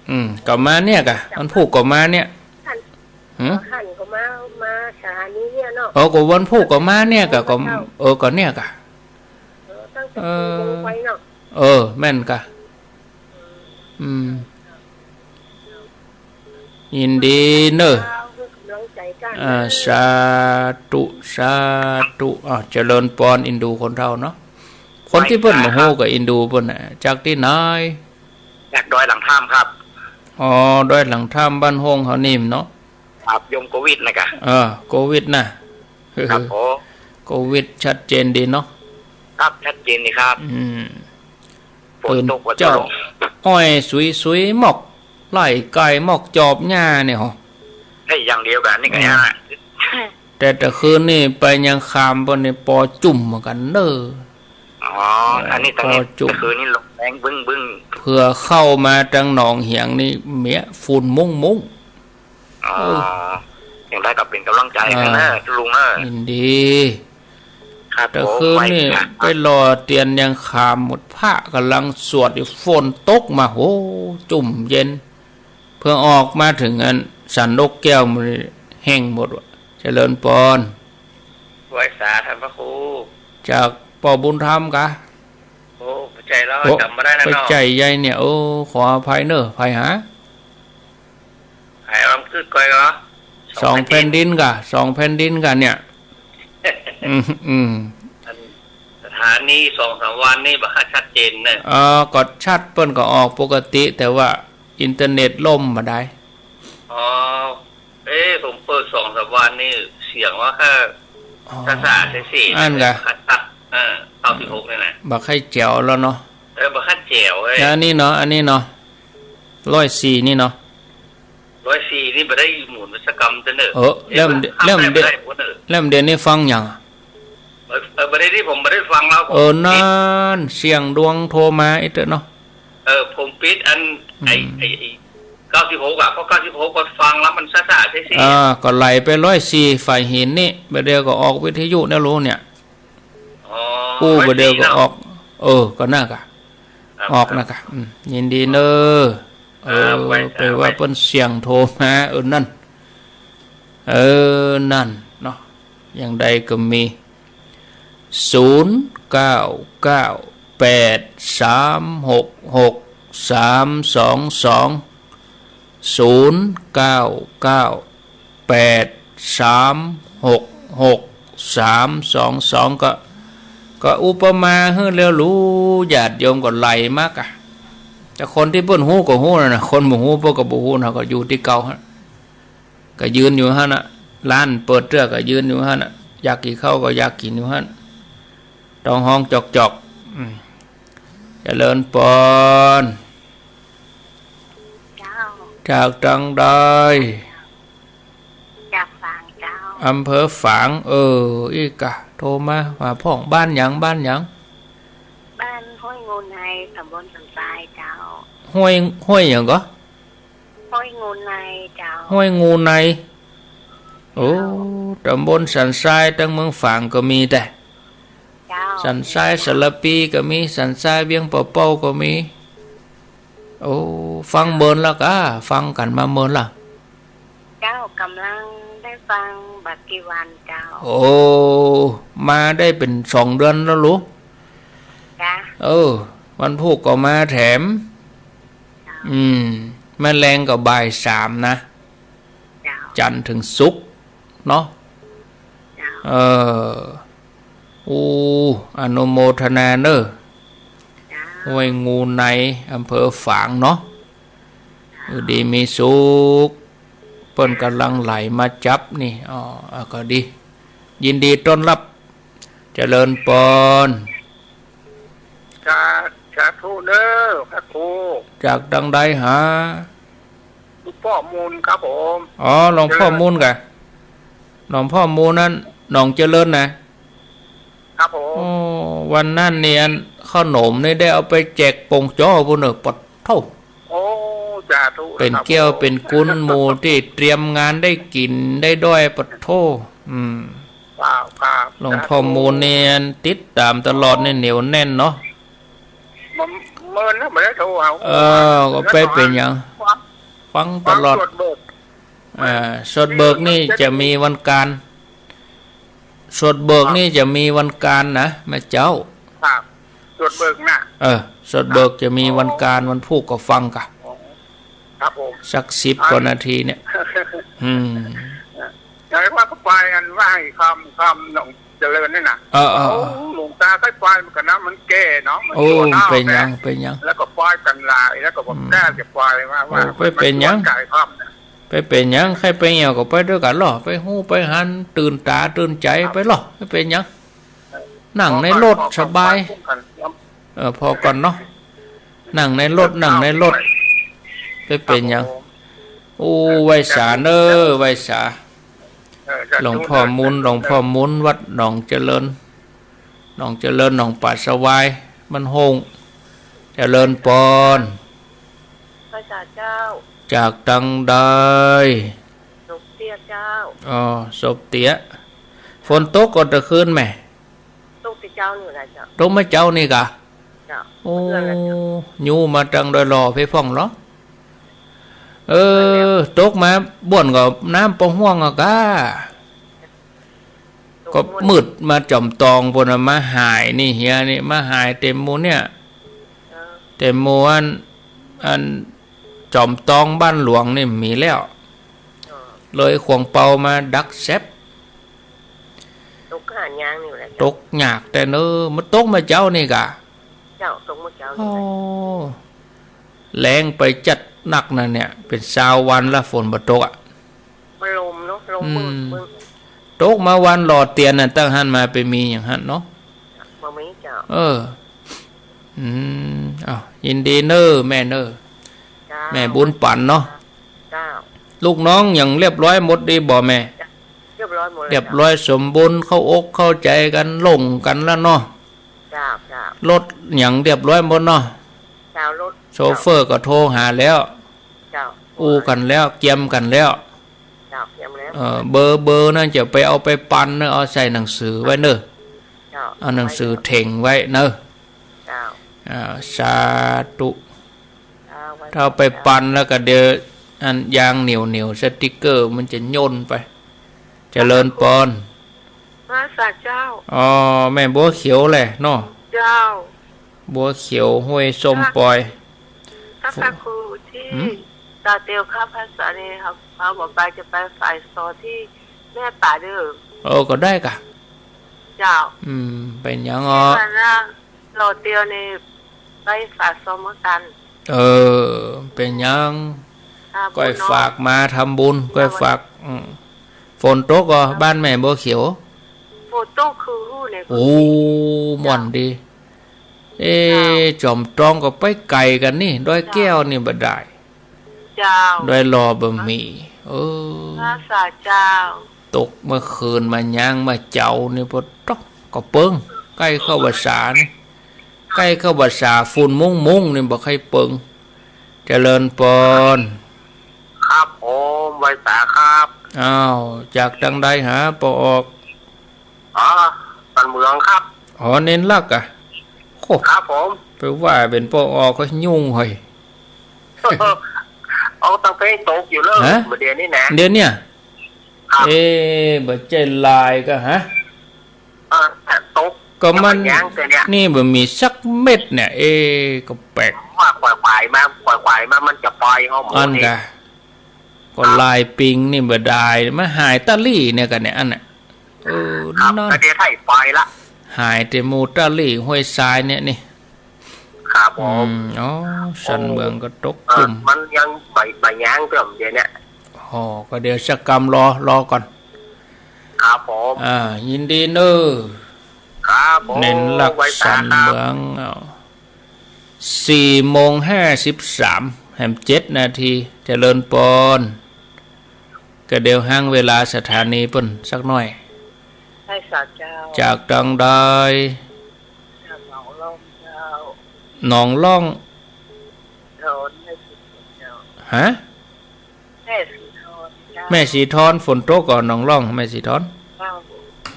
อืม ก็มาเนี่ยก่ะ วันพูกก็มาเนี่ย หืม หันก็มา มาสถานีเนี่ยเนาะ เออ ก็วันพูกก็มาเนี่ยก่ะ ก็ เออ ก็เนี่ยก่ะ เออ ตั้งแต่ เออ ไปเนาะ เออ แม่นก่ะ อืม ยินดีเน่อ เจ้า หื้อกำลังใจ๋กั๋น อ่า สาธุ สาธุ อ่า เจริญปอน อินดูคนเฒ่าเนาะ คนตี้เปิ้นบ่ฮู้ก็อินดูเปิ้นน่ะ จากตี้ไหน จากดอยหลังถ้ำครับ อ๋อ ดอยหลังถ้ำ บ้านโฮ่งเฮานี่เนาะ ครับ โยมโกวิทน่ะก่ะ เออ โกวิทน่ะ ครับผม โกวิทชัดเจนดีเนาะ ครับ ชัดเจนดีครับ อืม ฝนตกก็จะลง ตื่นเจ๊า อ้อยสุยๆ มอกไล่ไก่ มอกจอบหญ้าเนี่ยหอ ได้อย่างเดียวกั๋นนี่ก็ อืม อย่างนั้นแหละ แต่ตะคืนนี่ไปยังคามเปิ้นนี่ปอจุ่มเหมือนกั๋นเน่อ อ๋อ อันนี้ตะ ปอจุ่ม ตะคืนนี่ลมแรงบึ้งๆ เผื่อเข้ามาตางหนองเหียงนี่เมียฝุ่นมุ้งๆ อ๋อ เออ อย่างใดก็เป๋นก๋ำลังใจ๋กั๋นเน่อ อ่า ลุงเน่อ ยินดี ครับ ตะคืนนี่ ผมไหว้พระ ไปหล่อเตียนยังคามหมด พระก่ำลังสวดอยู่ ฝนตกมา โห จุ่มเย็น เพิ่งออกมาเถิงอันสันนกแก้วมันแห้งหมดว่ะ เจริญปอน ไหว้สาท่านพระครู จากป้อบุญธรรมกะ โอ้ บ่ใจ้แล้ว โอ้ จ๋ำบ่ได้แล้วเนาะ ไปใจ้ใยเนี่ย โอ้ ขออภัยเน่อ ใผหา ใผอำกึ๊ดก้อยเหรอ สองแผ่นดินกะ สองแผ่นดินกะเนี่ย อืม อืม อันสถานีสองสามวันนี่บ่ค่อยชัดเจนเน่อ เออ ก็ชัด เปิ้นก็ออกปกติ แต่ว่าอินเทอร์เน็ตล่มบ่ดาย อ๋อ เอ๊ะ ผมเปิดสองสามวันนี่เสียงว่าแค่ อ๋อ ซ่าๆ เสียๆ อั้นกะ คัดๆ เออ เก้าสิบหก นี่นะ บ่ค่อยแจ๋วแล้วเนาะ เออ บ่ค่อยแจ๋วเว้ย แล้วอันนี้เนาะ อันนี้เนาะ ร้อยสี่ นี่เนาะ ร้อยสี่ นี่บ่ได้หมุนไปสักกำเตื้อเน่อ เออ แล้วมัน เอ๊ะ แล้วมัน ข้ามไปบ่ได้บ่เน่อ แล้วมันเดี๋ยวนี้ฟังหยังอะ เออ เออ บ่ได้นี่ ผมบ่ได้ฟังแล้ว ผม เออ ปิด นั่น เสียงดวงโทรมาอีกเตื้อเนาะ เออ ผมปิดอัน อืม ไอ้ ไอ้ ไอ้ เก้าสิบหก อะ เพราะ เก้าสิบหก ก็ฟังแล้วมันซ่าๆ เสียๆ อ่า ก็ไหลไป ร้อยสี่ ฝ่ายหินนี่ บ่าเดี่ยวก็ออกวิทยุแนวรู้เนี่ย อ๋อ อู้ บ่าเดี่ยวก็ออก ร้อยสี่ เนาะ เออ ก็นั่นกะ ครับ ออกนั่นกะ อืม ยินดีเน่อ เออ ครับ ไหว้สา ไปว่า ไหว้ เปิ้นเสียงโทรมา เออ นั่น เออ นั่นเนาะ อย่างใดก็มี ศูนย์ เก้า เก้า แปด สาม หก หก สาม สอง สอง ศูนย์ เก้า เก้า แปด สาม หก หก สาม สอง สอง ก็ ก็อุปมาหื้อแล้วรู้ ญาติโยมก็ไหลมากะ แต่คนตี้เปิ้นฮู้ก็ฮู้นะ คนบ่ฮู้เปิ้นก็บ่ฮู้นะ ก็อยู่ตี้เก่าหั้น ก็ยืนอยู่หั้นน่ะ ร้านเปิดเตื้อก็ยืนอยู่หั้นน่ะ อยากกิ๋นข้าวก็อยากกิ๋นอยู่หั้น ต้องฮ้องจอกๆ อืม เจริญปอน เจ้า จากตางใด จากฝางเจ้า อำเภอฝาง เออ อี้กะ โทรมา มาพ่อง บ้านหยัง บ้านหยัง บ้านห้วยงูใน ตำบลสันทรายเจ้า ห้วย ห้วยหยังก่อ ห้วยงูในเจ้า ห้วยงูใน โอ้ เจ้า ตำบลสันทราย ตางเมืองฝางก็มีแต๊ เจ้า สันทรายสารภีก็มี สันทรายเวียงป่าเป้าก็มี โอ้ ฟังเมินละกะ ฟังกั๋นมาเมินละ เจ้า ก่ำลังได้ฟังบ่ากี่วันเจ้า โอ้ มาได้เป๋นสองเดือนแล้วลูก จ้ะ เออ วันพูกก็มาแถม เจ้า อืม แม่แลงก็บ่ายสามนะ เจ้า จันทร์เถิงศุกร์เนาะ เจ้า เออ อู้ อนุโมทนาเน่อ เจ้า ห้วยงูใน อำเภอฝางเนาะ อยู่ดีมีสุข เปิ้นก่ำลังไหลมาจับนี่ อ๋อ อ่ะ ก็ดี ยินดีต้อนรับ เจริญปอน สา สาธุเน่อ พระครู จากตางใดหา หลวงพ่อมูลครับผม อ๋อ หลวงพ่อมูลกะ หลวงพ่อมูลนั้น หนองเจริญนะ ครับผม โอ้ วันนั้นนี่อัน ข้าวหนมนี่ได้เอาไปแจกปงจ๋อปู้นเน่อ ปะโท้ โอ้ สาธุ เป๋นแก้ว ครับผม เป๋นกุน หมู่ตี้เตรียมงานได้กิ๋นได้ด้อย ปะโท้ อืม ครับ ครับ หลวงพ่อมูลนี่อันติดต๋ามตลอดนี่ เหนียวแน่นเนาะ มัน เมินนะ บ่ได้โทรเอา เออ ก็ไปเป๋นหยัง ฟัง ฟังตลอด ฟังสวดเบิก อ่า สวดเบิกนี่จะมีวันการ สวดเบิกนี่จะมีวันการนะ แม่เจ้า ครับ สวดเบิกนะ เออ สวดเบิกจะมีวันการ วันพูกก็ฟังกะ อ๋อ ครับผม สักสิบกว่านาทีเนี่ย อืม ไหนว่าก็ไปอันไหว้คำ คำหนองเจริญนี่นะ เออ เออ โอ้ หลวงตาเคยไปเหมือนกันนะ มันแก่เนาะ มัน โอ้ ชั่วคราว เป๋นหยัง นะ เป๋นหยัง แล้วก็ไปกันหลาย แล้วก็บอก อืม กล้าจะไปว่า โอ้ ว่า ไปเป๋นหยัง มันจ่ายคำนะ ไปเป๋นหยัง ใค่ไปเหี่ยวก็ไปตวยกั๋นลอ ไปฮู้ไปหัน ตื่นต๋าตื่นใจ๋ ครับ ไปลอ ไปเป๋นหยัง นั่งในรถสบาย เออ พอก่อนเนาะ นั่งในรถ นั่งในรถ ไปเป๋นหยัง ครับผม โอ้ ไหว้สาเน่อ ไหว้สา เออ สาธุ หลวงพ่อมูล หลวงพ่อมูล วัดหนองเจริญ หนองเจริญ หนองป่าสวาย บ้านโฮ่ง เจริญปอน ไหว้สาเจ้า จากตังใด สมเตี้ยเจ้า อ๋อ สมเตี้ย ฝนตกก่อตะคืนแหม ตกแต่เจ๊านี่แหละเจ้า ตกเมื่อเจ๊านี่กะ เจ้า โอ้ เมื่อคืนแหละเจ้า ยู้มาตังดอยหล่อเพพ่องเหรอ เออ ตกมาบ่อนก็น้ำปะห้วงอะกะ ตก ก็มืดมาจ๋อมตองปู้นน่ะ มาหายนี่เหียนี่ มาหายเต็มหมู่เนี่ย เออ เต็มหมู่อัน อันจ๋อมตองบ้านหลวงนี่มีแล้ว เออ เลยขวงเปามาดักแซบ ตกหายยากนี่แหละเจ้า ตกยากแต่เน่อ มันตกเมื่อเจ๊านี่กะ เจ้า ตกเมื่อเจ๊านี่แหละ โอ้ แล้งไปจัดนักนะเนี่ย เป๋นซาววันละฝนบ่ตกอะ มันลมเนาะ ลม อืม มืด มืด ตกมาวันหล่อเตียนน่ะ ตั้งหั้นมาไปมีอย่างหั้นเนาะ บ่มีเจ้า เออ อืม อ้าว ยินดีเน่อแม่เน่อ เจ้า แม่บุญปั๋นเนาะ เจ้า ลูกน้องหยังเรียบร้อยหมดดีบ่แม่ เรียบร้อยหมดแล้ว เรียบร้อยสมบูรณ์ เข้าอกเข้าใจ๋กั๋น หลงกั๋นแล้วเนาะ เจ้า เจ้า รถหยังเรียบร้อยหมดเนาะ เจ้า รถ โชเฟอร์ก็โทรหาแล้ว เจ้า อู้กั๋นแล้ว เกียมกั๋นแล้ว เจ้า เกียมแล้ว เออ เบอร์ เบอร์นั้นจะไปเอาไปปันเน่อ เอาใส่หนังสือไว้เน่อ เจ้า เอาหนังสือเถ็งไว้เน่อ เจ้า อ่า สาธุ เจ้า ถ้าเอาไปปันแล้วก็เดี๋ยวอันยางเหนียวๆ สติ๊กเกอร์มันจะย่นไป เจริญปอน พระสาเจ้า อ๋อ แม่บัวเขียวแหละเนาะ เจ้า บัวเขียวห้วยส้มปอย พระ พระครูตี้ หืม ตาเตียวข้าพรรษานี่ครับ เขาบอกไปจะไปฝ่ายซอตี้แม่ป๋าเด้อ เออ ก็ได้กะ เจ้า อืม เป๋นหยังอ๋อ ที่ว่านะ หล่อเตียวนี่ไปฝ่ายซอเหมือนกั๋น เออ เป๋นหยัง ครับ ก้อย เนาะ ฝากมาทำบุญ ก้อยฝาก อืม ฝนตกก่อ ครับ บ้านแม่บัวเขียว ฝนตกคือฮู้เนี่ย โอ้ ม่วนดี เอ๊ะ จ๋อมตองก็ไปไก๋กั๋นนี่ ดอยแก้วนี่บ่ได้ เจ้า ดอยหล่อบ่มี เออ พระสาเจ้า ตกเมื่อคืนมา ยางมาเจ๊านี่ปะต๊อก ก็เปิง ใก้เข้าพรรษานี่ ใก้เข้าพรรษา ฝุ่นมุ้งๆ นี่บ่ใค่เปิง เจริญปอน ครับผม ไหว้สาครับ อ้าว จากตังใดหาป้อออก อ๋อ สันเหมืองครับ อ๋อ เณรลักษณ์อะ โอ้ ครับผม ไปว่าเป๋นป้อออกก็ยุ่งเฮ้ย เอาตังเพลงตกอยู่เลย ฮะ เดี๋ยวนี้นะ เดี๋ยวเนี่ย ครับ เอ๊ะ บ่ใจ้ลายก็ฮะ เออ ตก ก็มัน ก็มันยังแต่เนี่ย นี่บ่มีสักเม็ดเนี่ย เอ๊ะ ก็แปลก ว่าขวายๆ มา ขวายๆ มา มันจะปล่อยเอาหมด อัน นี่ กะ ก็ลายปิงนี่บ่ได้ มาหายตะลี่เนี่ยกั๋นเนี่ย อันน่ะ เออ ครับ นั่น ก็เดี๋ยวไถ่ปล่อยละ หายแต่หมู่ตะลี่ห้วยทรายเนี่ยนี่ ครับผม อืม อ๋อ สันเหมืองก็ตก เออ จุ่ม มันยังบ่าย บ่ายยางเติมเดี๋ยวเนี่ย อ๋อ ก็เดี๋ยวสักกำรอ รอก่อน ครับผม อ่า ยินดีเน่อ ครับผม เณรลักษณ์ ไหว้สาครับ สันเหมือง อ้าว สี่โมงห้าสิบสาม แหมเจ็ดนาที เจริญปอน ก็เดี๋ยวห้างเวลาสถานีเปิ้นสักหน้อย ไหว้สาเจ้า จากตังใด จากหนองล่องเจ้า หนองล่อง ถอน แม่ศรีถอนเจ้า ฮะ แม่ศรีถอนเจ้า แม่ศรีถอน ฝนตกก่อหนองล่อง แม่ศรีถอน เจ้า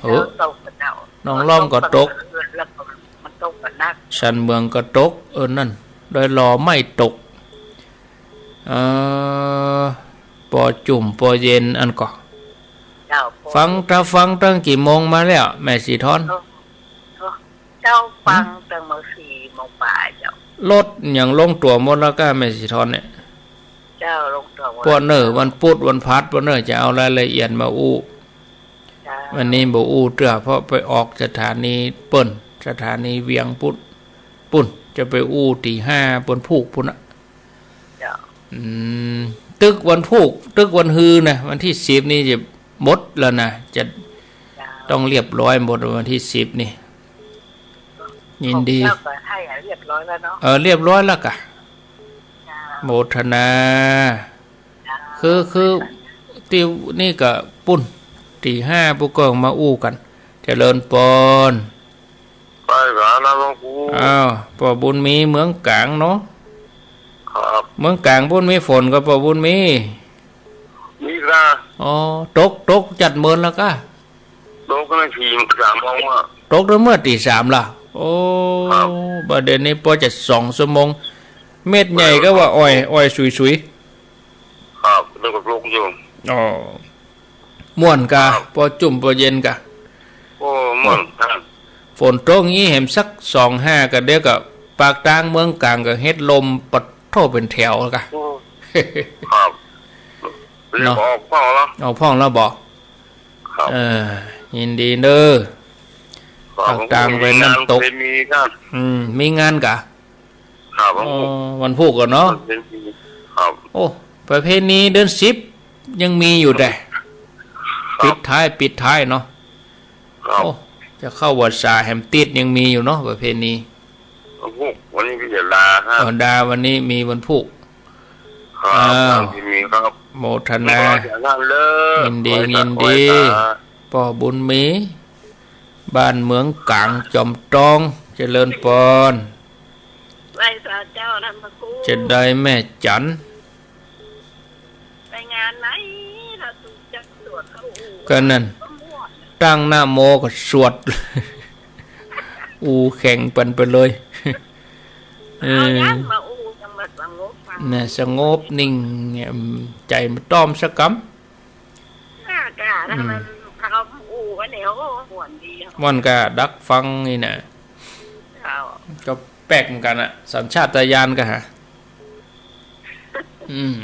เออ เจ้าตกเจ้า หนองล่องก็ตก แล้วก็มันตกกันนัก สันเหมืองก็ตก เออ นั่น ดอยหล่อไม่ตก เอ่อ ปอจุ่มปอเย็นอันก่อ เจ้า ฟัง ถ้าฟังตั้งกี่โมงมาแล้ว แม่ศรีถอน เออ เออ เจ้า ฟัง อืม ตั้งเมื่อสี่โมงปลายเจ้า รถหยังลงตั๋วหมดแล้วก้า แม่ศรีถอนเนี่ย เจ้า ลงตั๋วหมด ป้อเน่อ วันพุธวันพฤหัสป้อเน่อ จะเอารายละเอียดมาอู้ เจ้า วันนี้บ่อู้เตื้อ เพราะไปออกสถานีเปิ้น สถานีเวียงปุ้น ปุ้น จะไปอู้ตี้ห้าปุ้นพูกปุ้นน่ะ เจ้า อืม ตึกวันพูก ตึกวันฮือนะ วันตี้สิบนี่จะหมดแล้วนะ จะ เจ้า ต้องเรียบร้อยหมดวันตี้สิบนี่ ยินดี ของเจ้าก็ให้ เรียบร้อยแล้วเนาะ เออ เรียบร้อยแล้วกะ จ้า โมทนา จ้า คือ คือ ตี้นี่กะปุ้น ตี้ห้าปุ้นก็มาอู้กั๋น เจริญปอน ไปกานะหลวงปู่ อ้าว ป้อบุญมีเมืองก๋างเนาะ ครับ เมืองก๋างปุ้นมีฝนก่อ ป้อบุญมี มีกา อ๋อ ตก ตกจัดเมินแล้วกา ตกในตีสามโมงอะ ตกเมื่อตีสามละ โอ้ ครับ บ่าเดี่ยวนี้ปอจะสองชั่วโมง เม็ดใหญ่ก็ว่าอ่อย อ่อยสุยๆ ครับ แล้วก็ตกอยู่ อ๋อ ม่วนกา ครับ ปอจุ่มปอเย็นกา โอ้ ม่วนครับ ฝนตกงี้แหมสักสองห้าก็เดี๋ยวก็ปากตางเมืองก๋างก็เฮ็ดลมปะโท้เป๋นแถวกา โอ้ ครับ เนาะ เรียกออกพ่องแล้ว ออกพ่องแล้วบ่ ครับ เออ ยินดีเน้อ ครับ ปากตางไปน้ำตก มีงานเคยมีครับ อืม มีงานกา ครับ อ๋อ วันพุธก่อเนาะ วันพุธ ครับ โอ้ ประเพณีเดือนสิบยังมีอยู่แต๊ ครับ ปิดท้าย ปิดท้ายเนาะ ครับ โอ้ จะเข้าพรรษาแหมติดยังมีอยู่เนาะ ประเพณี วันพุธ วันนี้พิจารณาครับ อ๋อ ดา วันนี้มีวันพุธ ครับ อ้าว วันที่มีครับ โมทนา ขออย่างนั้นเลย ยินดี ขอให้ ยินดี ขอให้สา ป้อบุญมี บ้านเมืองก๋างจอมตอง เจริญปอน ไหว้สาเจ้านะพระครู จะได้แม่จัน ไปงานไหน ถ้าถูกจักสวดเข้าอู่ ก็นั่น ก็ม่วน ตั้งนะโมก็สวด อู่แข่งปันไปเลย เออ เอายังมาอู่จังหวัดสงบฟัง น่ะ สงบนิ่งเนี่ย อืม ใจ๋บ่ต้อมสักกำ น่ากะ อืม ถ้ามันเขาอู้กันเนี่ย โอ้ ม่วนดีอะ ม่วนกาดักฟังนี่น่ะ เจ้า ก็แปลกเหมือนกั๋นอะ สัญชาตญาณกาหา อืม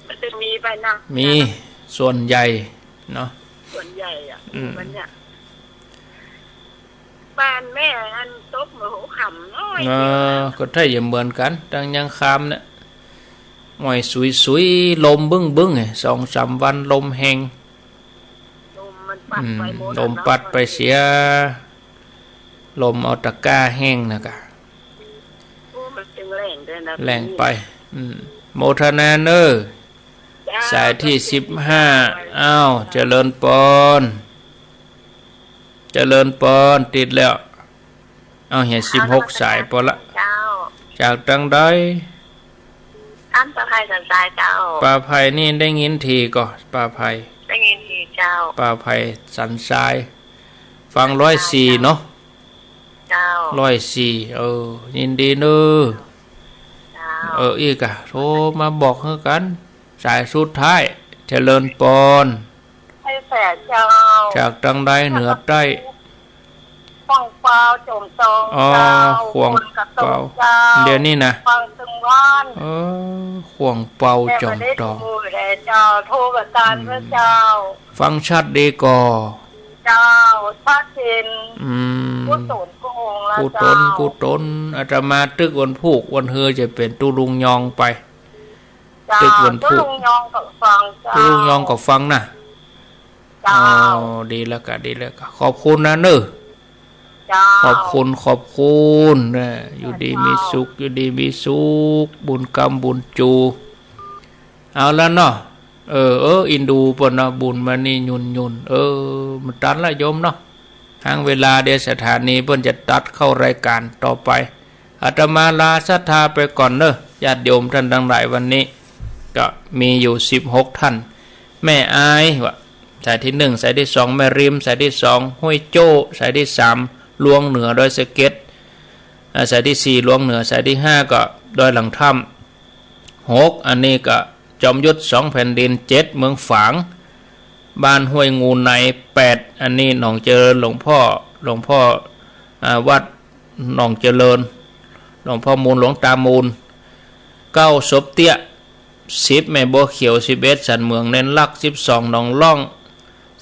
มันจะมีไปนะ มี ส่วนใหญ่เนาะ ส่วนใหญ่อะ อืม มันเนี่ย บ้านแม่อันตกเมื่อหัวค่ำน้อย เออ เดียวนะ ก็ถ้าจะเหมือนกั๋น ตังยังคามเนี่ย อ่อยสุยๆ ลมบึ้งๆ ไง สองสามวันลมแฮง ลมมันปัดไป อืม หมดอะเนาะ ลมปัดไปเสีย ลมเอาตะกร้าแฮงนะกา โอ้ มันจึงแรงด้วยนะ แรงไป อืม โมทนาเน้อ เจ้า สายตี้สิบห้า อ้าว เจริญปอน เจริญปอน ติดแล้ว เอาเหีย สิบหกสายปอละ เจ้า จากตังใด อันป้าไพสันทรายเจ้า ป้าไพนี่ได้ยินทีก่อ ป้าไพ ได้ยินทีเจ้า ป้าไพสันทราย ฟังร้อยสี่เนาะ เจ้า ร้อยสี่ เออ ยินดีเน้อ เจ้า เออ อี้กา โทรมาบอกหื้อกั๋น สายสุดท้าย เจริญปอน ไพแสนเจ้า จากตังใดเหนือใต้ ขวางเปาจ๋อมตอง อ๋อ เจ้า ขวางเปา คนกระตงเจ้า เดี๋ยวนี้นะ ฟังตึงวัน เออ ขวางเปาจ๋อมตอง แม่ก็ได้ดูแลเจ้า โทรประสานพระเจ้า อืม ฟังชัดดีก่อ เจ้า ชัดเจน อืม กุศลก็องค์ละ กุศล เจ้า กุศล อาตมาตึกวันพุธวันเฮือจะเป๋นตุ๊ลุงยองไป เจ้า ตึกวันพุธ ตุ๊ลุงยองก็ฟังเจ้า ตุ๊ลุงยองก็ฟังนะ เจ้า อ๋อ ดีแล้วกา ดีแล้วกา ขอบคุณนะเน้อ เจ้า ขอบคุณ ขอบคุณนะ อยู่ดีมีสุข อยู่ดีมีสุข บุญกำบุญจู เอาละเนาะ เออ เออ อินดูเปิ้นเนาะ บุญมานี่ยุ่นๆ เออ มันตันละโยมเนาะ หางเวลาเดี๋ยวสถานีเปิ้นจะตัดเข้ารายการต่อไป อาตมาลาศรัทธาไปก่อนเน้อ ญาติโยมท่านตังหลาย วันนี้ก็มีอยู่สิบหกท่าน แม่อายว่า สายตี้หนึ่ง สายตี้สอง แม่ริม สายตี้สอง ห้วยโจ้ สายตี้สาม ลวงเหนือดอยสะเก็ด อ่า สายตี้สี่ ลวงเหนือ สายตี้ห้า ก็ดอยหลังถ้ำ หก อันนี้ก็จอมยุทธสองแผ่นดิน เจ็ด เมืองฝาง บ้านห้วยงูใน แปด อันนี้หนองเจริญ หลวงพ่อ หลวงพ่อ อ่า วัดหนองเจริญ หลวงพ่อมูล หลวงตามูล เก้า ศพเตี้ย สิบ แม่บัวเขียว สิบเอ็ด สันเหมืองเน้นลัก สิบสอง หนองล่อง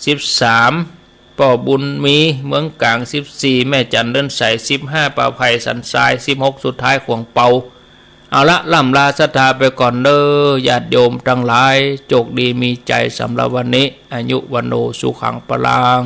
สิบสาม ป้อบุญมี เมืองก๋าง สิบสี่ แม่จันเรือนใส สิบห้า ป้าไพสันทราย สิบหก สุดท้าย ขวางเปา เอาละ ล่ำลาศรัทธาไปก่อนเน้อ ญาติโยมตังหลาย โจคดีมีชัยสำหรับวันนี้ อายุ วัณโณ สุขัง พลัง